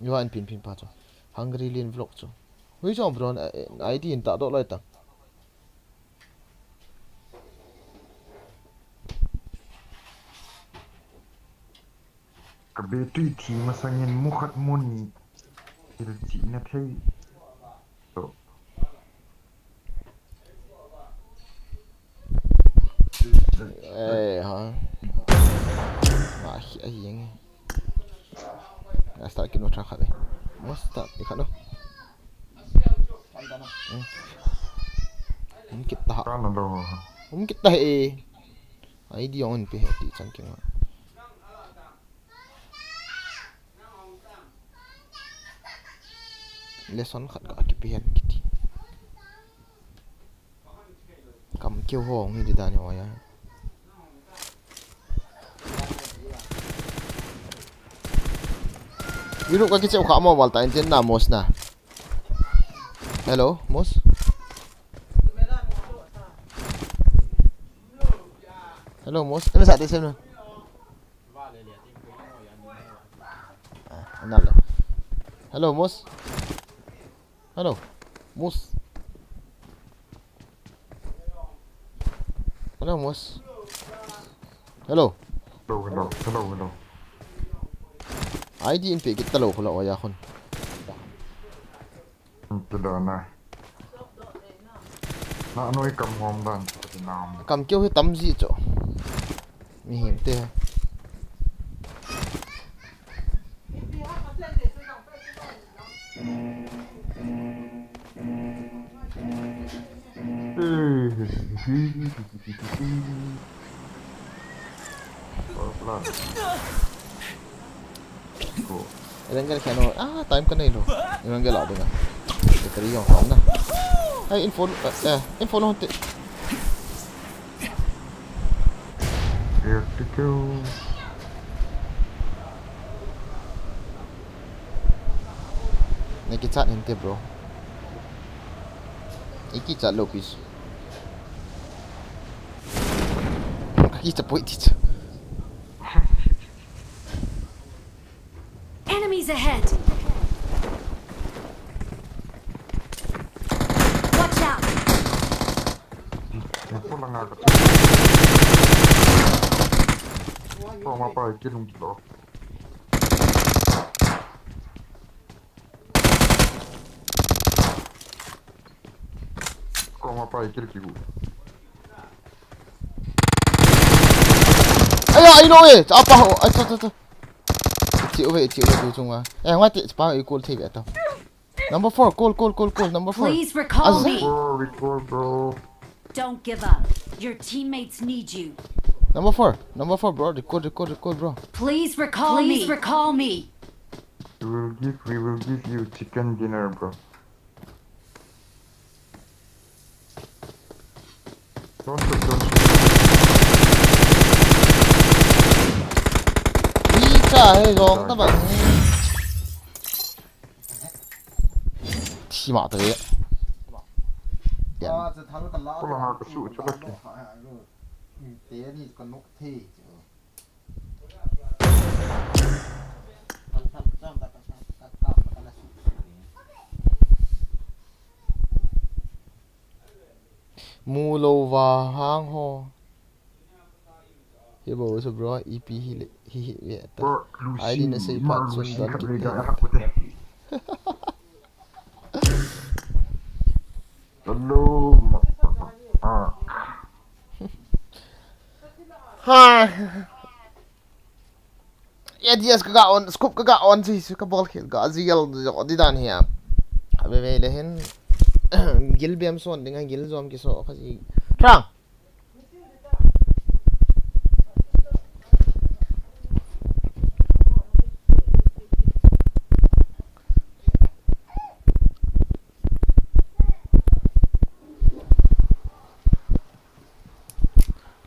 Yuan pin pin pa chu. Hungry Lane Vlog chu. Hui chon bro, eh, I D in ta do lai ta. Ka battery thi masangin mu khat mu ni thil chihna thei. To. Eh, ha. Ma hi a hi nge. A start kit no thakhat e. Mo start kit khat no. Hmm. Hum kit ta ha. Ka na do. Hum kit ta he. I D on pe he ti chan keng. Lesson khat ka kipe hen kiti. Kam keu ho hung hi di dan hi oi a. Iru ka kicheu kha mo wal ta intin na mos na. Hello, mos. Hello, mos. Ena sa te sem na. Ah, anale. Hello, mos. Hello. Mus. Hello, Mus. Hello. Hello, hello, hello, hello. I D in pe kit talou khula oya khun. Kidana. Na noi kam hom dan, kinam. Kam keu hi tam ji chu. Mihem te. Evangel khen o. Ah, time ka nei lou. Evangel a dinga. Battery jong hon na. Ai, info, eh, info lou hon te. Here to go. Nei kichat hinte, bro. Nei kichat lou, please. Ka kichat poi ti chu. Enemies ahead! Watch out! Ko langa ka. Ko ma pa kilung kilo. Ko ma pa kil kibu. Aya, I know eh. Apa ho? Acha, acha, acha. Ichi uve, ichi uve tu chunga. Eh, ngati pa i call thei ve ta. Number four, call, call, call, call. Number four. Please recall me. Four, recall, bro. Don't give up. Your teammates need you. Number four, number four, bro. Recall, recall, recall, bro. Please recall me. Please recall me. We will give, we will give you chicken dinner, bro. Don't shoot, don't shoot. Icha he jong ta bang. Thi ma ta ye. Ko langa ka su chalak ke. Mu lou va hang ho. Hi bou chu bro, ipi hi le, hi hi ve ta. Bro, Lucy, I D na sei ma phat chun Lucy don khat kit ve te. Hello. Ah. Ha. A D S ka ga on, scope ka ga on, si, si ka bol khel, ga zial, zial, di dan hi a. Ka ve ve le hin, gil bem son, ding a gil zom ki so, ka si. Trang!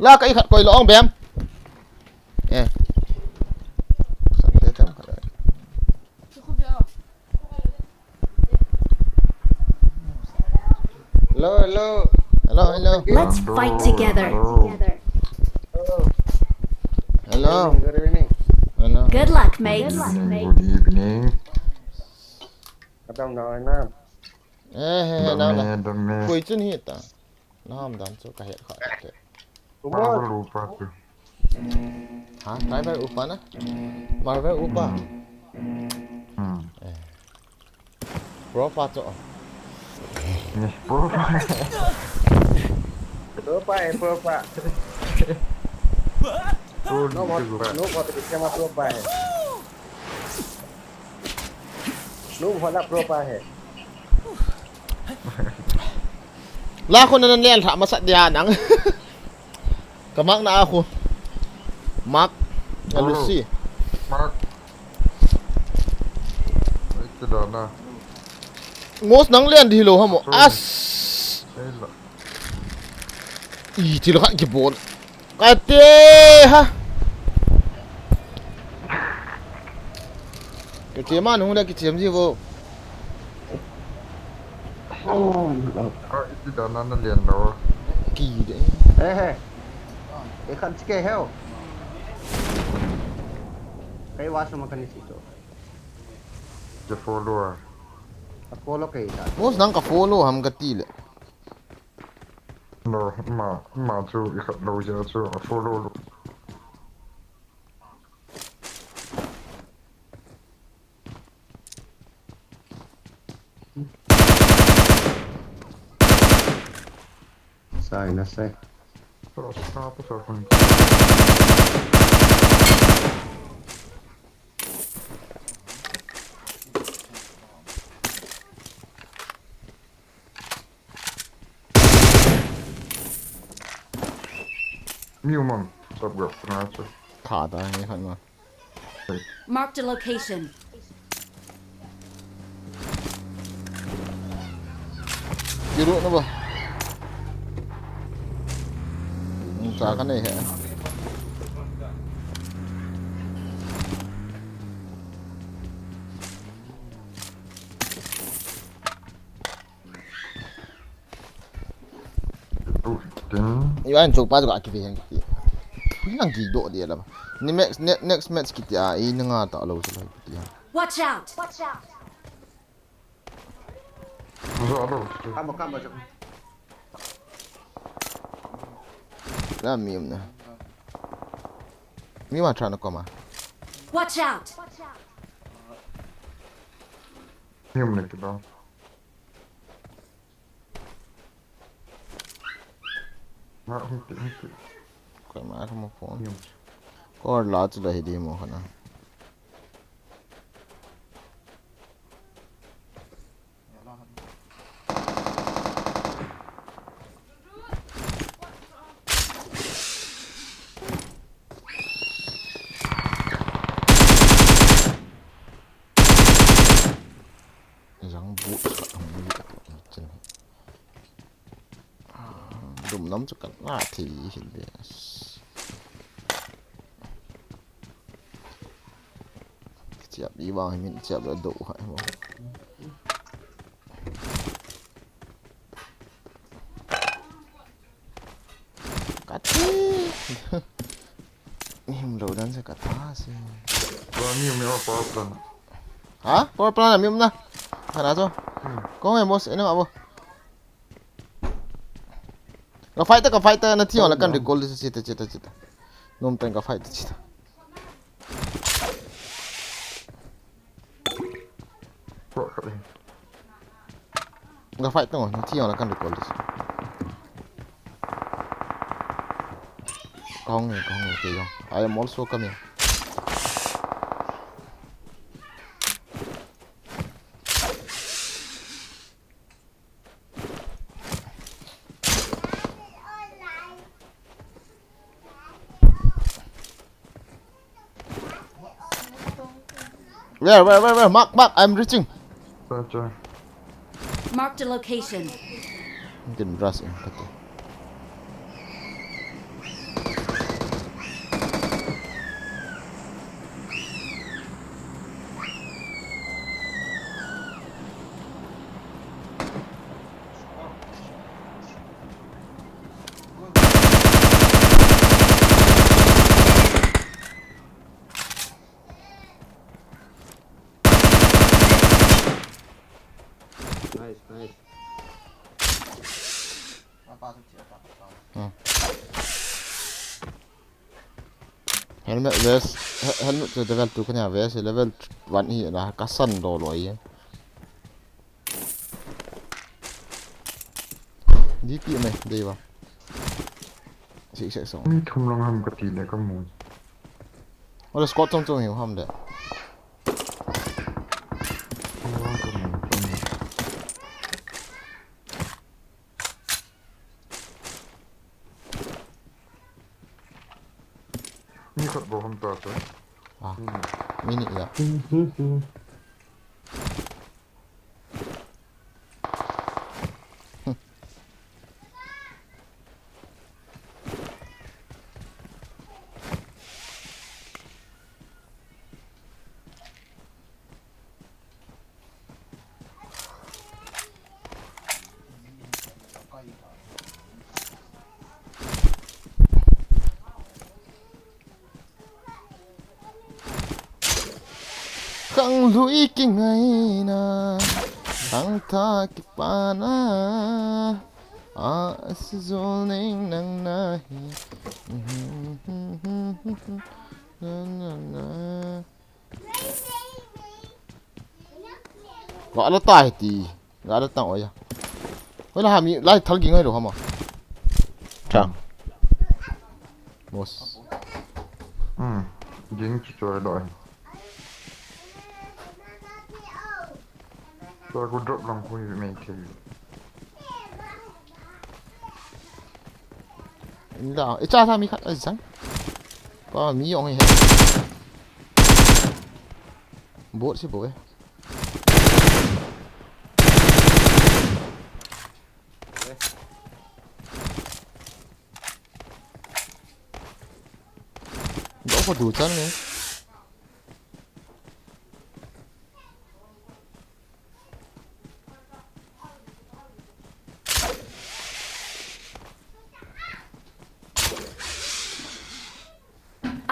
La ka i khat koi lo ong bem. Eh. Sante tem khat. Hello, hello. Hello, hello. Let's fight together. Hello. Good evening. Hello. Good luck, mates. Good evening. Good evening. Kadam na na. Eh, eh, eh, na, na. Dam me, dam me. Koi chun hi ta. Na ham dan chu ka het kha te. Marvel upa chu. Ha, Marvel upa na? Marvel upa. Hmm. Hmm. Eh. Pro pa chu. Yes, pro pa. Pro pa, eh, pro pa. Pro no, no, no, pro pa, eh. Lu pha la pro pa he. La khun nan lel tha masat dia nang. Ka mark na a khu. Mark. Hello. Lucy. Mark. Ai, kidana. Ngos nang len di lo hamo. Sorry. As. Ei la. I ti lo khat kibol. Kate ha. Kate ma nung da kichem ji vo. Ah, iti da na na len lo. Ki de. Eh, eh. E khan chike heo. Hmm. Kei wa suma kani si to. Ke follow a. A follow kei ta. Boss, nang ka follow ham ka ti le. No, ma, ma chu i khat lo ja chu a follow lo. Sai na sai. Pero sa pa sa kun. Mi umang, sab gap na chu. Tha ta ni khan ma. Marked a location. Kiru na ba. Sa ka nei he. Iwan chok pa ka ki ve hen ki. Pui lang ki do de la. Ni next, ne-, next match kiti a, i nga ta lo sa ki. Watch out! Watch out! Kamo, kamo, kamo. La mi um na. Mi ma trying to come. Watch out! Mi um na ki ba. Ma, hum ti, hum ti. Koi ma, hum phone. Yum. Kor la chu la hi di mo khana. Jang bu ka ang ni ka chin. Dum nam chu kan la thi hin be. Chiap i wang min chiap la do ha mo. Kati. Ni him lo dan se kata se. Ba mi mi wa power plant. Ha? Power plant mi um na. Kana to. Hmm. Ko me boss ene ma bo. Ka fight ta, ka fight ta, na thi wala kan recall di chita, chita, chita. Nom tan ka fight ta chita. Ka fight ta, na thi wala kan recall di chita. Kong ni, kong ni, ke yong. I am also coming. Where, where, where, where? Mark, mark, I'm reaching. Roger. Marked a location. Mungkin ras ya, kata. Nice, nice. Hmm. Helmet vest, he-, helmet chu level two kania vest, level one hi na kasan do lo ye. D P mai, dei ba. Six six song. Mi thum lang ham kati le kamu. Ole squad chong chong hiu ham le. Thum lang kamu, kamu. Mi khat bou ham ta chu. Ah. Mi ni. Mi ni ya. Hmm, hmm, hmm. Tang lui kingaina, tang tha kipana, a, asizul ning nang nahi. Na, na, na. Ga la ta hi ti. Ga la tang oya. Hoila ha mi lai thal ging ai lo hama. Chang. Boss. Hmm. Ging chu chu lo. Tua ku drop lang ku hi mai thei. Inda, icha sa mi khat azang. Pa mi yong he. Bot si bo e. Dok ko du chan ne.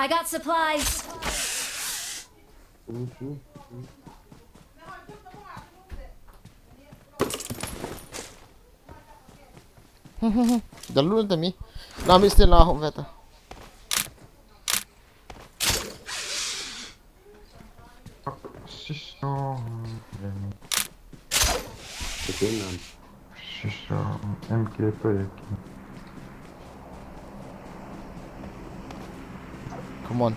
I got supplies. Dalu na tami. Na mi stil na hom veta. Sister. Sister. M K pe. Come on.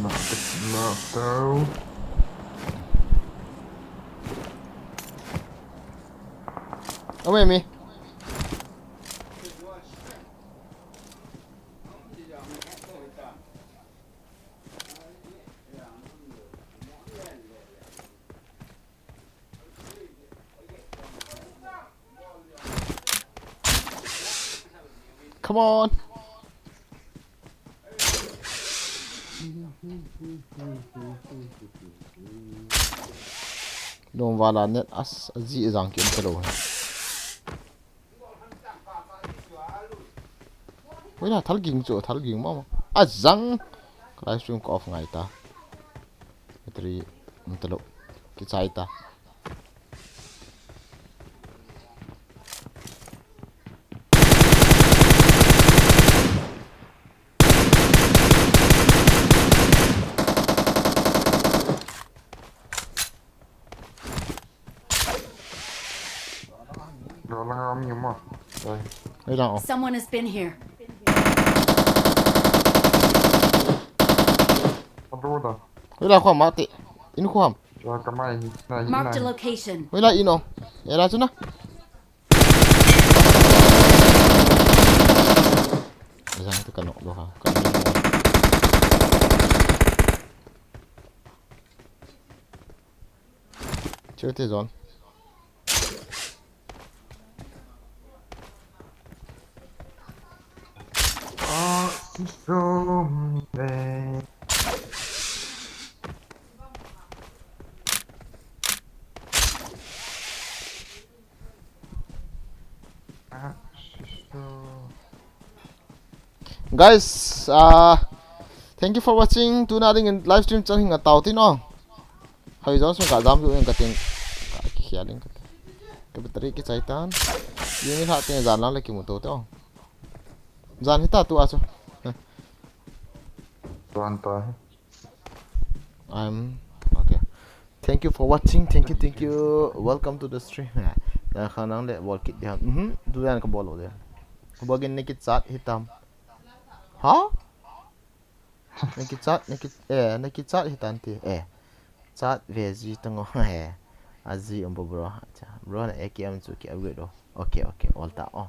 Knock it, knock down. Away me. Come on. Dong vala net as aji jang kim telo. Wei la thal ging chu, thal ging mama. Azang. Ka live stream ka off ngai ta. Battery um talo. Kichai ta. Lo lang ami mo. Oi. Wait lang, oh. Someone has been here. Aduh dah. Wait lang, kho mati. In kho ham. Wah, kamai ni. Nah, Marked a nah. Location. Wait lang, ino. Ela chuna. Jang tu kanok lo ha. Kanok lo. Chute zone. Ah, sister. Ah, sister. Guys, ah, thank you for watching. Tuna dingin live stream chan hinga tao tin ong. Hoi jong sung ka jam ju in ka tin. Ka khia ding ka tin. Ka battery kichai tan. Yun ni ha tin jan lang le kimu to to. Jan hita tu asu. Tuan ta. I'm okay. Thank you for watching. Thank you, thank you. Welcome to the stream. Na khanang le bol kit dia. Mhm. Tu yan ka bol lo dia. Bogin ne kit chat hitam. Ha? Naki chat, naki, eh, naki chat hitan ti, eh. Chat ve ji tango, eh. Aji umbo bro. Acha. Bro na A K M chu ki upgrade o. Okay, okay. All ta, oh.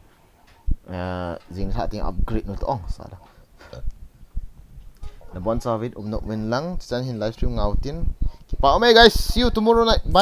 Eh, jing sa ting upgrade no to, oh, sala. Na bon sa vid um nok men lang, chan hin live stream ngau tin. Kipa, oh, guys, see you tomorrow night. Bye.